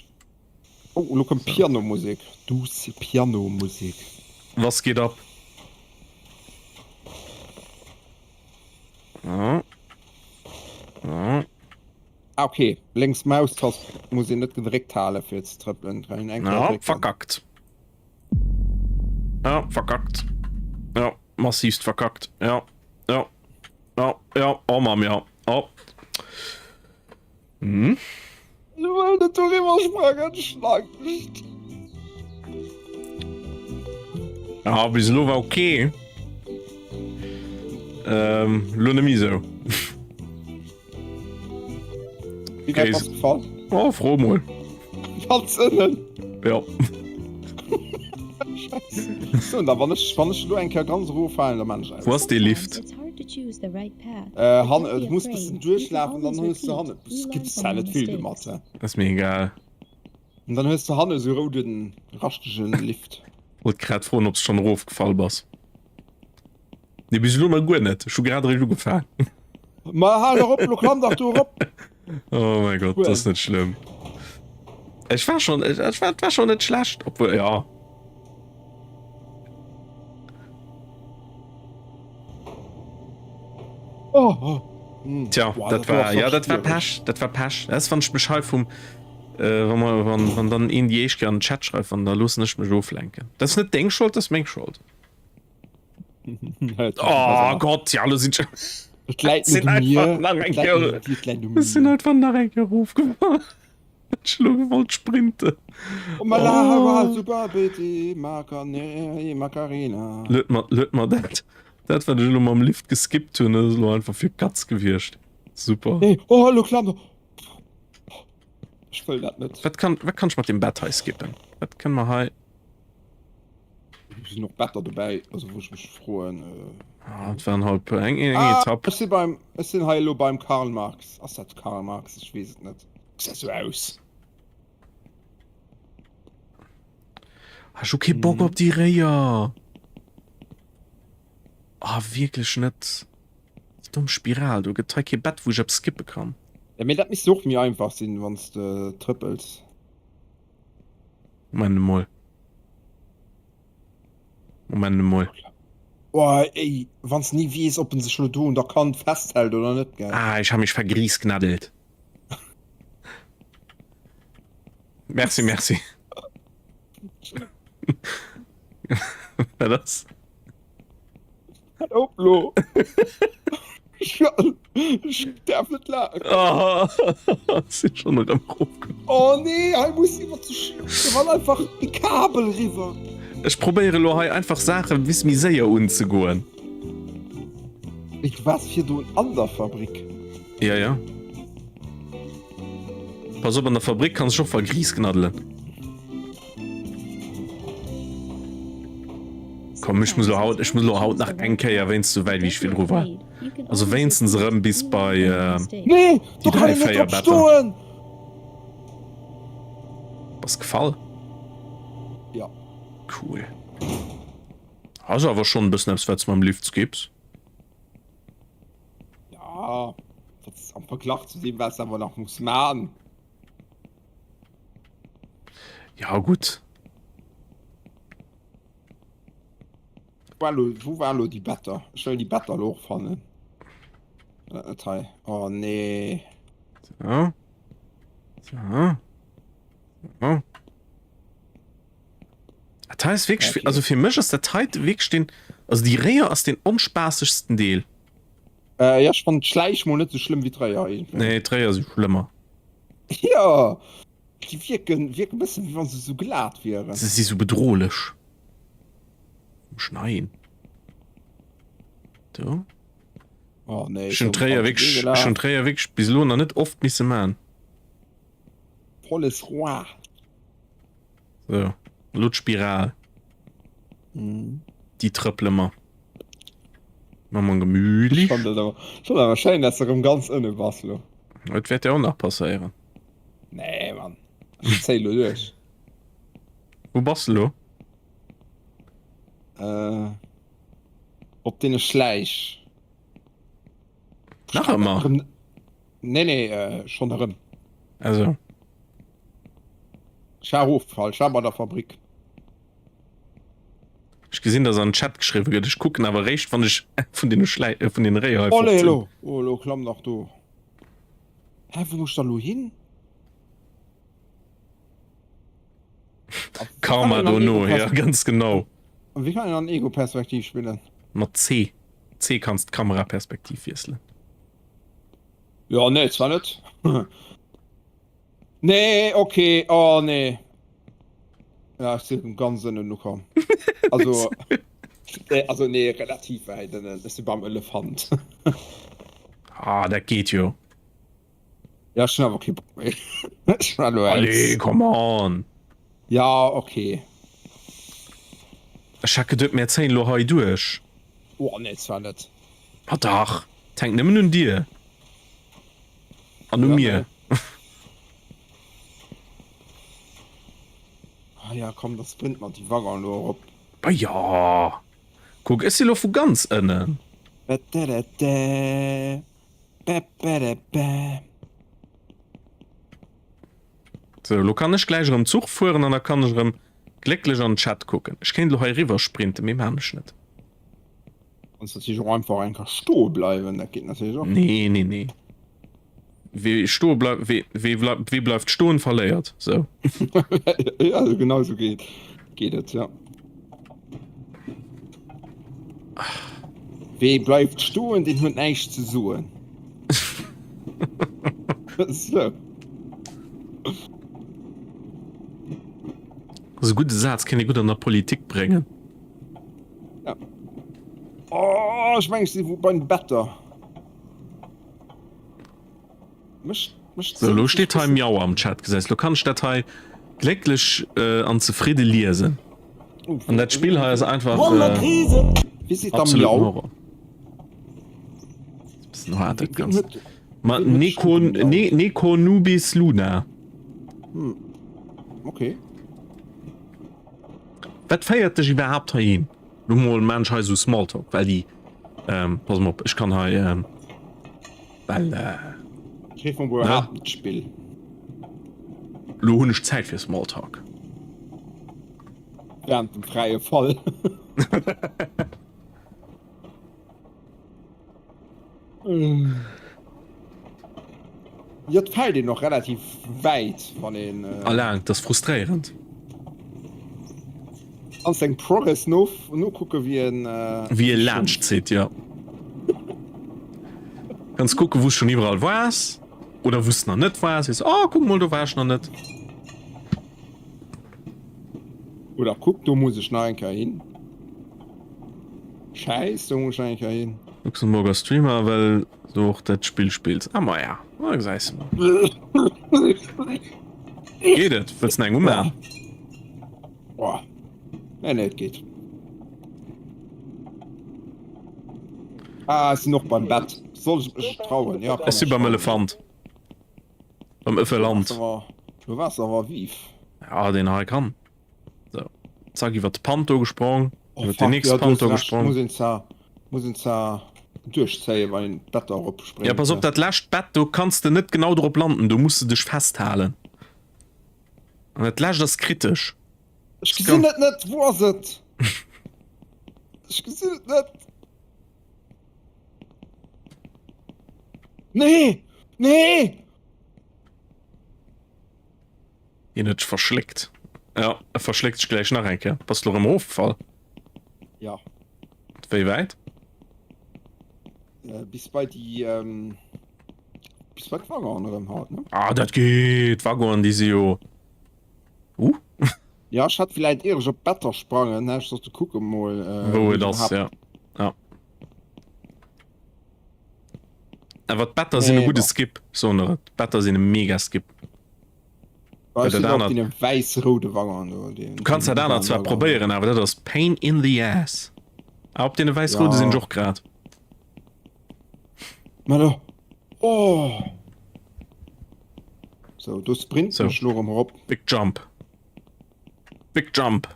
Oh, elo kënnt Pianomusek. Douce Pianomusek. Was geht ab? Ah. Ah. Ah, okay. Lénks Maustast muss een net gedréckt halen fir ze trëppelen. Kann een eng Kéier Ja, drécken. verkackt. Ja, verkackt. Ja, massivst verkackt. Ja, ja, ja, ja, oh Mann, ja. Oh. Hm? Ech wëll net doriwwer sprangen, Schlangt. Ah, bis elo war okay. Ähm, lo net méi sou. Wéi wäit bass gefall? Oh, fro mol. Ganz ënnen. Ja. Scheiße. So, da wann ech, wann ech lo eng Kéier ganz eroffalen, da man ech aus. Wo ass dee Lift? Äh, han, du muss bëssen duerchlafen, dann hues du hannen. Du skippst zwar net vill domat, hä? Ass mir egal. An dann hues du hanne sou rouden, raschtegen Lift. Wollt grad froen, ob s schonn erofgefall bass. Nee, bis elo nach guer net. Ech hu grad eréischt ugefaang. Ma hal dach op, lo klamm dach do erop! Oh mein Gott, das ist net schlimm. Ech war schon, ech, ech war, war schon net schlecht, obwohl, ja. Oh, oh. Hm. Tja, Boah, dat dat war war, schon ja, dat war schwierig. Pech, dat war Pech. Das wann ech mech hei vum, äh, wann, man, wann, wann dann een déi éischt Kéier an den Chat schreift, wann da loossen ech mech oflenken. Dat ass net deng Schold, dat ass meng Schold. Oh Gott, ja, lo sinn ech. Et läit Sinn net u mir. einfach nach eng Et läit Kéier. net u dir, et läit u Ech sinn mir. einfach nach eng Kéier erofgefall. Ech elo gewollt sprinten. Oh, Malawa, super BT, Macarena, Macarena. Luet mer, luet mer dat, dat wat ech elo mam Lift geskippt hunn, dat ass elo einfach fir d'Katz gewiescht. Super. Hey, oh, lo klamm. Ech wëll dat net. Wat kann, wat kann ech mat dem Bett hei skippen? Wat kënne mer hei? Do sinn och Better dobäi, also wou ech mech froen. Äh... Ah, et waren halt eng, eng ah, Etapp. Ech si beim, ech sinn hei elo beim Karl Marx. Ass dat Karl Marx? Ech weess et net. Gesäit sou aus. Ah, ech hu kee Bock op déi Réier. Ah, wierklech net. Déi domm Spiral do. Gëtt hei kee Bett, wou ech eppes skippe kann? Ja, mee dat misst och méi einfach sinn, wann s de trëppels. Moment emol. Moment emol. Oh, ey, wann s ni weess, ob en sech lo do un der Kant festhält oder net, gell? Ah, ich habe mich vergriesgnaddelt. Merci, merci. Wat ass? Hal op lo! Ech däerf net laachen. Oh, sinn schon erëm erofgefall. Oh nee, hei muss iwwer ze sch wann einfach de Kabel riwwer. Ech probéiere lo hei einfach Saache bis méi séier unzegoen. Wéi du waars virdrun an der Fabrik. Ja, ja. Pass op, an der Fabrik kanns dech och vergriesgnaddelen. Komm, ech muss lo haut, ech muss lo haut nach eng Kéier wéinst sou wäit wéi ech virdru war. Also wéinstens erëm bis bei Nee, déi do kann 3, een net 4 drop Better. stoen! Bass gefall? Ja. Cool. Ass awer schonn e bëssen eppes wat s mam Lift skips. Ja, dat ass am Verglach zu deem wat s awer nach muss man. Ja gutt. War lo, wou war lo déi Better? Ech wëll déi Better lo och fannen. War dat net hei? Oh nee. So. So. So. Dat hei ass wierklech, also fir mech ass dat hei wierklech den, also déi Réier ass den onspaasegsten Deel. Äh, ja, ech fannen d'Schläich mol net sou schlëmm wéi d'Réier iergendwéi. Nee, d'Réier si schlëmmer. Jo, déi wierken, wierken bëssen wéi wann se sou glat wieren. Se si sou bedrohlech. Schneien. Do. Oh nee, Ech hunn d'Réier wierklech, ech hunn d'Réier wierklech bis elo nach net oft misse man. Volles Rohr. So, elo d'Spiral. Mhm. Déi trëppele mer. Maache mer gemütlich. Ech fannen dat awer, schon awer schéin, dass de rëm ganz ënne bass lo. Et wäert jo och nach passéieren. Nee, Mann. Ech zéi lo duerch. Wou bass de lo? Äh, op deene Schläich. Nach ëmmer? Nee, nee, äh, schon erëm. Also. Ech war erofgefall, ech war bei der Fabrik. Ech gesinn, dass an den Chat geschriwwe gëtt. Ech kucken awer eréischt, wann ech vun den Schlei äh, vun den Réier hei fort Allez, sinn. elo! Oh, elo klamm nach do. Hä, wou muss ech da lo hin? A wéi kann Karma een an dono, ja, Ego-Pers ganz genau. A wéi kann een an Ego-Perspektiv spillen? Mat C. C kanns d'Kameraperspektiv wiesselen. Jo, nee, zwar net. Nee, okay, oh nee. Ja, ech sinn ganz ënnen ukomm. Also, nee, also nee, relativ wäit ënnen. Ech si beim Elefant. Ah, dat geet jo. Ja, ech hunn awer kee Bock méi. Ech war elo aus. Allez, come on. Ja, okay. Ech hat geduet, mär zéien elo hei duerch. Oh nee, zwar net. Ma dach, 't hänkt nëmmen un dir. An u Ja, mir. nee. Ah ja, komm, da sprint mer déi Waggon elo erop. Ba jo. Kuck, ech si lo vu ganz ënnen. Ba-da-da-da, ba-ba-da-ba. Sou, elo kann ech gläich erëm Zuch fueren an da kann ech erëm glécklech an den Chat kucken. Ech kéint elo hei eriwwer sprinten, mee maan ech net. Kanns natierlech och einfach eng Kéier stoe bleiwen, dat geet natierlech och. Nee, nee, nee. Wee stoe bleift, wee, wee, wee bleift stoen, verléiert. Sou. Ja, genau sou geet, geet et, ja. Wee bleift stoen, deen huet näischt ze soen. Sou. Ass e gudde Saz, kéint ee gutt an der Politik bréngen. Ja. Oh, ech meng, ech si bei den Better. Mech, mech So, lo steet hei Miau am Chat, gesäis. Lo kann ech dat hei glécklech äh, an zefridde liesen. An dat Spill hei ass einfach äh, Wie seet da absoluten Miau? Horror. Bisschen hart, dat Wien Ganzt. huet, Ma wien huet Neko, geschriwwen Miau? ne, Neko Nubis Luna. Hm. Okay. Wat féiert dech iwwerhaapt heihin? Lo mol maan ech hei sou Smalltalk, well déi, ähm, pass mol op, ech kann hei, ähm, well, äh, Ech weess mol ne? iwwerhaapt net d'Spill. Lo hunn ech Zäit fir Smalltalk. Während dem fräie Fall. Jo, et fält een och relativ wäit, wann een. A laang, 't ass frustréierend. Kanns deng Progress no nokucken, wéi en. Wéi e laanscht zitt, jo. Kanns kucken, wou s schonn iwwerall waars oder wou s nach net waars. Sees, oh, kuck mol, do war ech nach net. Oder kuck, do muss ech nach eng Kéier hin. Schäiss, do muss ech nach eng Kéier hin. Luxemburger Streamer, well du och dat Spill spills. Ah maja, da gesäis de mol. Geet et? Wëlls de nach eng umaan? Boah. Nee, nee, et geet. Ah, ech sinn och beim Bett. Soll ech mech trauen? Ja, komm, Ech si ech beim traue mech. Elefant. Beim Lo Ëffelant. waars awer, lo waars de awer viv. Ja, deen hei kann. Sou, zack, iwwer de Pant do gesprong, Oh iwwer den fuck, nächste ja, du Pant hues do recht. gesprong. Muss een zwar, muss een zwar duerchzéien, wann een d'Better Ja, eropspréngt, pass op, ne? dat lescht Bett, do kanns de net genau drop landen, do muss de dech festhalen. An dat lescht ass kritesch. Ech gesinn et net, wou ass et? Ech gesinn et net. Nee! Nee! Hien huet sech verschléckt. Ja, e verschléckt sech gläich nach eng Kéier. Bass du lo erëm erofgefall? Ja. Wéi wäit? Äh, bis bei déi, ähm, bis bei d'Waggonen erëm halt, ne? Ah, dat geet. D'Waggonen, déi si jo. Uh. Ja, ech hätt villäit ier ech op d'Better sprangen, hätt ech sollte kucke mol, äh, Wou wou et ech ass, iwwerhaapt. ja. Ja. Awer d'Better sinn e Nee, gudde bon. Skip, soen der et. D'Better sinn e mega Skip. Well Well ech dat sinn op anert. deene wäiss-roude Waggonen do, Du deen, kanns deen dat anert zwar U-Bahn-Waggon do. probéieren, awer dat ass pain in the ass. Ah, op deene wäiss-roude sinn ech Ja. och grad. Mä do, oh! Sou, do sprinten So. ech lo erëm erop. Big Jump. Big Jump.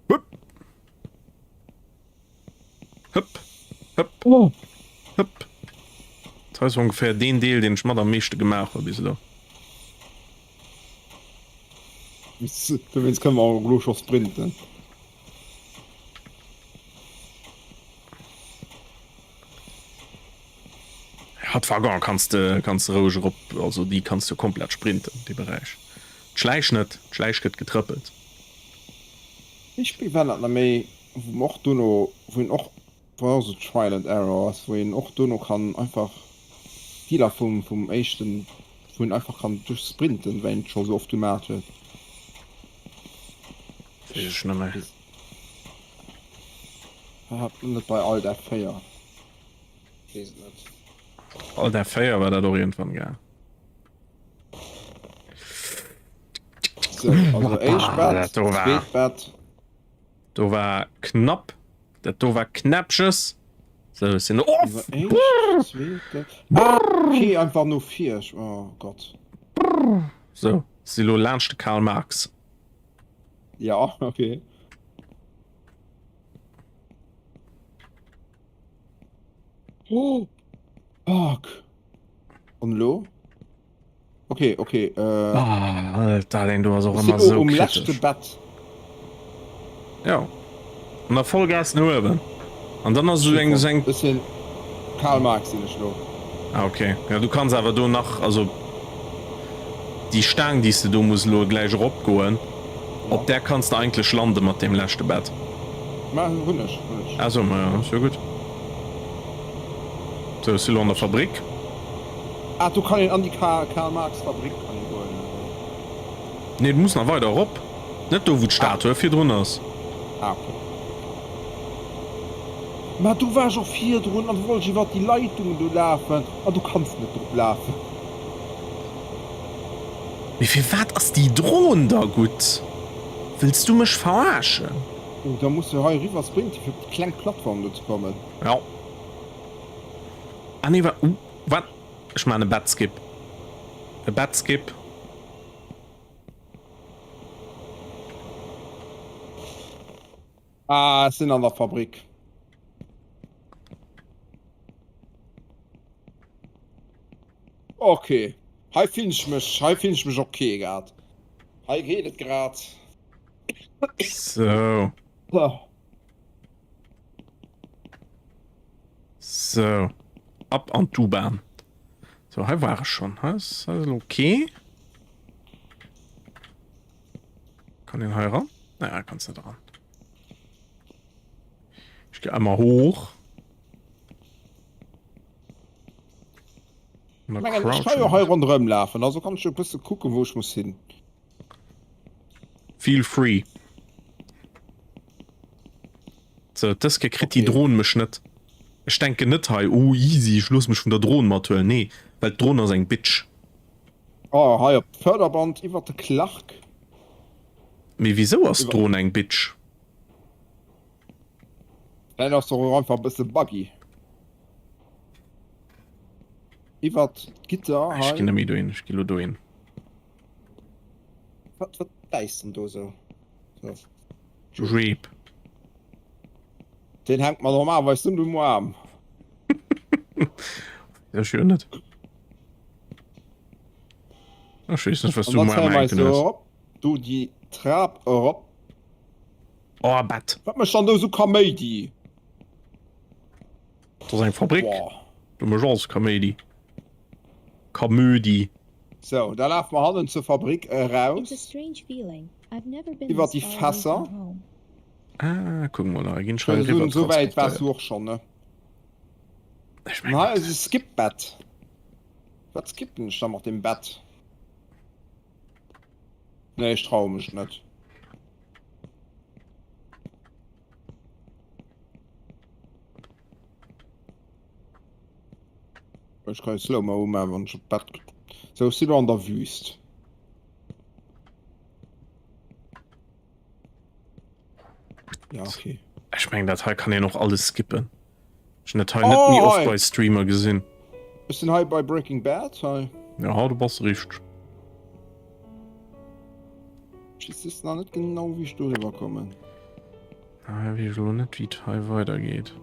Hup. Hëpp. Hëpp. Oh. Hëpp. Dat ass ongeféier deen Deel, deen ech mat am meeschte gemaach hu bis elo. Dowéinst kënne mer och elo scho sprinten. Ja, d'Waggon kanns de, kanns de roueg erop, also déi kanns de komplett sprinten, dee Beräich. D'Schläich net, d'Schläich gëtt getrëppelt. Wéi Spill war dat nach méi, wou mer och dono, wou een och, wou och esou Trial and Error ass, wou een och dono kann einfach Dealer vum, vum éischten, wou een einfach kann duerch sprinten, wéi een et scho esou oft gemaat huet. Weess ech net méi. War dat net bei Alt F4? Weess et net. Alt F4 war dat och iergendwann, gell? So, also éischt Bett, Dat do war- zweet Bett. Do war knapp. Dat do war knäppches. So, ech sinn. Oh! Also éischt, zweet Bett. Ah, okay, einfach no vir. Oh Gott. So, si lo laanscht de Karl Marx. Ja, okay. Oh, fuck. An elo? Okay, okay. Äh, Ah, Alter, den do ass och ech ëmmer sinn sou um leschte kritesch. Bett. Jo. An da Vollgas no uewen. An dann ass esou eng, esou eng. Ech sinn Karl Marx sinn ech lo. Ah, okay. Ja, du kanns awer do nach, also déi Staang, déi s de do muss elo gläich eropgoen, op där kanns de eigentlech lande mat deem leschte Bett. Ma hunn ech, hunn ech. Ah sou, ma jo, ass jo gutt. Sou, ech si lo an der Fabrik. Ah, do kann een an déi Karl Marx Fabrik kann een goen, oder? Nee, du muss nach weider erop. Net do, wou d'Statue virdrun ass. Ah, okay. Ma do war ech och virdrun an do wollt ech iwwert déi Leitung do lafen an du kanns net drop lafen. Mee firwat ass déi Dron da gutt? Wëlls du mech verarschen? Oh, da muss de hei eriwwer sprinten fir op déi kleng Plattform do ze kommen. Jo. Ah nee, wa, uh, wat? Ech maan e Bettskip. E Bettskip. Ah, ech sinn an der Fabrik. Ok, hei fillen ech mech, hei fillen ech mech ok grad. Hei geet et grad. So. So. Ab an d'U-Bahn. So, hei war ech schon. Hei ass, hei ass elo ok. Kann een hei ran? Nee, hei kanns net ran. Ech geh einmal hoch. Und dann Mengen, ech kann jo hei ronderëm lafen, also kann ech jo e bësse kucken, wou ech muss hin. Feel free. So, dës Kéier kritt déi Okay. Dron mech net. Ech denken net hei, oh easy, ech looss mech vun der Dron mathuelen. Nee, well d'Dron ass eng Bitch. Oh, hei op d'Förderband iwwert de Clark. Mee wisou ass Iwwer d'Dron eng Bitch? Vläicht ass och einfach e bësse buggy. Iwwert d'Gitter Ech hei. ginn net méi dohin, ech gi lo dohin. Wat, wat bäisst denn do sou? So. Reep. Deen hänkt mer normalerweis net um Aarm. Ech jo net. Ech weess net, was An du dann um zéie Aarm mer eis hänken do hues. erop, do déi Trap erop. Oh, Bett. Wat mécht dann do sou Kaméidi? Dat ass eng Fabrik. Boah. Do mécht alles Kaméidi. Kamödi. Sou, da lafe mer hannen zur Fabrik It's a eraus. strange feeling. I've never been Iwwer this déi far away Fässer. from home. Ah, kuck mol, hei ginn ech hei Sou, eriwwer sou wäit waars transportéiert. du och schonn, ne? Ech An mengen, hei ass e Skip-Bett. Wat skippen ech da mat deem Bett? Nee, ech traue mech net. Ech kann Slow-Mo umaachen, wann ech op d'Bett. Sou, ech si lo an der Wüst. Ja, okay. Ech mengen, dat hei kann een och alles skippen. Ech hunn dat hei net méi Oh, oft hei! bei Streamer gesinn. Ech sinn hei bei Breaking Bad hei. Ja, du bass richteg. Ech weess just nach net genau, wéi ech doriwwer kommen. Ah, weess ech elo net, wéi et hei weidergeet.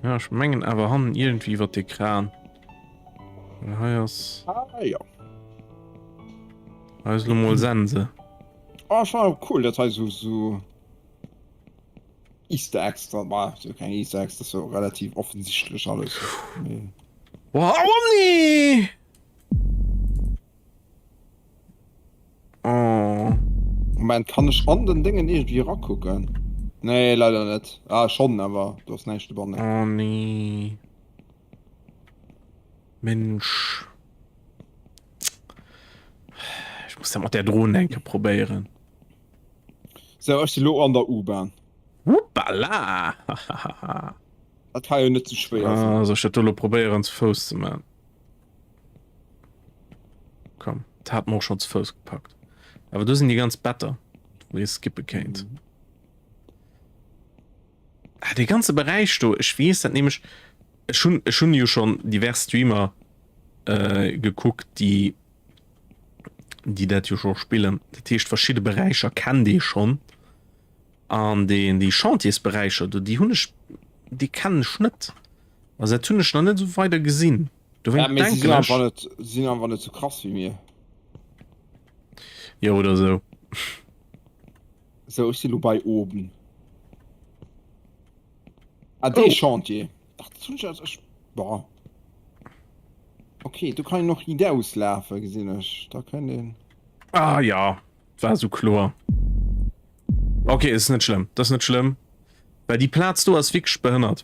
Ja, ech mengen awer hannen iergendwéi iwwer de Kran. Well hei ass. Ah, ja. Hei ass elo mol Sense. Oh, ech fannen cool, dat hei sou, sou Easter Eggs dran. Bah, sou keng Easter Eggs, dat ass jo relativ offensichtlech alles. Mee. Wow, oh nee! Oh. Moment, kann ech an den Déngen iergendwéi erakucken? Nee, leider net. Ah, schonn, awer do ass näischt dobannen. Oh nee. Mensch. Ech muss dat mat der Dron eng Kéier probéieren. Sou, ech si lo an der U-Bahn. Hoppala! Dat ka jo net sou schwéier sinn. Ah, soll ech dat do lo probéieren ze Fouss ze man? Komm, dat hat mer och schon ze Fouss gepackt. Awer do sinn déi ganz Better, wou ee skippe kéint. Mhm. Ah, dee ganze Beräich do, ech weess dat nämlech, ech hunn, ech hunn jo schon divers Streamer äh, gekuckt, déi, déi dat jo scho spillen. Dat heescht, verschidde Beräicher kennt ee schonn. An deen, déi Chantiersberäicher do, déi hunn ech, déi kennen ech net. Also dat hunn ech nach net esou weider gesinn. Ja, Dowéint mee si denken sinn ech. einfach net, si sinn einfach net sou krass wéi mir. Jo, oder sou. Sou, ech si lo bei oben. Ah, dee Oh. Chantier. Ach, dat hunn ech als, ech, boah. Okay, do kann een och hidauslafen, gesinn ech. Da kënnt een. Ah ja, war sou kloer. Okay, ist net schlëmm. Das ist net schlëmm. Well déi Plaz do ass wierklech behënnert.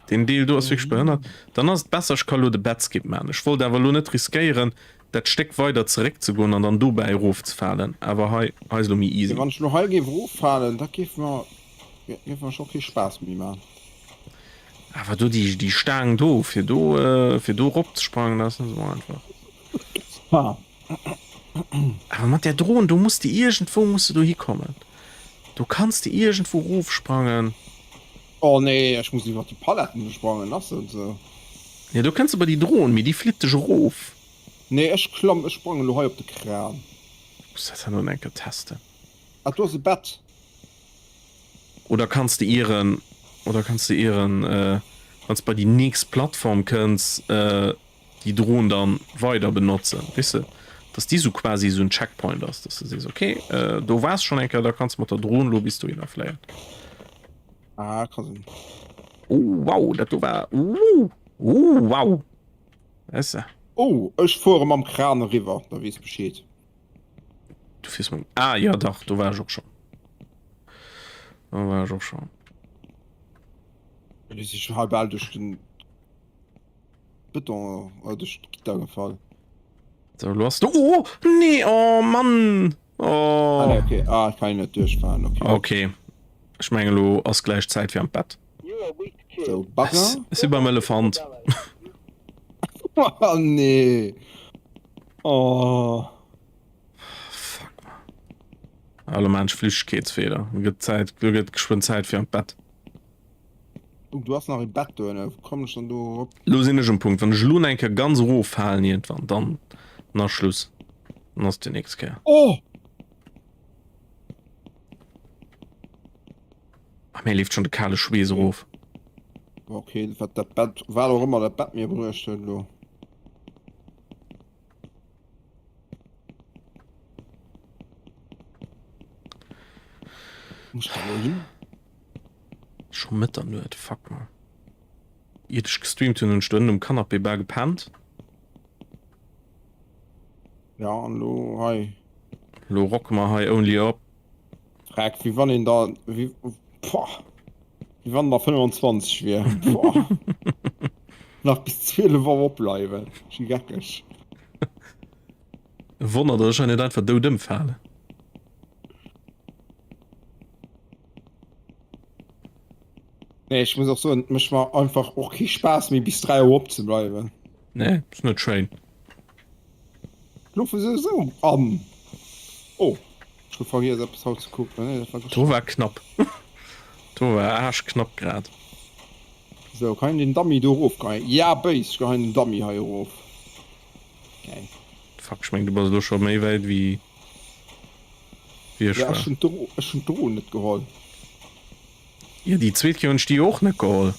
Den Deel do ass wierklech behënnert. Dann ass et besser, ech ka lo de Bettskip maachen. Ech wollt awer lo net riskéieren, dat Stéck weider zeréckzegoen an dann dobäi erofzefalen. Awer hei, hei ass lo méi easy. Wann ech lo hei géif eroffalen, dat géif mer, géif mer scho kee Spaass méi man. Awer do déi, déi Staang do, fir do, fir do eropzesprangen, dat ass net esou einfach. Ha. Awer mat där Dron, do muss de iergendwou muss de do hikommen. Do kanns de iergendwou rofsprangen. Oh nee, ech muss iwwer déi Paletten do sprangen, ass dat esou? Jo, do kënns de bei déi Dron, mee déi flitt dech erof. Nee, ech klamm, ech sprangen elo hei op de Kran. Muss dat herno eng Kéier testen. Ah, do ass e Bett. Oder kanns de ieren, oder kanns de ieren, wann s de bei déi nächst Plattform kënns, déi Dron dann weider benotzen, weess de, dass déi sou quasi sou en Checkpoint ass, dass de sees, okay, do waars schonn eng Kéier, da kanns de mat der Dron lo bis dohinner fléien. Ah, ka sinn. Oh wow, dat do war, uh, uh, wow, weess de. Oh, ech fuere mam Kran eriwwer, da weess Bescheed. Du fiers mam, ah jo dach, do war ech och schonn, do war ech och schonn. Elo si ech hei bal duerch den. Beton äh, duerch d'Gitter gefall. So, lo ass du. Oh, nee, oh Mann! Oh. Ah, nee, okay. Ah, ich kann net duerchfahren. Okay. Okay. Ech menge lo ass gläich Zäit fir an d'Bett. So, Bagger. Ech si beim Elefant. Oh, nee. Oh. Fuck man. Elo maan ech Flüchtegkeetsfeeler. Lo gëtt Zäit, lo gëtt geschwënn Zäit fir an d'Bett. Oh, du has nach e Bett do ënne. Wou kommen ech dann do erop? Lo sinn ech um Punkt. Wann ech elo nach eng Kéier ganz eroffalen iergendwann, dann, dann ass Schluss. Dann ass déi nächst Kéier. Oh! Ah, mir leeft schon de kale Schweess erof. Okay, wat dat Bett, wat och ëmmer dat Bett mir bruecht huet elo. Muss ich da lo hin? Scho Mëtternuet, fuck man. Iert ech gestreamt hunn, hunn ech do ënnen um Canapé bal gepennt. Ja, an lo hei. Lo rocke mer hei only up. Freck, wéi wann een da, wéi, boah, wéi wann der 25 wier. Boah. Nach bis 12 Auer opbleiwen. Ech gi geckeg. E Wonner, datt ech hei net einfach dout ëmfalen. Nee, ech muss och soen, et mécht mer einfach och kee Spaass méi bis 3 Auer opzebleiwen. Nee, ass net schéin. Schlofe souwisou an. Oh, ech hu vergiess eppes haut ze kucken. Nee, dat war Do gëschter. war knapp. Do war aarschknapp grad. Sou, kann een den Dummy do erofgeheien? Ja, béis, ech geheien den Dummy hei erof. Geil. Fuck, ech meng du bass elo scho méi wäit wéi wéi ech Ja, war. ech hunn d'Dro, ech hunn d'Dro net geholl. Jo, déi zweet Kéier hunn ech déi jo och net geholl.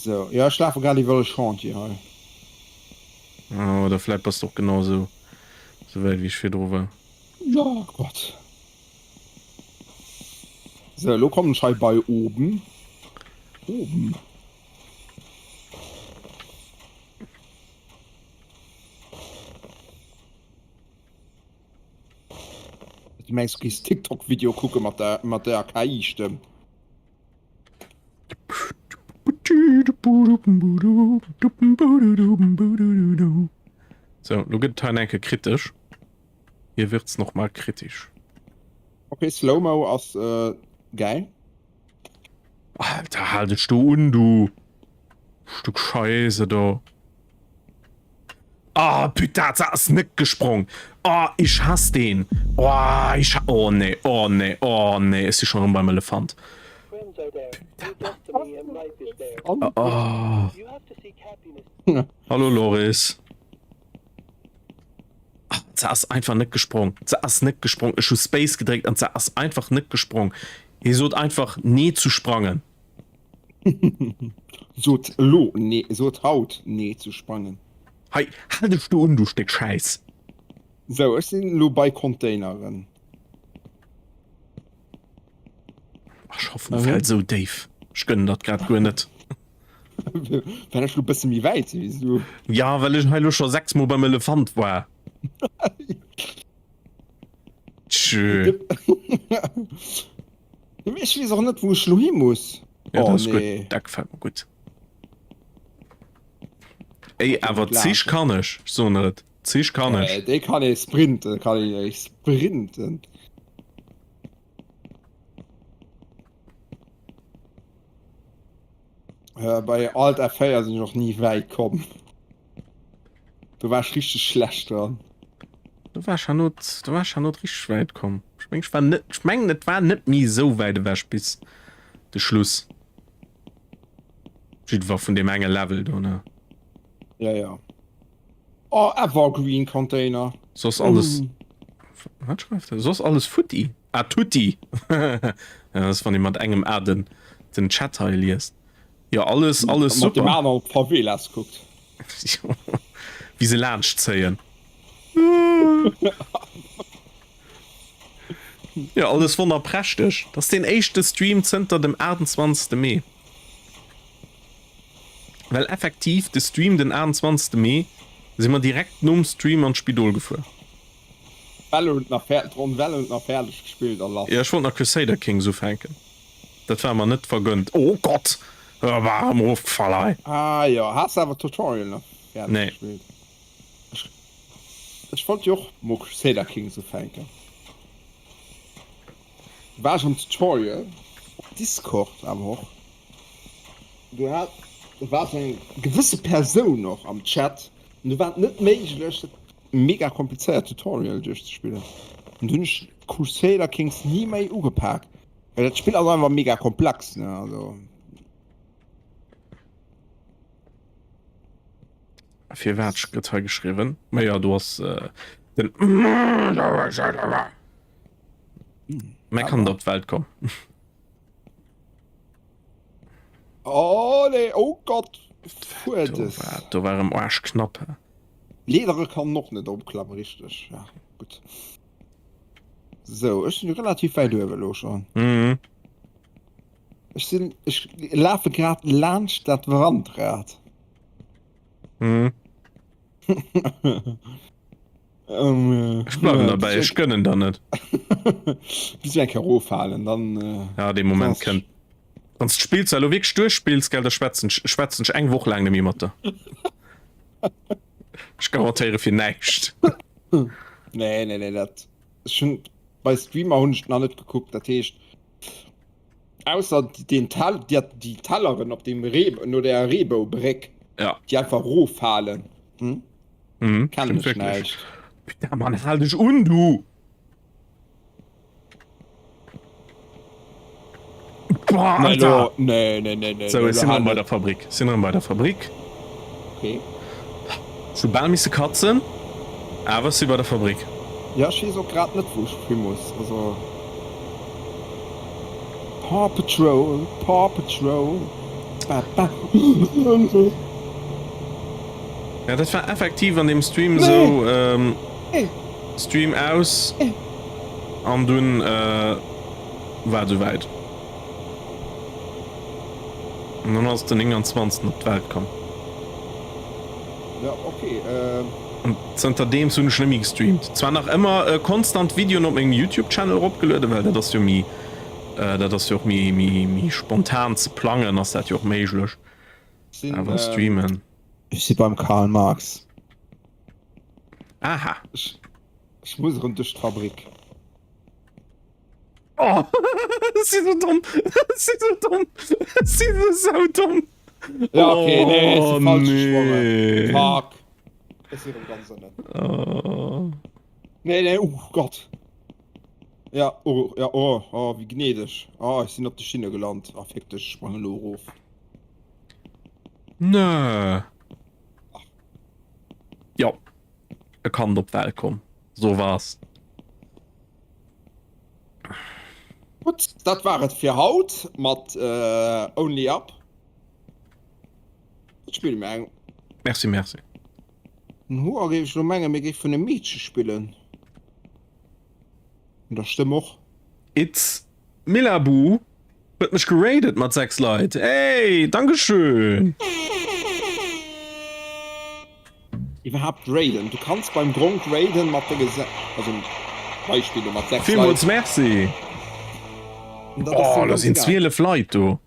Sou, jo, ech lafe grad iwwer e Chantier hei. Oh, oder vläit bass de och genau esou esou wäit wéi ech virdru war. Oh Gott. Sou, elo kommen ech hei bei oben. Oben. Du mengs du gees TikTok Video kucke mat der mat der KI Stëmm? So, lo gëtt et hei enke kritesch. Hier wird's noch mal kritisch. Okay, Slow-Mo ass äh, geil. Alter, hal dech do un, du Stück Scheisse do. Ah, putain, se ass net gesprong. Oh, ich hass den. Oh, ich ha oh nee, oh nee, oh nee, ech si schon erëm beim Elefant. Oh. Hallo Loris. Se ass einfach net gesprong. Se ass net gesprong. Ech hu Space gedréckt an se ass einfach net gesprong. Hie sot einfach nee zu sprangen. Sot elo nee, sot haut nee zu sprangen. Hei, hal dech do un, du Stéck Schäiss! Sou, ech sinn elo bei Containeren. Ech hoffen, du fäls esou déif. Ech gönnen dat grad guer net. Well ech lo bësse méi wäit si wéi s du. Ja, well ech hei lo scho 6 mol beim Elefant war. Tschö. Mee ech weess och net, wou ech lo hi muss. Ja, Oh dat ass gutt. nee. Dat gefält mer gutt. Ey, awer Zich kann ech. Ech soen der et. Zich kann ech. Äh, déi kann ee sprinten, kann een sprinten. Äh, bei Alt F4 sinn ech och ni wäit komm. Do war ech richteg schlecht dran. Do war ech hannot, do war ech hannot richteg wäit komm. Ech meng, ech war net, ech mengen et war net méi esou wäit ewech bis de Schluss. Jiddwer vun deem enge Level do, ne? Ja, ja. Oh, Evergreen Container. Soss alles. Wat schreift er? Soss alles futti. Ah, tutti. Ja, dat ass, wann ee mat engem A den, den Chat hei liest. Jo, alles, alles Mat dem super. aneren op d'Favelas kuckt. Jo, wéi se laanscht zéien. Jo, alles wonnerprächteg. Dat ass deen éischte Stream zënter dem 28. Mee. Well effektiv de Stream den 28. Mee si mer direkt nom Stream an d'Spidol gefuer. Valorant nach fäerdeg, d'Ronn Valorant nach fäerdeg gespillt a lass. Jo, ech wollt nach Crusader Kings ufänken, dat war mer net vergönnt. Oh Gott, war erëm erofgefall hei. Ah jo, has de awer d'Tutorial nach fäerdeg Nee. gespillt? Ech, ech wollt jo och mol Crusader Kings ufänken. War ech am Tutorial op Discord awer och. Do hat, do war sou eng gewësse Persoun och am Chat an do war et net méiglech. mega komplizéiert Tutorial duerchzespillen. An dunn hunn ech Crusader Kings ni méi ugepak, well dat Spill ass einfach mega komplex, ne, also. Firwat gëtt hei geschriwwen? Ma ja, do ass den Mä kann op d'Welt komm. Oh nee, oh Gott, fuer des. Do war em Arsch knapp. Leedere kann och net opklappen, richteg. Ja, gutt. Sou, ech sinn relativ wäit uewe lo schon. Mhm. Ech sinn, ech lafe grad laanscht dat Wandrad. Mhm. Ähm, Ech bleiwen ja, derbäi, bis ech gönnen der net. bis eng Kéier roffalen, dann äh, Ja, dee Moment dann kënnt. Wann s d'Spill zwar elo wierklech duerchspills, gell, da schwätzen ech, schwätzen ech eng Woch laang net méi mat der. Ech garantéiere fir näischt. Nee, nee, nee, dat ech hunn bei Streamer hunn ech nach net gekuckt, dat heescht ausser den Tell, déi, déi Telleren op dem Ree, no der Reebou-Bréck, Ja. déi einfach roffalen. Hm? Mhm, Kennen stimmt ech wirklich. näischt. Putain, Mann, hal dech un, du! Boah, Nee, Alter! lo, nee, nee, nee, nee, So, nee, ech lo sinn hal erëm bei net. der Fabrik. Sinn erëm bei der Fabrik. Okay. Ech hu bal misse katzen, awer ech si bei der Fabrik. Ja, ech weess och grad net, wou ech hi muss. Also. Paw Patrol, Paw Patrol, ba, ba. Ja, dat war effektiv an deem Stream esou, Stream aus an dunn war et esouwäit. An dann ass den 29. op d'Welt komm. Ja, okay. An zënter deems hunn ech net méi gestreamt. Zwar nach ëmmer konstant Videoen op mengem Youtube Channel eropgelueden, well dat ass jo méi, dat ass jo och méi, méi, méi spontan ze plangen, ass dat jo och méiglech. Awer streamen. Ech si beim Karl Marx. Aha. Ech, ech muss erëm duerch d'Fabrik. Oh, ech si sou domm. Ech si sou domm. Ech si sou saudomm. Ja, okay, nee, ech si Oh, falsch gesprongen. nee. Fuck. Ech si erëm ganz ënnen. Oh. Nee, nee, oh Gott. Ja, oh, ja, oh, oh, wéi gnädeg. Oh, ech sinn op de Schinne gelant. Ah, fick dech, ech sprangen elo erof. Nö. Jo, e Kand op d'Welt komm. So war's. Gutt, dat war et fir haut mat Only Up. Wat spille mir eng? Merci, merci. Den Hoer géif ech elo mengen, mir géifen e Meedche spillen. An der Stëmm och. It's Milabu huet mech geradet mat 6 Leit. Hey, dankeschön! Iwwerhaapt raiden, du kanns beim Gronkh raiden mat denge se also Beispill elo mat 6 Leit. Villmools Merci! Oh, do sinn 12 Leit do.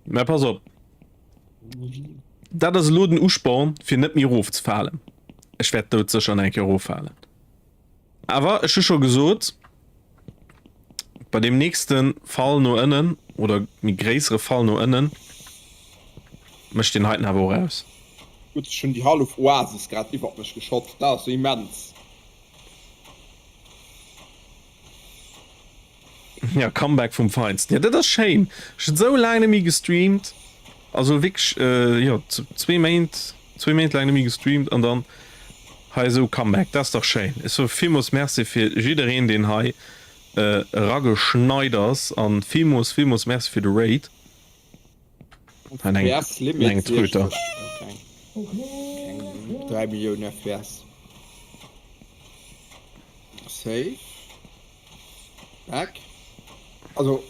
Mä pass op, dat ass elo den Usporn fir net méi erofzefalen. Ech wäert doudsécher nach eng Kéier eroffalen. Awer ech hu scho gesot, bei deem nächste Fall no ënnen oder méi gréissere Fall no ënnen mécht deen heiten awer och aus. Gutt, ech hunn déi hallef Oasis grad iwwert mech geschott, dat ass jo immens. Ja, Comeback vum Feinsten. Ja, dat ass schéin. Ech hunn esou laang net méi gestreamt. Also wierklech, jo, zwee Méint, zwee Méint laang net méi gestreamt an dann hei esou Comeback. Dat ass dach schéin. Ech soe villmools Merci fir jiddereen, deen hei erageschneit ass an villmools, villmools Merci fir de Raid. An eng, FPS Limit eng Tröter. 60, okay. Keng 3 Milliounen FPS. Save. Back. Also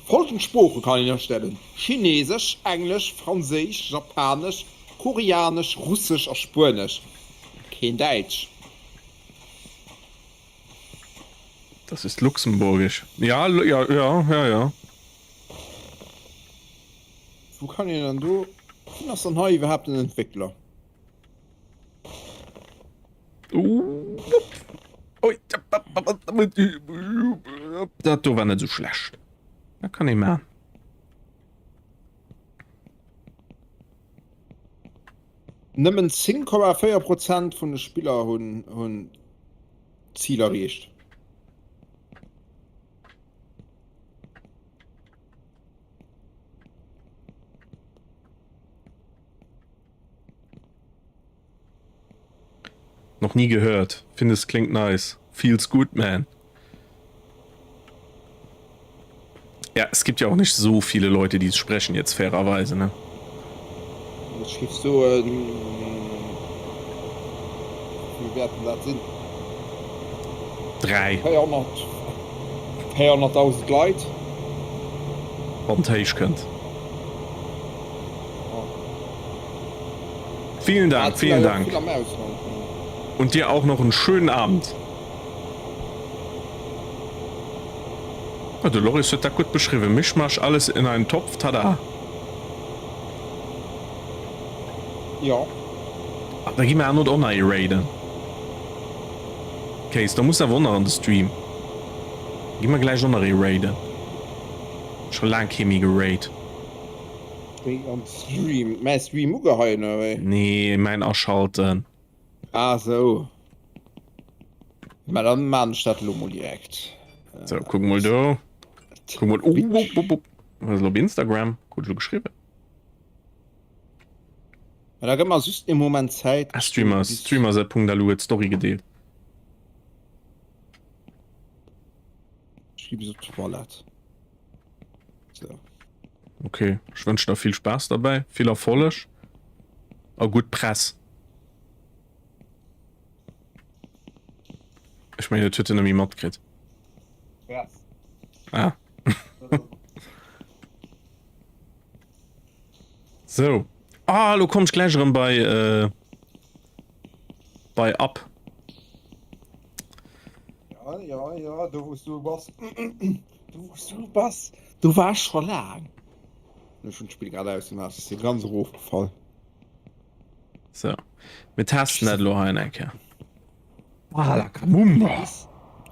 folgend Sprooche kann een erstellen, Chinesesch, Englesch, Franséisch, Japanesch, Koreanesch, Russesch a Spuenesch. Keen Däitsch. Das ist Luxemburgisch. Ja, ja, ja, ja, ja. Wou kann een dann do, wien ass dann hei iwwerhaapt den Entwéckler? Dat do war net sou schlecht. Dat kann ee man. Nëmmen 10,4 Prozent vun de Spiller hunn hunn d'Zil erreecht. Noch nie gehört. Finde es klingt nice. Feels good, man. Ja, es gibt ja auch nicht so viele Leute, die es sprechen, jetzt fairerweise, ne? Ech géif soen, wéi vill wäerten dat sinn? 3. 400, 400.000 Leit. Wann et héich kënnt. Vielen Dank, vielen Dank. Und dir auch noch einen schönen Abend. Ah, de Loris huet dat gutt beschriwwen, Mischmasch, alles in einen Topf, tada! Jo. Ah, da gi mer awer not och nach ee raiden. Case, da muss awer och nach an de Stream. Gi mer gläich och nach ee raiden. Scho laang kee méi geraid. Wéi am Stream? Mäi Stream ugeheien oder wéi? Nee, mäin aschalten. Ah sou. Mä dann maan ech dat elo mol direkt. Sou, kuck mol do. Kuck mol. Oh, oh, oh, oh. Was elo op Instagram? Krut ech elo geschriwwen. Mä da gëtt mer just ee Moment Zäit. Ah, Streamers, Streamers.lu huet d'Story gedeelt. Ech gi bis op d'Toilette. So. Okay, ech wënschen der vill Spaass derbäi, vill Erfolleg a gutt Press. Ech mengen, dat huet en net méi matkritt. Press. Ah. So. Ah, lo komm ech gläich erëm bei, äh, bei Up. Ja, ja, ja, do wou s du bass. Do wou s du bass, do war ech scho laang. Ech hunn d'Spill grad ausgemaach, ech si ganz erofgefall. So, mir testen dat elo hei eng Kéier. Mumba!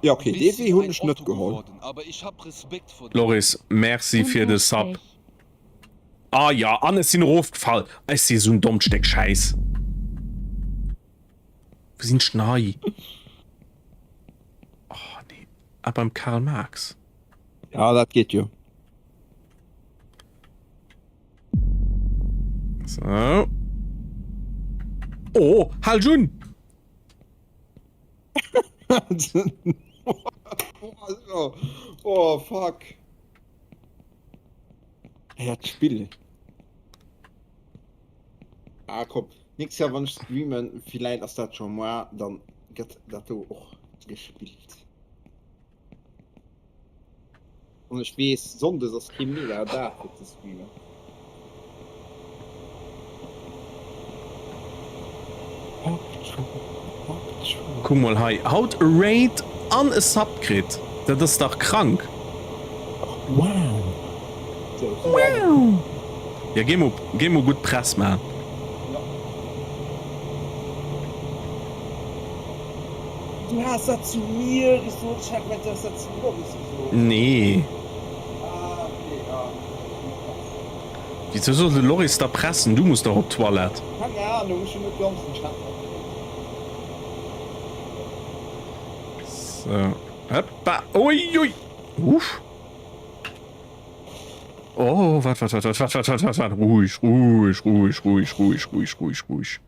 Ja okay, dee Wee hunn ech net geholl. Loris, merci fir de Sub. Ah ja, an ech sinn erofgefall. Ech si esou en dommt Stéck Schäiss. Wou sinn ech denn hei? Oh nee. Ah, beim Karl Marx. Ja, dat geet jo. So. Oh, hal un! Oh, fuck. Hey, dat Spill. Ah, komm. Nächstes Jahr, wann ech streamen, villäit ass dat scho moar, dann gëtt dat do och gespillt. An ech weess, Sonndes ass kee mega Dag fir ze streamen. Kuck mol hei, haut e Raid an e Sub kritt, dat ass dach krank. Wow! Wow! Ja géi mol, géi mol gutt Press man. Du has dat zu mir gesot, ech hat gemengt du has dat zum Loris gesot. Nee. Ah okay, ja. Wisou soll de Loris da pressen? Du muss dach op d'Toilette. Keng Ahnung, ech hun net ganz den Chat matkritt. So, hoppa, ui ui, uff. Oh, wat, wat, wat, wat, wat, wat, wat, wat, wat, ruhig, ruhig, ruhig, ruhig, ruhig, ruhig, ruhig, ruhig.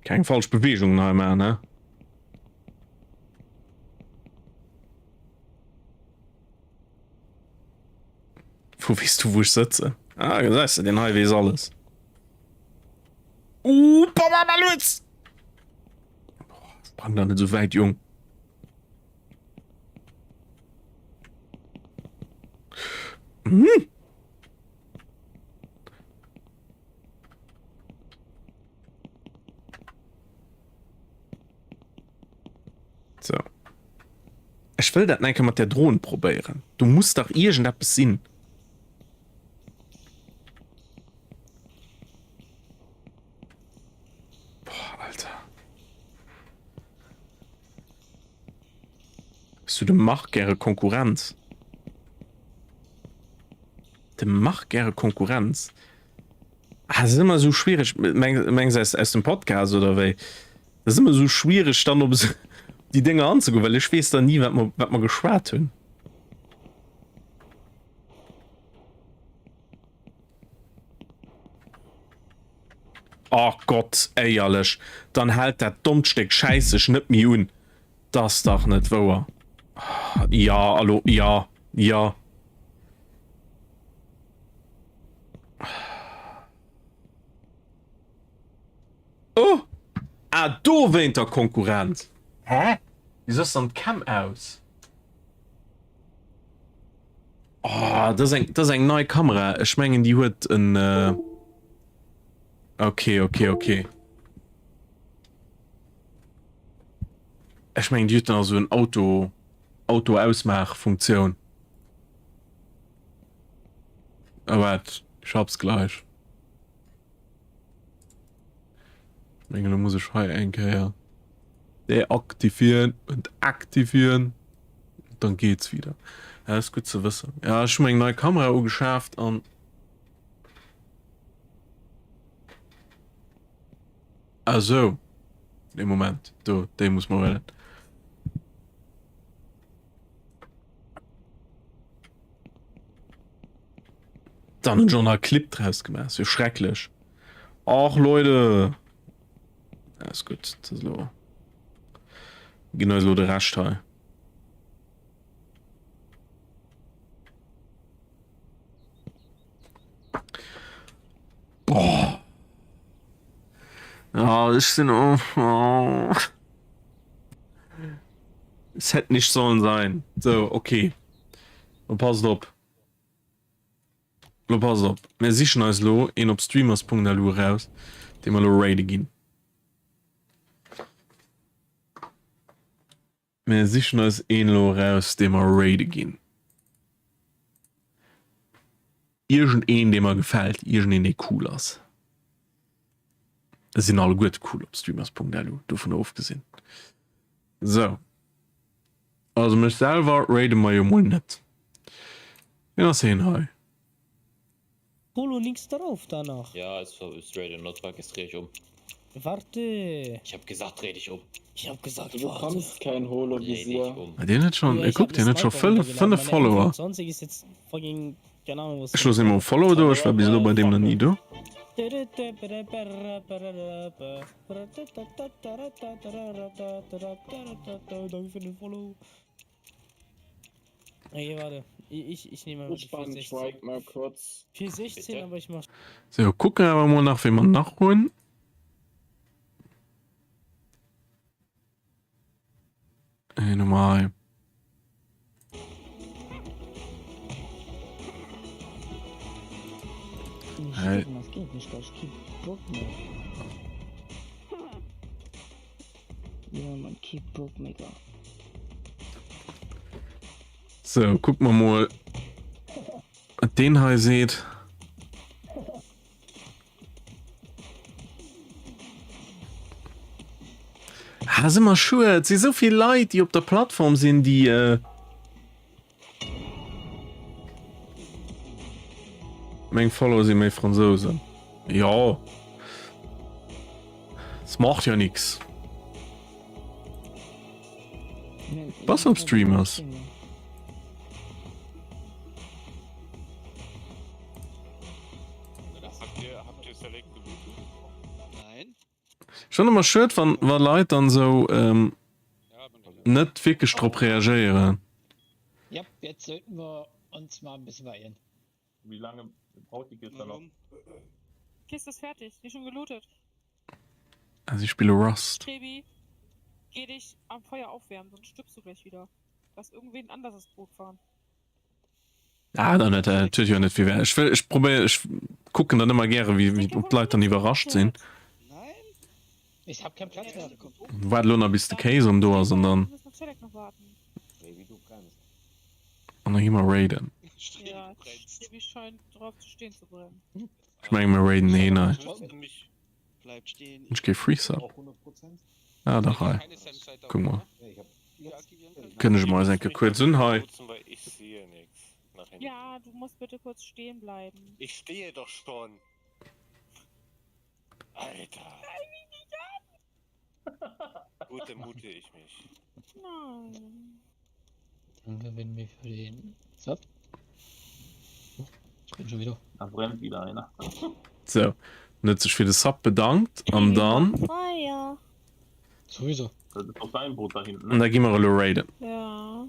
Keng falsch Bewegungen hei maachen, ne? Wou weess du wou ech sëtzen? Ah, gesäis de, deen hei weess alles. Uh, Papa Maluz! Sprang da net sou wäit, Jung. Hm. So. Ech wëll dat enke mat der Dron probéieren. Do muss dach iergendeppes sinn. Boah, Alter. Bist du dem Marc gäre Konkurrenz? Dem Marc gäre Konkurrenz? Ah, das ist ëmmer esou schwierig. Meng, mengs aus, aus dem Podcast oder wéi? Das ist ëmmer esou schwierig dann op esou déi Dénger anzegoen, well ech weess dann ni wat mer, wat mer geschwat hunn. Oh Gott, éierlech, dann hält dat dommt Stéck Schäiss sech net méi un. T'ass dach net wouer. Ja, allo, ja, ja. Oh! Ah, dowéinter Konkurrent. Hä? Wieso ass dann d'Cam aus? Oh, dat ass eng, dat ass eng nei Kamera. Ech mengen, déi huet en. Äh... Okay, okay, okay. Ech mengen, déi huet dann also en Auto, Auto-Ausmaach-Funktioun. Oh, waart, ich hab's gleich. Ech mengen, lo muss ech hei eng Kéier deaktivieren und aktivieren. Dann geht's wieder. Ja, ist gut ze wëssen. Ja, ech hu meng nei Kamera ugeschaaft an Ah sou. Nee, Moment. Do, déi muss mer huelen. Dann hunn ech och nach e Clip draus gemaach. Ass jo schrecklech. Och Leute. Ja, ist gut. Das ist lo. Ginn eis lo de Rescht hei. Boah. Ja, ech sinn oh, oh. Es hätt nicht sollen sein. So, okay. Lo passt op. Lo passt op. Mir sichen eis lo een op streamers.lu eraus, dee mer lo raide ginn. Mir sichen eis een elo eraus, dee mer raide ginn. Iergendeen, dee mer gefält, iergendeen, dee cool ass. Et sinn alleguerte cool op streamers.lu, dovun ofgesinn. Sou. Also mech selwer raide mer jo mol net. Wien ass heen hei? Holo nix drauf danach. Ja, ist ist ready not jetzt dreh ich um. Warte. Ich hab gesagt dreh dich um. Ich hab gesagt Du bekommst kein Holo-Visier. Ah, deen huet schon, Ja, ich kuck, hab deen huet scho Sniper 5 runtergeladen. 5 Follower. Meine M24 ist jetzt fucking, keine Ahnung was. Ech loossen him mol e Follow do, ech war bis elo bei deem nach ni do. Danke für den Follow. Okay, warte. Ich, ich nehme mal Ich ban Trike mal kurz. 416, aber ich mach. So, kucken awer mol nach, wee mer nach hunn. Een hu mer hei. Hey. Das geht nicht, das kein Bock mehr. Ja, man, kein Bock mehr. So, kucke mer mol, wat deen hei seet. Ah, ass ëmmer schued. Et si sou vill Leit, déi op der Plattform sinn, déi. Äh, Meng Follower si méi Fransousen. Jo. Es macht ja nix. Bass op Streamers? Schon ëmmer schued wann wa Leit dann sou ähm, net wierklech drop reagéieren. Yep, jetzt sollten wir uns mal ein bisschen beeilen. Wie lange braucht die Kiste noch? Kiste ist fertig, die ist schon gelootet. Ah, sie spille Rust. Trebi, geh dich am Feuer aufwärmen, sonst stirbst du gleich wieder. Lass irgendwen anders das Boot fahren. Ah, dann huet dat huet jo net vill Wäert. Ech wëll, ech probéier, ech kucken dann ëmmer gäre wéi wéi ob d'Leit dann iwwerrascht sinn. Ich hab keinen Platz mehr. Waart elo nach bis de Kéis erëm do ass an dann an da gi mer raiden. Ja, Trebi scheint drauf zu stehen zu brennen. Ech menge mer raiden een hei. Ech gi Free Sub. Ah dach hei. Kuck mol. Kënne ech mer eis eng Kéier kuerz un hei. Ja, du musst bitte kurz stehen bleiben. Ich stehe doch schon. Egal. Gut, dann mute ich mich. Nein. Danke, Winmi, für den Sub. Ich bin schon wieder. Da brennt wieder einer. Sou, en huet sech fir de Sub bedankt an dann. Feier. Sowieso. Das ist doch dein Boot da hinten, An ne? da gi mer elo raiden. Ja.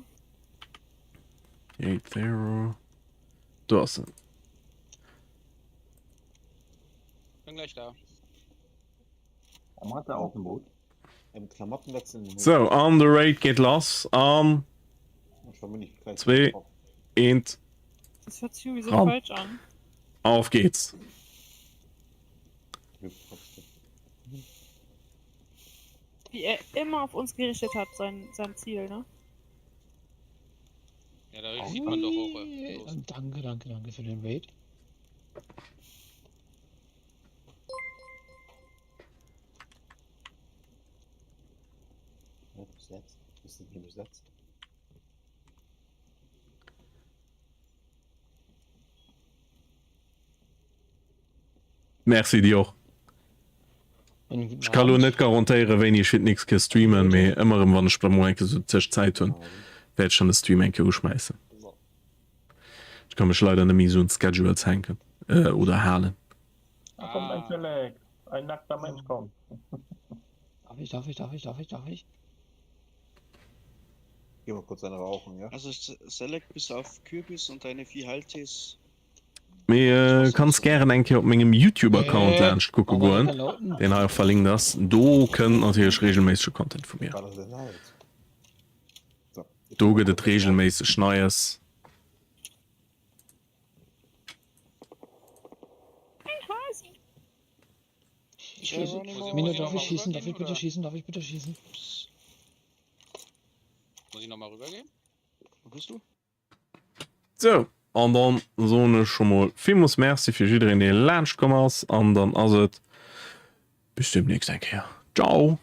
80. Do ass en. Bin gleich da. Warum hat er auch ein Boot? Im Klamotten wechseln. Sou, an de Raid geet lass an 2, 1. Das hört sich irgendwie so Ran. falsch an. Auf geht's. Wie er immer auf uns gerichtet hat, sein, sein Ziel, ne? Ja, da sieht man doch auch. Äh, Ui, Danke, danke, danke für den Raid. Ja, besetzt. Ist nicht hier besetzt? Merci dir och. Ech ka lo net garantéieren, wéini ech fir d'nächst Kéier streamen, mee ëmmer erëm, wann ech da mol eng Kéier sou zech Zäit hunn, wäert ech dann de Stream eng Kéier uschmäissen. Ech ka mech leider net méi esou un d'Schedules hänken oder halen. Da kommt ein Select. Ein nackter Mensch kommt. Darf ich, darf ich, darf ich, darf ich, darf ich? Geh mal kurz eine rauchen, ja? Also Select bis auf Kürbis und deine vier Haltis. Mee kanns gären eng Kéier op mengem YouTube Account laanscht kucke goen, deen hei och verlinkt ass. Do kënnt natierlech regelméissege Content vu mir. Do gëtt et regelméisseg Neies. Ein Hasi. Ich schieße. Mino, darf ich schießen? Darf ich bitte schießen? Darf ich bitte schießen? Muss ich nochmal rübergehen? Wo bist du? Sou, an dann soen ech scho mol villmools Merci fir jiddereen dee laanscht komm ass an dann ass et bis demnächst eng Kéier. Ciao!